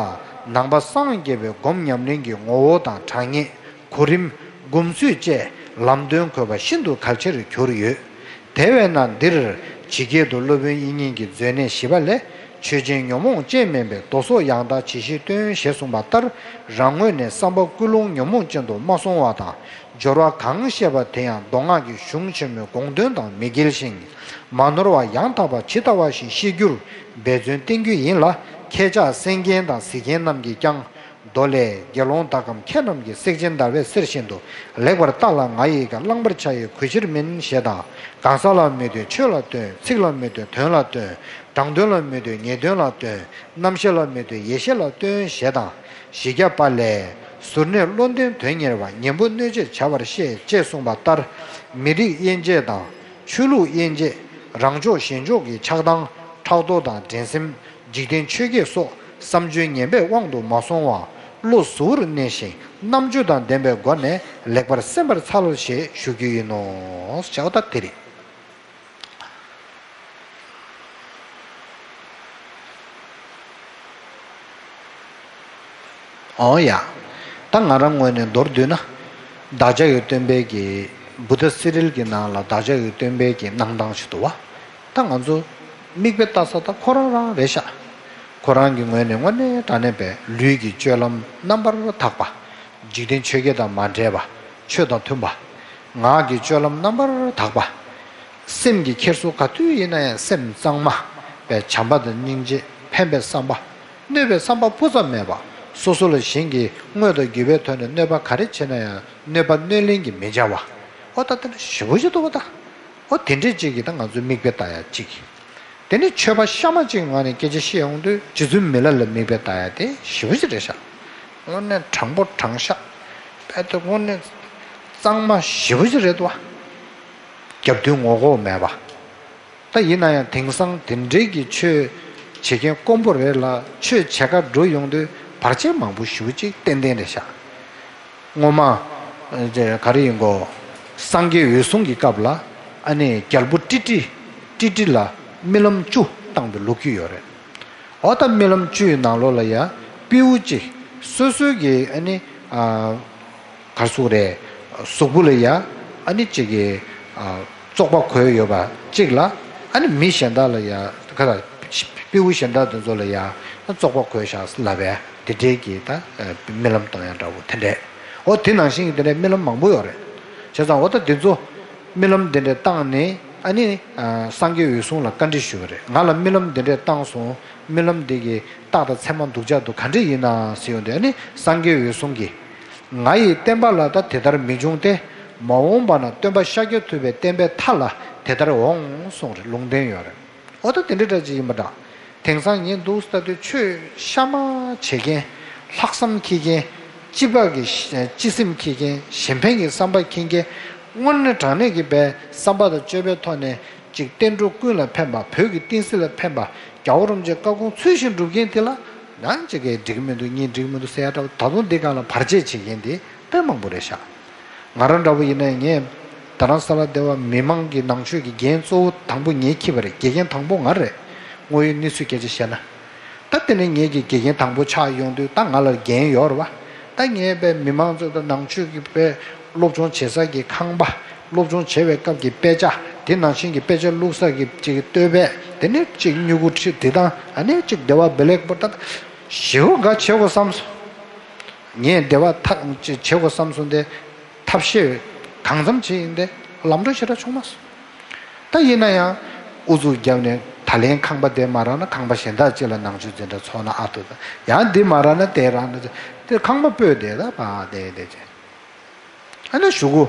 ནང་པ་སངས་རྒྱས་པའི་སྒོམ་ཉམས་ལེན་གྱི་ངོ་བོ་དང་དྲང་ངེས། གོ་རིམ། སྒོམ་ཚུལ་བཅས་ལམ་སྟོན་དགོས་པ་ཤིན་ཏུ་གལ་ཆེར་གྱུར་ཡོད། དེ་བས་ན་འདིར་ཇི་སྐད་དུ་སློབ་དཔོན་དབྱིག་གཉེན་གྱི་མཛོད་ནས་ཞིབ་པ་ལས། ཆོས་ཅན་ཉོན་མོངས་ཅན་མིན་པས་དོ་སོགས་ཡང་དག་ཇི་ཞིག་སྟོན་ཞེས་གསུངས་པ་ལྟར་རང་ངོས་ནས་བསམ་པ་ཀུན་སློང་ཉོན་མོངས་ཅན་དུ་མ་སོང་བ་དང་། སྦྱོར་བ་གང་བཤད་པ་དེ་ཡང་མདོ་སྔགས་ཀྱི་གཞུང་ཆེན་མོའི་དགོངས་དོན་དང་མི་འགལ་ཞིང་། མ་ནོར་བ་ཡང་དག་པ་ཇི་ལྟ་བ་བཞིན་ཤེས་རྒྱུར་འབད་བརྩོན་བསྟེན་རྒྱུ་ཡིན་ལ། ཁྱེད་ཅག་གསན་མཁན་དང་གཟིགས་མཁན་རྣམས་ཀྱིས་ཀྱང་། མདོ་ལས། དགེ་སློང་དག་གམ་མཁས་རྣམས་ཀྱིས་གསེར་ཆེན་འདར་བས་གསེར་བཞིན་དུ། ལེགས་པར་བལྟ་ལ་ང་ཡི་བཀའ། བླང་བར་བྱ་ཡི་གུས་ཕྱིར་མིན། ཞེས་དང་། གང་ཟག་ལ་མི་ལྟོས་ཆོས་ལ་ལྟོས། ཚིག་ལ་མི་ལྟོས་དོན་ལ་ལྟོས། དྲང་དོན་ལ་མི་ལྟོས་ངེས་དོན་ལ་ལྟོས། རྣམ་ཤེས་ལ་མི་ལྟོས་ཡེ་ཤེས་ལ་ལྟོས། ཞེས་དང་། བཞི་བརྒྱ་པ་ལས། ཟུར་གནས་བློ་ལྡན་དོན་གཉེར་བ། གཉེན་པོ་གནོད་བྱེད་བྱ་བར་བཤད། ཅེས་གསུངས་པ་ལྟར། མི་རིགས་དབྱེ་འབྱེད་དང་། ཆོས་ལུགས་དབྱེ་འབྱེད། རང་ཕྱོགས་གཞན་ཕྱོགས་ཀྱི་ཆགས་སྡང་། ཕྲག་དོག་དང་འགྲན་སེམས། འཇིག་རྟེན་ཆོས་བརྒྱད་སོགས་ བསམ་བརྗོད་ངན་པའི་དབང་དུ་མ་སོང་བར་བློ་གཟུ་བོར་གནས་ཤིང་རྣམ་དཔྱོད་དང་ལྡན་པའི་སྒོ་ནས་ལེགས་པར་གསན་པར་འཚལ་ཞེས་ཞུ་རྒྱུ་ཡིན་ནོ། བྱ་བ་ད་དེ་རེད། ཨོ་ཡ། ད་ང་རང་ངོས་ནས་མདོར་བསྡུས་ན། བདག་ཅག་གི་སྟོན་པའི་གི་བུདྡྷ་སི་རིལ་གྱི་ནང་ལ་བདག་ཅག་གི་སྟོན་པའི་གི་གནང་སྟངས་ཤིག་འདུག་བ། ད་ང་ཚོ་མིག་དཔེ་ལྟ་ས་ད་ཁོ་རང་རང་རེད་ཤག་ཁོ་རང་གི་ངོས་ནས་དངོས་གནས་དྲང་གནས་པའི་ལུས་ཀྱི་སྤྱོད་ལམ་རྣམ་པར་དག་པ། འཇིག་རྟེན་ཆོས་བརྒྱད་དང་མ་འདྲེས་པ། ཆོས་དང་མཐུན་པ། ངག་གི་སྤྱོད་ལམ་རྣམ་པར་དག་པ། སེམས་ཀྱི་འཁྱེར་སོ་ག་དུས་ཡིན་ན་ཡང་སེམས་གཙང་མ། པའི་བྱམས་པ་དང་སྙིང་རྗེ་ཕན་པའི་བསམ་པ། གནོད་པའི་བསམ་པ་སྤུ་ཙམ་མེད་པ། སོ་སོ་ལ་གཞན་གྱིས་དངོས་དང་བརྒྱུད་པའི་ཐོག་ནས་གནོད་པ་ག་རེ་བྱས་ན་ཡང་གནོད་པ་གནོད་ལན་གྱིས་མི་འཇལ་བ། ཨོ་ད་དེ་འདྲ་ཞེ་པོ་ཅིག་འདུག་བ་ད། ཨོ་དེ་འདྲས་ཅིག་གིས་ད་ང་ཚོའི་མིག་དཔེ་ལྟ་ཡ་གཅིག་དེ་ནས་ཆོས་པ་གཤའ་མ་གཅིག་ངང་ནས་སྐད་ཆ་བཤད་ཡོང་དུས་རྗེ་བཙུན་མི་ལ་ལ་མིག་དཔེ་ལྟ་ཡ་དེ་ཞེ་པོ་ཅིག་རེད་ཤག་དངོས་གནས་དྲང་པོ་དྲང་ཤག་དཔེ་དེ་དངོས་གནས་གཙང་མ་ཞེ་པོ་ཅིག་རེད་འདུག་བ། རྒྱབ་མདུན་ངོ་ལྐོག་མེད་པ། ད་ཡིན་ན་ཡང་དེང་སང་དེ་འདྲའི་གི་ཆོས་བྱེད་མཁན་དཀོན་པོ་རེད་ལ། ཆོས་བྱེད་ག་འགྲོ་ཡོང་དུས་བར་ཆད་མང་པོ་ཞེ་པོ་ཅིག་ཏན་ཏན་རེད་ཤག་སྔོན་མ་ཨ་ག་རེ་ཡིན་གོ། སངས་རྒྱས་འོད་སྲུང་གི་སྐབས་ལ་ཨ་ནི་རྒྱལ་པོ་ཀྲི་ཀྲི། ཀྲི་ཀྲི་ལ་རྨི་ལམ་བཅུ་བཏང་བའི་ལོ་རྒྱུས་ཡོད་རེད། འོ་ད་རྨི་ལམ་བཅུ་ཡི་ནང་ལོགས་ལ་ཡ་སྤྲེའུ་གཅིག་སོ་སོའི་གི་ཨ་ནི་ཨ་ག་རེ་ཟེར་དགོས་རེད། གཟུགས་པོ་ལ་ཡ་ཨ་ནི་གཅིག་གི་ཨ་བཙོག་པ་གོས་ཡོད་པ་གཅིག་ལ་ཨ་ནི་མི་གཞན་དག་ལ་ཡ་ག་ལ་སྤྲེའུ་གཞན་དག་དེ་ཚོ་ལ་ཡ་བཙོག་པ་གོས་བཞག་ལབ་པས་དེ་འདྲའི་གི་ད་རྨི་ལམ་བཏང་ཡ་འདྲ་བོ་དེ་འདྲས། འོ་དེ་ནང་བཞིན་གྱི་དེ་འདྲའི་རྨི་ལམ་མང་པོ་ཡོད་རེད། བྱས་ཙང་འོ་ད་དེ་ཚོ་རྨི་ལམ་དེ་འདྲས་བཏང་ནས་ཨ་ནི་ཨ་སངས་རྒྱས་འོད་སྲུང་ལ་བཀའ་འདྲི་ཞུས་པ་རེད། ང་ལ་རྨི་ལམ་དེ་འདྲས་བཏང་སོང་། རྨི་ལམ་འདི་གི་རྟགས་དང་མཚན་མ་སྡུག་ཅག་འདུག་ག་འདྲས་ཡིན་ན་ཟེར་ཡོང་དུས་ཨ་ནི་སངས་རྒྱས་འོད་སྲུང་གིས། ང་ཡི་བསྟན་པ་ལ་ད་དེ་ལྟར་མི་འབྱུང་སྟེ། མ་འོངས་པ་ན་སྟོན་པ་ཤཱཀྱ་ཐུབ་པའི་བསྟན་པའི་མཐའ་ལ་དེ་ལྟར་འོང་གསུངས་རེད། ལུང་བསྟན་ཡོད་རེད། འོ་ད་དེ་འདྲ་འདྲ་ཅིག་ཡིན་པ་འདྲ། དེང་སང་ངས་འདུག་ལྟ་དུས་ཆོས་གཤའ་མ་བྱེད་མཁན། ལྷག་བསམ་འཁྱེར་མཁན། སྤྱི་བག་གི་སྤྱི་སེམས་འཁྱེར་མཁན། གཞན་ཕན་གྱི་བསམ་པ་འཁྱེར་མཁན། དངོས་གནས་དྲང་གནས་ཀྱི་པའི་བསམ་པ་དང་སྤྱོད་པའི་ཐོག་ནས་ཅིག་བསྟན་འགྲོ་ཀུན་ལ་ཕན་པ། བོད་ཀྱི་བསྟན་སྲིད་ལ་ཕན་པ། རྒྱལ་བ་རིན་པོ་ཆེའི་བཀའ་དགོངས་ཚུལ་བཞིན་སྒྲུབ་མཁན་དེ་ལ་ཡང་ཅིག་གིས་འགྲིག་གི་མི་འདུག་ངས་འགྲིག་གི་མི་འདུག་ཟེར་ཡ་འདྲ་བོ། ད་དུང་འདི་སྒང་ལ་བར་ཆད་བྱེད་མཁན་དེ་དཔེ་མང་པོ་རེད་ཤག་ང་རང་འདྲ་བོ་ཡིན་ན་ངས་རྡ་རམ་ས་ལ་སྡེ་བ་མི་མང་གི་ནང་ཆོས་ཀྱི་འགན་གཙོ་བོ་དང་པོ་ངས་འཁྱེར་བ་རེད། དགེ་རྒན་དང་པོ་ང་རེད། དངོས་ཡོད་གནས་ཚུལ་སྐད་ཆ་བཤད་ན། ད་དེ་ནས་ངེད་ཀྱི་དགེ་རྒན་དང་པོ་ཆགས་ཡོང་དུས་ད་ང་ལ་འགན་ཡོད་རེད་བ། ད་ངས་པའི་མི་མང་ཚོ་དང་ནང་ཆོས་ཀྱི་པའི་སློབ་སྦྱོང་བྱེད་ས་ཀྱི་ཁང་པ། སློབ་སྦྱོང་བྱེད་པའི་སྐབས་ཀྱི་དཔེ་ཆ། དེ་ནང་བཞིན་གྱི་དཔེ་ཆ་བླུགས་ས་ཀྱི་ཅིག་བསྟོད་པས། དེ་ནས་ཅིག་སྨྱུ་གུ་ཁྲིད་དེ་དང་ཨ་ནི་ཅིག་སྡེ་བ་བེ་ལེག་པོ་ད་ཞེ་པོ་དགའ་བྱེད་དགོས་བསམ་སོང་། ངས་སྡེ་བ་ཐག་ཅིག་བྱེད་དགོས་བསམ་སོང་སྟེ། ཐབས་ཤེས་གང་འཚམ་བྱས་ཡིན་ཏེ་ལམ་འགྲོ་ཞེ་དྲག་བྱུང་མ་སོང་། ད་ཡིན་ན་ཡང་ཨུ་ཚུགས་བརྒྱབ་ནས་ད་ལན་ཁང་པ་དེ་མ་རག་ན་ཁང་པ་གཞན་དག་ཅིག་ལ་ནང་ཆོས་འཛིན་གྲྭ་ཚོགས་ན་ཨ་ཐུ་ད། ཡང་འདི་མ་རག་ན་དེ་རག་ན་དེ་ཁང་པ་སྤོས་དེ་ད་བ་དེ་དེ་ཅེ། ཨ་ནི་གཞུག་གུ་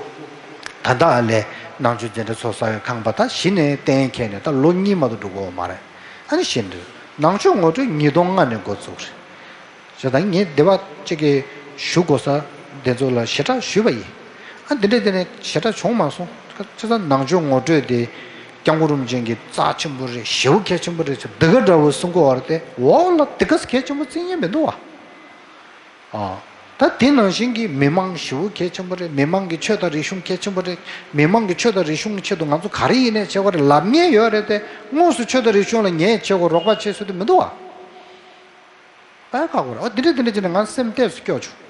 ད་ལྟ་ཨ་ལས་ནང་ཆོས་འཛིན་གྲྭ་ཚོགས་ས་ཡོད་ཁང་པ་ད་གཞི་ནས་གཏན་འཁེལ་ནས་ད་ལོ་གཉིས་མ་གཏོགས་འགྲོ་གི་ཡོད་མ་རེད། ཨ་ནི་གཞི་འདི་ནང་ཆོས་ངོ་སྤྲོད་ཉིས་སྟོང་ལྔ་ནས་འགོ་བཙུགས་རེད། བྱས་ཙང་ངས་སྡེ་བ་གཅིག་གི་ཞུ་དགོས་ས་དེ་ཚོ་ལ་ཞེ་དྲག་ཞུས་པ་ཡིན། ཨ་འདི་འདྲས་དེ་ནས་ཞེ་དྲག་བྱུང་མ་སོང་། བྱས་ཙང་ནང་ཆོས་ངོ་སྤྲོད་དེ་སྐྱབས་མགོན་རིན་པོ་ཆེ་གིས་རྩ་ཆེན་པོ་རེད། ཞེ་པོ་གལ་ཆེན་པོ་རེད་ཟེར་འདི་ག་འདྲ་བོ་གསུང་གི་ཡོད་རེད་དེ། འོག་ལ་དེ་ག་གལ་ཆེན་པོ་བརྩི་མཁན་མི་འདུག་བ། ཨ། ད་དེ་ནང་བཞིན་གྱི་མི་མང་ཞེ་པོ་གལ་ཆེན་པོ་རེད། མི་མང་གི་ཆོས་དང་རིག་གཞུང་གལ་ཆེན་པོ་རེད། མི་མང་གི་ཆོས་དང་རིག་གཞུང་གི་ཆེད་དུ་ང་ཚོ་ག་རེ་ཡིན་ནའི་བྱེད་དགོས་རེད་ལབ་མཁན་ཡོད་རེད་དེ། དངོས་སུ་ཆོས་དང་རིག་གཞུང་ལ་ངས་བྱེད་དགོས་རོགས་པ་བྱེད་ཟེར་དུས་མི་འདུག་བ། དཔེ་ཁག་པོ་རེད། ཨོ་དེ་འདྲ་དེ་འདྲ་བྱས་ནས་ང་སེམས་གཏད་སུ་སྐྱོ་བྱུང་།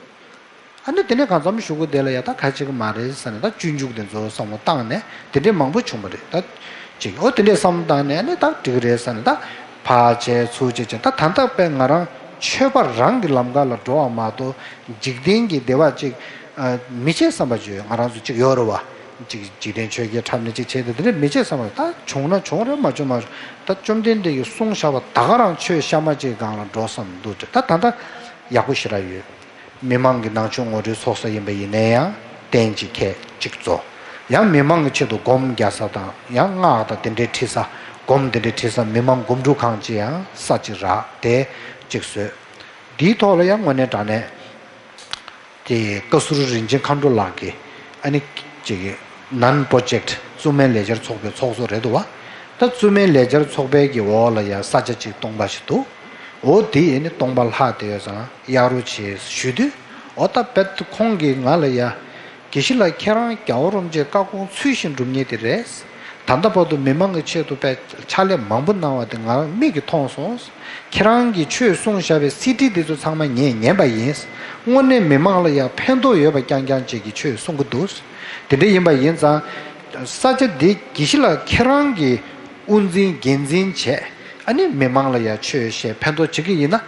ཨ་ནི་དེ་ནས་གང་འཚམ་ཞུ་གི་བསྡད་ལ་ཡ་ད་ག་བྱེད་ཀྱི་མ་རེད་ཟེར་ནས་ད་སྤྱོད་འཇུག་དེ་ཚོ་བསམ་བློ་བཏང་ནས་དེ་འདྲས་མང་པོ་བྱུང་བ་རེད་ད། ཅིག་ཨོ་དེ་འདྲས་བསམ་བློ་བཏང་ནས་ཨ་ནི་ད་འགྲིག་གི་རེད་ཟེར་ནས་ད་ཕར་བྱས་ཚུར་བྱས་བྱས་ད་ད་ལྟ་དཔེ་ང་རང་ཆོས་པ་རང་གི་ལམ་ཁ་ལ་འགྲོ་བ་མ་གཏོགས་འཇིག་རྟེན་གྱི་བདེ་བ་ཅིག་མི་བྱེད་བསམ་པ་ཅིག་ང་རང་ཚོ་ཅིག་ཡོད་རེད་བ། ཅིག་འཇིག་རྟེན་ཆོས་བརྒྱད་འཁྲབ་ནས་ཅིག་བྱས་ཏེ་དེ་འདྲ་མི་བྱེད་བསམ་པ། ད་བྱུང་ན་བྱུང་རེད། མ་བྱུང་མ་བྱུང་། ད་བཅོམ་ལྡན་འདས་ཀྱིས་གསུངས་བཞག་པ་ད་ག་རང་ཆོས་གཤའ་མ་གཅིག་སྒང་ལ་འགྲོ་བསམ་འདུག་ད་ད་ལྟ་ཡག་པོ་ཞེ་དྲག་ཡོད། མི་མང་གི་ནང་ཆོས་ངོ་སྤྲོད་ཚོགས་ས་ཡིན་པ་ཡིན་ན་ཡང་རྟེན་གཅིག་ཁྱད་གཅིག་བཙོ། ཡང་མི་མང་གི་ཆེད་དུ་སྒོམ་རྒྱག་ས་དང་ཡང་སྔགས་དང་དེ་འདྲའི་ཁྲིད་ས། སྒོམ་དེ་འདྲའི་ཁྲིད་ས། མི་མང་སྒོམ་སྒྲུབ་ཁང་ཅིག་ཡང་ས་ཅིག་རག་དེ་གཅིག་བཟོས། དེའི་ཐོག་ལ་ཡང་དངོས་གནས་དྲང་གནས། དེ་བཀའ་ཟུར་རིན་ཆེན་མཁའ་འགྲོ་ལགས་ཀྱིས་ཨ་ནི་ཅིག་ནན་པོ་ཇེག་བཙུན་མའི་ལས་འཆར་ཚོགས་པའི་ཚོགས་གཙོ་རེད་འདུག་བ། ད་བཙུན་མའི་ལས་འཆར་ཚོགས་པའི་གི་འོག་ལ་ཡ་ས་ཆ་ཅིག་སྟོང་པ་ཞིག་འདུག་འོ་དེ་ཡིན་ནི་སྟོང་པ་ལྷག་བསྡད་ཡོད་ཙང་གཡག་རུ་བྱེད་ཞུ་དུས། འོ་ད་རྦད་དེ་ཁོང་གིས་ང་ལ་ཡ། དགེ་བཤེས་ལགས་ཁྱེད་རང་རྒྱལ་བ་རིན་པོ་ཆེའི་བཀའ་དགོངས་ཚུལ་བཞིན་སྒྲུབ་མཁན་དེ་རེད། ད་ལྟ་བར་དུ་མི་མང་གི་ཆེད་དུ་དཔེ་ཕྱག་ལས་མང་པོ་གནང་བ་དེ་ང་རང་མིག་གིས་མཐོང་སོང་། ཁྱེད་རང་གིས་ཆོས་གསུངས་བཞག་པའི་སི་ཌི་འདི་ཚོ་ཚང་མ་ངས་ཉན་པ་ཡིན། དངོས་གནས་མི་མང་ལ་ཡང་ཕན་ཐོགས་ཡོད་པ་རྐྱང་རྐྱང་ཅིག་གི་ཆོས་གསུང་གི་འདུག། དེ་འདྲ་ཡིན་པ་ཡིན་ཙང་། ས་ཆ་འདི་དགེ་བཤེས་ལགས་ཁྱེད་རང་གིས་དབུ་འཛིན་འགན་འཛིན་བྱས། ཨ་ནི་མི་མང་ལ་ཡང་ཆོས་བཤད་ཕན་ཐོགས་བྱེད་ཀྱི་ཡིན་ན།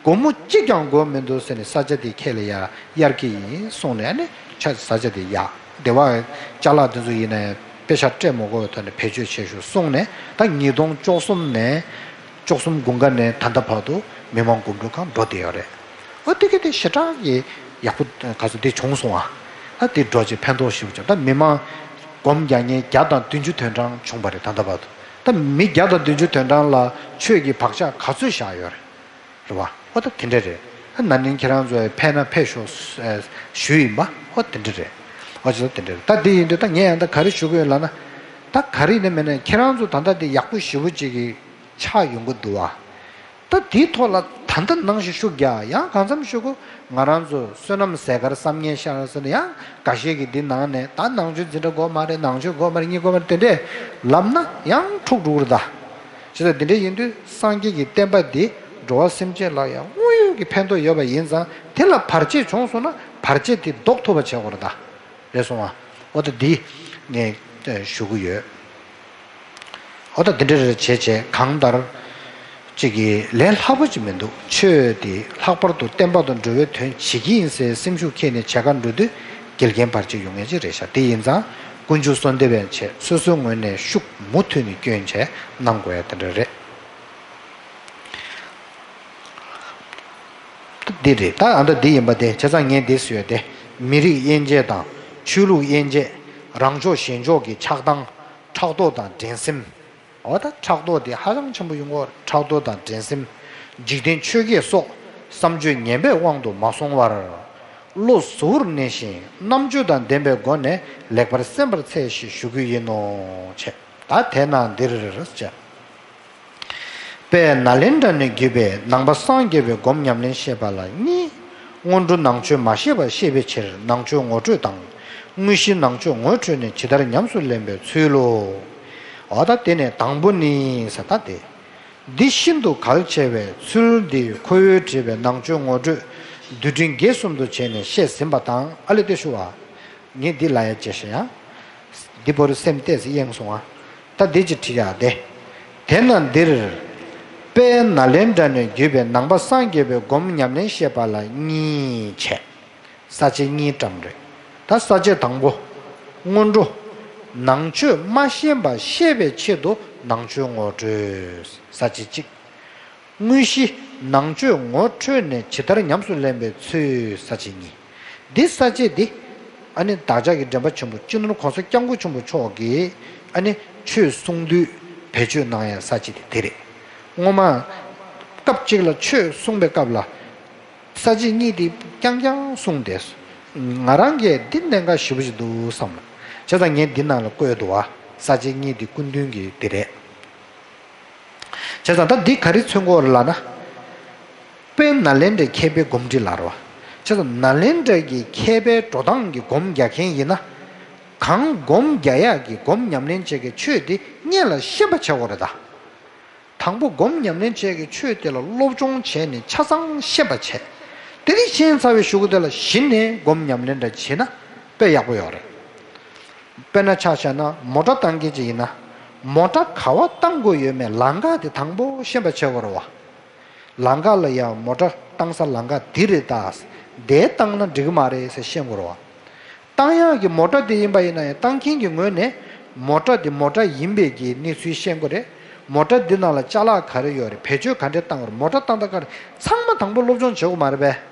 སྒོར་མོ་གཅིག་ཀྱང་དགོས་མི་འདུག་ཟེར་ནས་ས་ཆ་དེ་ཁྱེད་ལ་ཡ་གཡར་གྱི་ཡིན་གསུངས་ནས། ཨ་ནི་ཆ་ས་ཆ་དེ་ཡ། སྡེ་བ་ཅ་ལག་དེ་ཚོ་ཡིན་ན་ཡང་དཔེ་ཆ་སྤྲད་མ་དགོས་པའི་ཐོག་ནས་བེད་སྤྱོད་བྱེད་ཤོག་གསུངས་ནས། ད་ཉིས་སྟོང་བཅུ་གསུམ་ནས་བཅུ་གསུམ་དགུན་ཁ་ནས་ད་ལྟ་བར་དུ་མི་མང་སྒོམ་སྒྲུབ་ཁང་འགྲོ་བསྡད་ཡོད་རེད། ཨོ་དེ་ག་དེ་ཞེ་དྲག་གི་ཡག་པོ་ག་ཚོད་དེ་བྱུང་སོང་ཨ། ད་དེ་འགྲོ་ཆེད་ཕན་ཐོགས་ཞེ་པོ་བྱུང་། ད་མི་མང་སྒོམ་རྒྱག་མཁན་བརྒྱ་དང་བདུན་ཅུ་དོན་གྲངས་བྱུང་བ་རེད་ད་ལྟ་བར་དུ། ད་མི་བརྒྱ་དང་བདུན་ཅུ་དོན་གྲངས་ལ་ཆོས་ཀྱི་བག་ཆགས་ག་ཚོད་བཞག་ཡོད་རེད། རེད་བ། ཨོ་ད་དེ་འདྲ་རེད། ཨ་ན་ནིང་ཁྱེད་རང་ཚོ་ཕེབས་ན་ཕེབས་ཤོག་ཨ་ཞུས་ཡིན་པ། ཨོ་དེ་འདྲ་རེད། ཨོ་ཅི་ད་དེ་འདྲ་རེད། ད་དེ་ཡིན་དུས་ད་ངས་ཡང་ད་ག་རེ་ཞུ་གི་ཡོད་ལབ་ན། ད་ག་རེ་ཡིན་ན་མིན་ན་ཁྱེད་རང་ཚོ་ད་ལྟ་དེ་ཡག་པོ་ཞེ་པོ་ཅིག་གི་ཆགས་ཡོང་གི་འདུག་བ། ད་དེའི་ཐོག་ལ་ད་ལྟ་ནང་བཞིན་ཤུགས་རྒྱག་ཡང་གང་འཚམ་ཤུགས་གོ། ང་རང་ཚོ་བསོད་ནམས་ཟད་གར་བསམ་ངན་ཤར་ཟེར་ན་ཡང་འགའ་ཤས་ཀྱིས་འདི་ནང་ནས་ད་ནང་ཆོས་འཛིན་གྲྭ་དགོས་མ་རེད། ནང་ཆོས་དགོས་མ་རེད། གཉིས་དགོས་མ་རེད། དེ་འདྲས་ལབ་ན་ཡང་འཁྲུག་འགྲོ་གི་རེད་ད། བྱས་ཙང་དེ་འདྲ་ཡིན་དུས་སངས་རྒྱས་ཀྱི་བསྟན་པ་འདི་འགྲོ་བ་སེམས་ཅན་ལ་ཡང་དངོས་ཡོད་ཀྱི་ཕན་ཐོགས་ཡོད་པ་ཡིན་ཙང་། དེ་ལ་བར་ཆད་བྱུང་སོང་ན་བར་ཆད་དེ་ཟློག་ཐུབ་པ་བྱེད་དགོས་རེད་ད། རེད་སོང་ཨ། འོ་ད་འདི་ངས་ཞུ་གི་ཡོད། འོ་ད་འདི་འདྲ་རེ་བྱས་བྱས་གང་ལྟར། གཅིག་གིས་ལས་སླ་པོ་ཅིག་མི་འདུག། ཆོས་དེ་ལྷག་པར་དུ་བསྟན་པ་དང་འགྲོ་བའི་དོན་བྱེད་ཀྱི་ཡིན་ཟེར་སེམས་ཤུགས་འཁྱེར་ནས་བྱེད་གར་འགྲོ་དུས་འགལ་རྐྱེན་བར་ཆད་ཡོང་ངེས་ཅིག་རེད་ཤག། དེ་ཡིན་ཙང་ཀུན་སྤྱོད་གསོལ་འདེབས་ཡང་བྱས། སོ་སོའི་ངོས་ནས་ཤུགས་མུ་མཐུད་ནས་བསྐྱོན་བྱས་གནང་དགོས་ཡ་དེ་འདྲ་རེད། འདི་རེད་ད། ཨ་ད་འདི་ཡིན་པ་དེ་བྱས་ཙང་ངས་འདི་ཟེར་ཡོད་དེ། མི་རིགས་དབྱེ་འབྱེད་དང་ཆོས་ལུགས་དབྱེ་འབྱེད། རང་ཕྱོགས་གཞན་ཕྱོགས་ཀྱི་ཆགས་སྡང་། ཕྲག་དོག་དང་འགྲན་སེམས། འོ་ད་ཕྲག་དོག་དེ་ཧ་ཅང་ཆེན་པོ་ཡོང་གི་ཡོད། ཕྲག་དོག་དང་འགྲན་སེམས། འཇིག་རྟེན་ཆོས་བརྒྱད་སོགས་བསམ་སྤྱོད་ངན་པའི་དབང་དུ་མ་སོང་བར། བློ་གཟུ་བོར་གནས་ཤིང་རྣམ་དཔྱོད་དང་ལྡན་པའི་སྒོ་ནས་ལེགས་པར་གསན་པར་འཚལ་ཞེས་ཞུ་རྒྱུ་ཡིན་ནོ། བྱས། ད་དེས་ན་འདིར་བྱས། དཔལ་ནཱ་ལེནྡྲ་ནས་བརྒྱུད་པའི་ནང་པ་སངས་རྒྱས་པའི་སྒོམ་ཉམས་ལེན་བཤད་པ་ལ་གཉིས། སྔོན་འགྲོ་ནང་ཆོས་མ་ཤེས་པ་ཤེས་པའི་ཕྱིར་ནང་ཆོས་ངོ་སྤྲོད་དང་། དངོས་གཞི་ནང་ཆོས་ངོ་འཕྲོད་ནས་ཇི་ལྟར་ཉམས་སུ་ལེན་པའི་ཚུལ་ལོ། འོ་ད་དེ་ནས་དང་པོ་ནི་ཟེར་ད་དེ། འདི་ཤིན་ཏུ་གལ་ཆེ་བས་ཚུལ་འདི་ཁོ་བོས་བྲིས་པའི་ནང་ཆོས་ངོ་སྤྲོད་བསྡུས་འཕྲིན་དགེ་གསུམ་དུ་བྱས་ནས་བཤད་ཟིན་པ་དང་། ཨ་ལེ་དེ་ཞུ་བ། ངས་འདི་ལ་ཡ་བྱས་ཤ་ཡང་། འདི་བོ་རུ་སེམས་གཏད་སེ་གཡེང་སོང་ཨ། ད་འདི་ཅི་བྲིས་ཡག་དེ། དེས་ན་འདིར། དཔལ་ནཱ་ལེནྡྲ་ནས་བརྒྱུད་པའི་ནང་པ་སངས་རྒྱས་པའི་སྒོམ་ཉམས་ལེན་བཤད་པ་ལ་གཉིས་བྱས། ས་བཅད་གཉིས་བཀྲམ་རེད། ད་ས་བཅད་དང་པོ། སྔོན་འགྲོ། ནང་ཆོས་མ་ཤེས་པ་ཤེས་པའི་ཆེད་དུ་ནང་ཆོས་ངོ་སྤྲོད། ས་བཅད་གཅིག། དངོས་གཞི་ནང་ཆོས་ངོ་འཕྲོད་ནས་ཇི་ལྟར་ཉམས་སུ་ལེན་པའི་ཚུལ། ས་བཅད་གཉིས། འདི་ས་བཅད་འདི། ཨ་ནི་བདག་ཅག་གི་འདྲེན་པ་ཆེན་པོ་སྤྱི་ནོར་༸གོང་ས་༸སྐྱབས་མགོན་ཆེན་པོ་མཆོག་གིས་ཨ་ནི་ཆོས་གསུང་དུས་བེད་སྤྱོད་གནང་ཡ་ས་བཅད་དེ་དེ་རེད། སྔོན་མ། སྐབས་གཅིག་ལ་ཆོས་གསུང་པའི་སྐབས་ལ། ས་བཅད་གཉིས་དེ་རྐྱང་རྐྱང་གསུངས་ཏེ། ང་རང་གིས་འདི་གནད་འགག་ཞེ་པོ་ཞིག་འདུག་བསམ། བྱས་ཙང་ངས་འདི་ནང་ལ་བཀོད་འདུག་བ། ས་བཅད་གཉིས་དེ་སྐུ་མདུན་གྱི་དེ་རེད། བྱས་ཙང་ད་འདི་ག་རེ་མཚོན་གྱི་ཡོད་རེད་ལབ་ན། དཔལ་ནཱ་ལེནྡྲའི་མཁས་པའི་སྒོམ་ཁྲིད་ལབ་རེད་བ། བྱས་ཙང་ནཱ་ལེནྡྲ་གི་མཁས་པའི་འགྲོ་སྟངས་ཀྱི་སྒོམ་རྒྱག་མཁན་ཡིན་ན། གང་སྒོམ་རྒྱག་ཡག་གི་སྒོམ་ཉམས་ལེན་བྱེད་མཁན་ཆོས་དེ་སྔོན་ལ་ཤེས་པ་བྱེད་དགོས་རེད་ད། དང་པོ་སྒོམ་ཉམས་ལེན་བྱེད་མཁན་ཆོས་དེ་ལ་སློབ་སྦྱོང་བྱས་ནས་ཆ་ཚང་ཤེས་པ་བྱས། དེ་ནས་ཤེས་ཚར་བའི་གཞུག་གུ་དེ་ལ་གཞི་ནས་སྒོམ་ཉམས་ལེན་འདྲ་བྱས་ན་དཔེ་ཡག་པོ་ཡོད་རེད། དཔེར་ན་ཆ་བཞག་ན་མོ་ཊ་བཏང་མཁན་ཅིག་ཡིན་ན། མོ་ཊ་ག་བ་བཏང་དགོས་ཡོད་མེད་ལམ་ཁ་དེ་དང་པོ་ཤེས་པ་བྱེད་དགོས་རེད་བ། ལམ་ཁ་ལ་ཡང་མོ་ཊ་བཏང་ས་ལམ་ཁ་འདི་རེད་ད། འདིར་བཏང་ན་འགྲིག་གི་མ་རེད་ཟེར་ཤེས་དགོས་རེད་བ། བཏང་ཡག་གི་མོ་ཊ་དེ་ཡིན་པ་ཡིན་ན་ཡང་བཏང་མཁན་གྱི་ངོས་ནས་མོ་ཊ་དེ་མོ་ཊ་ཡིན་པའི་གི་གནས་ཚུལ་ཤེས་དགོས་རེད། མོ་ཊ་འདི་ནང་ལ་ཅ་ལག་ག་རེ་ཡོད་རེད། བེད་སྤྱོད་ག་འདྲས་བཏང་དགོས་རེད། མོ་ཊ་བཏང་སྟངས་ག་རེ་ཚང་མ་དང་པོ་སློབ་སྦྱོང་བྱེད་དགོས་མ་རེད་པས།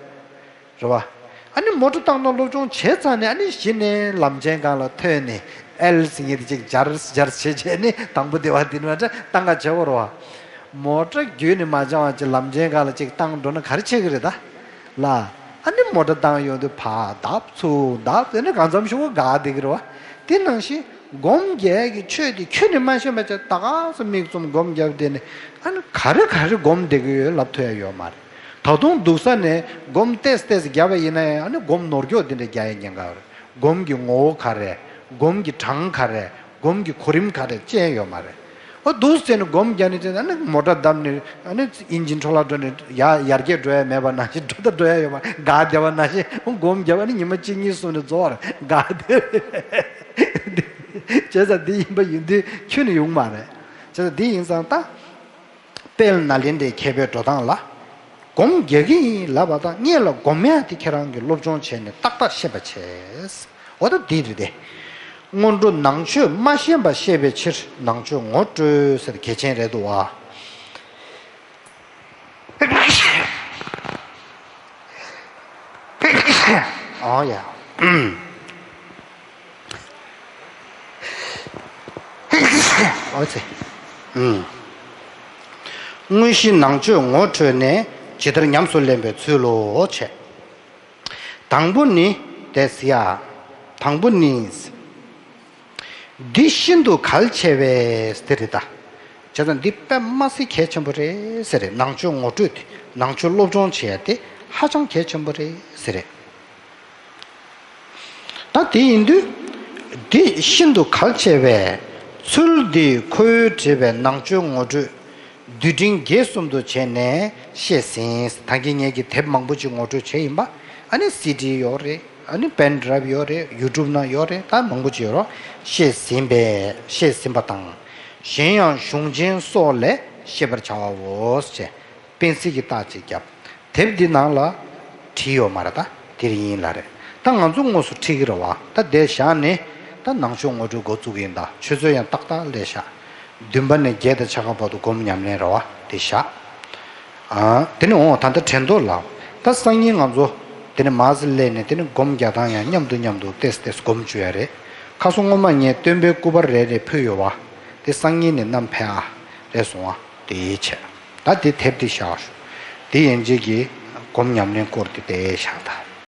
རེད་བ། ཨ་ནི་མོ་ཊ་བཏང་ན་སློབ་སྦྱོང་བྱས་ཚར་ནས་ཨ་ནི་གཞི་ནས་ལམ་ཆེན་སྒང་ལ་ཐོན་ནས་ཨེལ་ཟེར་མཁན་དེ་ཅིག་སྦྱར་སྦྱར་བྱས་བྱས་ནས་དང་པོ་སྡེ་བ་འདི་ནས་མ་ཊ་བཏང་ག་བྱེད་དགོས་རེད་བ། མོ་ཊ་རྒྱུན་ནས་མ་སྦྱང་བ་ཅིག་ལམ་ཆེན་སྒང་ལ་ཅིག་བཏང་འགྲོ་ན་ག་རེ་བྱེད་ཀྱི་རེད་ད། ལ། ཨ་ནི་མོ་ཊ་བཏང་ཡོང་དུས་ཕར་བརྡབ་ཚུར་བརྡབ་དེ་ནས་གང་འཚམ་ཞིག་འགག་བསྡད་ཀྱི་རེད་བ། དེ་ནང་བཞིན། སྒོམ་རྒྱག་གི་ཆོས་དེ་ཁྱོན་ནས་མ་ཤེས་པ་བྱས། ད་ག་སེ་མིག་བཙུམ་སྒོམ་རྒྱབ་བསྡད་ནས། ཨ་ནི་ག་རེ་ག་རེ་སྒོམ་བསྡད་ཀྱི་ཡོད་ལབ་ཐུབ་ཡ་ཡོད་མ་རེད། ད་དུང་སྡུག་ས་ནས་སྒོམ་ཏོག་ཙམ་ཏོག་ཙམ་རྒྱབ་པ་ཡིན་ན་ཡང་། ཨ་ནི་སྒོམ་ནོར་སྐྱོག་འདི་འདྲ་རྒྱག་ཡ་ཉེན་ཁ་ཡོད་རེད། སྒོམ་གྱི་ངོ་བོ་ག་རེ། སྒོམ་གྱི་གྲངས་ག་རེ། སྒོམ་གྱི་གོ་རིམ་ག་རེ་ཅི་ཡང་ཡོད་མ་རེད། ཨོ་འདུག་སེ་ནས་སྒོམ་རྒྱག་ནས་བྱས་ན། ཨ་ནི་མོ་ཊ་བརྡབས་ནས། ཨ་ནི་ཨིན་ཇིན་འཕྲོ་བརླག་འགྲོ་ནས་ཡར་ཡར་རྒྱས་འགྲོ་ཡ་མེད་པ་ནང་བཞིན། འགྲོ་ད་འགྲོ་ཡ་ཡོད་མ་རེད། འགག་བསྡད་པ་ནང་བཞིན། ཨོ་སྒོམ་རྒྱབ། ཨ་ནི་ཉི་མ་གཅིག་གཉིས་སོང་ནས་རྫོགས་པ་རེད། འགག་བསྡད་རེད། བྱས་ཙང་འདི་ཡིན་པ་ཡིན་དུས་ཁྱོན་ནས་ཡོང་མ་རེད། བྱས་ཙང་འདི་ཡིན་ཙང་ད། དཔལ་ནཱ་ལེནྡྲའི་མཁས་པའི་འགྲོ་སྟངས་ལ། སྒོམ་རྒྱག་གི་ཡིན་ལབ་པ་དང་། སྔོན་ལ་སྒོམ་ཡ་དེ་ཁྱེད་རང་གིས་སློབ་སྦྱོང་བྱས་ནས་ཏག་ཏག་ཤེས་པ་བྱས། འོ་ད་འདི་རེད་དེ། སྔོན་འགྲོ་ནང་ཆོས་མ་ཤེས་པ་ཤེས་པའི་ཕྱིར། ནང་ཆོས་ངོ་སྤྲོད་ཟེར་གལ་ཆེན་རེད་འདུག་བ། ཨོ་ཡ། ཨོ་ཙི། ཨུམ། དངོས་གཞི་ནང་ཆོས་ངོ་འཕྲོད་ནས། ཇི་ལྟར་ཉམས་སུ་ལེན་པའི་ཚུལ་ལོ་བྱས། དང་པོ་ནི། དེ་ཟེར་ཡ། དང་པོ་ནི། འདི་ཤིན་ཏུ་གལ་ཆེ་བས། དེ་རེད་ད། བྱས་ཙང་འདི་དཔེ་མ་སྲིད་གལ་ཆེན་པོ་རེད་ཟེར་རེད། ནང་ཆོས་ངོ་སྤྲོད་དེ། ནང་ཆོས་སློབ་སྦྱོང་བྱེད་ཡ་དེ་ཧ་ཅང་གལ་ཆེན་པོ་རེད་ཟེར་རེད། ད་དེ་ཡིན་དུས། འདི་ཤིན་ཏུ་གལ་ཆེ་བས། ཚུལ་འདི་ཁོ་བོས་བྲིས་པའི་ནང་ཆོས་ངོ་སྤྲོད་བསྡུས་འབྲིང་རྒྱས་གསུམ་དུ་བྱས་ནས་བཤད་ཟིན། ད་གིན་ངེད་ཀྱིས་དེབ་མང་པོ་ཅིག་ངོ་སྤྲོད་བྱས་ཡིན་པ། ཨ་ནི་སི་ཌི་ཡོད་རེད། ཨ་ནི་པེན་ཌ་རའིབ་ཡོད་རེད། ཡུ་ཊུབ་ནང་ཡོད་རེད། ད་མང་པོ་ཅིག་ཡོད་རེད། བཤད་ཟིན་པས། བཤད་ཟིན་པ་དང་། གཞན་ཡང་གཞུང་ཆེན་སོགས་ལས་ཤེས་པར་བྱ་བའོ་ཞེས། དཔེ་ཚིག་གི་རྟགས་ཅིག་བརྒྱབ། དེབ་འདི་ནང་ལ་བྲིས་ཡོད་མ་རེད། ད་འདིར་ཡིན་ལ་རེད། ད་ང་ཚོ་དངོས་སུ་ཁྲིད་ཀྱི་རེད་བ། ད་དེ་བཞག་ནས་ད་ནང་ཆོས་ངོ་སྤྲོད་འགོ་བཙུགས་ཡིན། ད་ཆུ་ཚོད་ཡང་ཏག་ཏག་སླེབས་ཤག་བདུན་པ་ནས་བརྒྱད་དང་ཕྱེད་ཀ་བར་དུ་སྒོམ་ཉམས་ལེན་རེད་བ། དེ་བཞག་ཨ། དེ་ནས་འོང་། ད་ལྟ་དྲན་ཐོ་ལ། ད་སང་ཉིན་ང་ཚོ་དེ་ནས་མར་ཙམ་སླེབས་ནས། དེ་ནས་སྒོམ་རྒྱག་སྟངས་ཡང་མཉམ་དུ་མཉམ་དུ་ཏོག་ཙམ་ཏོག་ཙམ་སྒོམ་བཅུག་ཡ་རེད། ཁ་སང་སྔོན་མ་ངས་སྟོན་པའི་སྐུ་པར་རེ་རེ་ཕུལ་ཡོད་བ། དེ་སང་ཉིན་ནས་བསྣམས་ཕེབས་ཨ། རེད་སོང་བ། དེའི་ཆེད་ད་དེ་དེབ་དེ་བཞག་ཞུ། དེ་ཡན་ཆད་ཀྱི་སྒོམ་ཉམས་ལེན་སྐོར་དེ་དེ་བཞག་ད།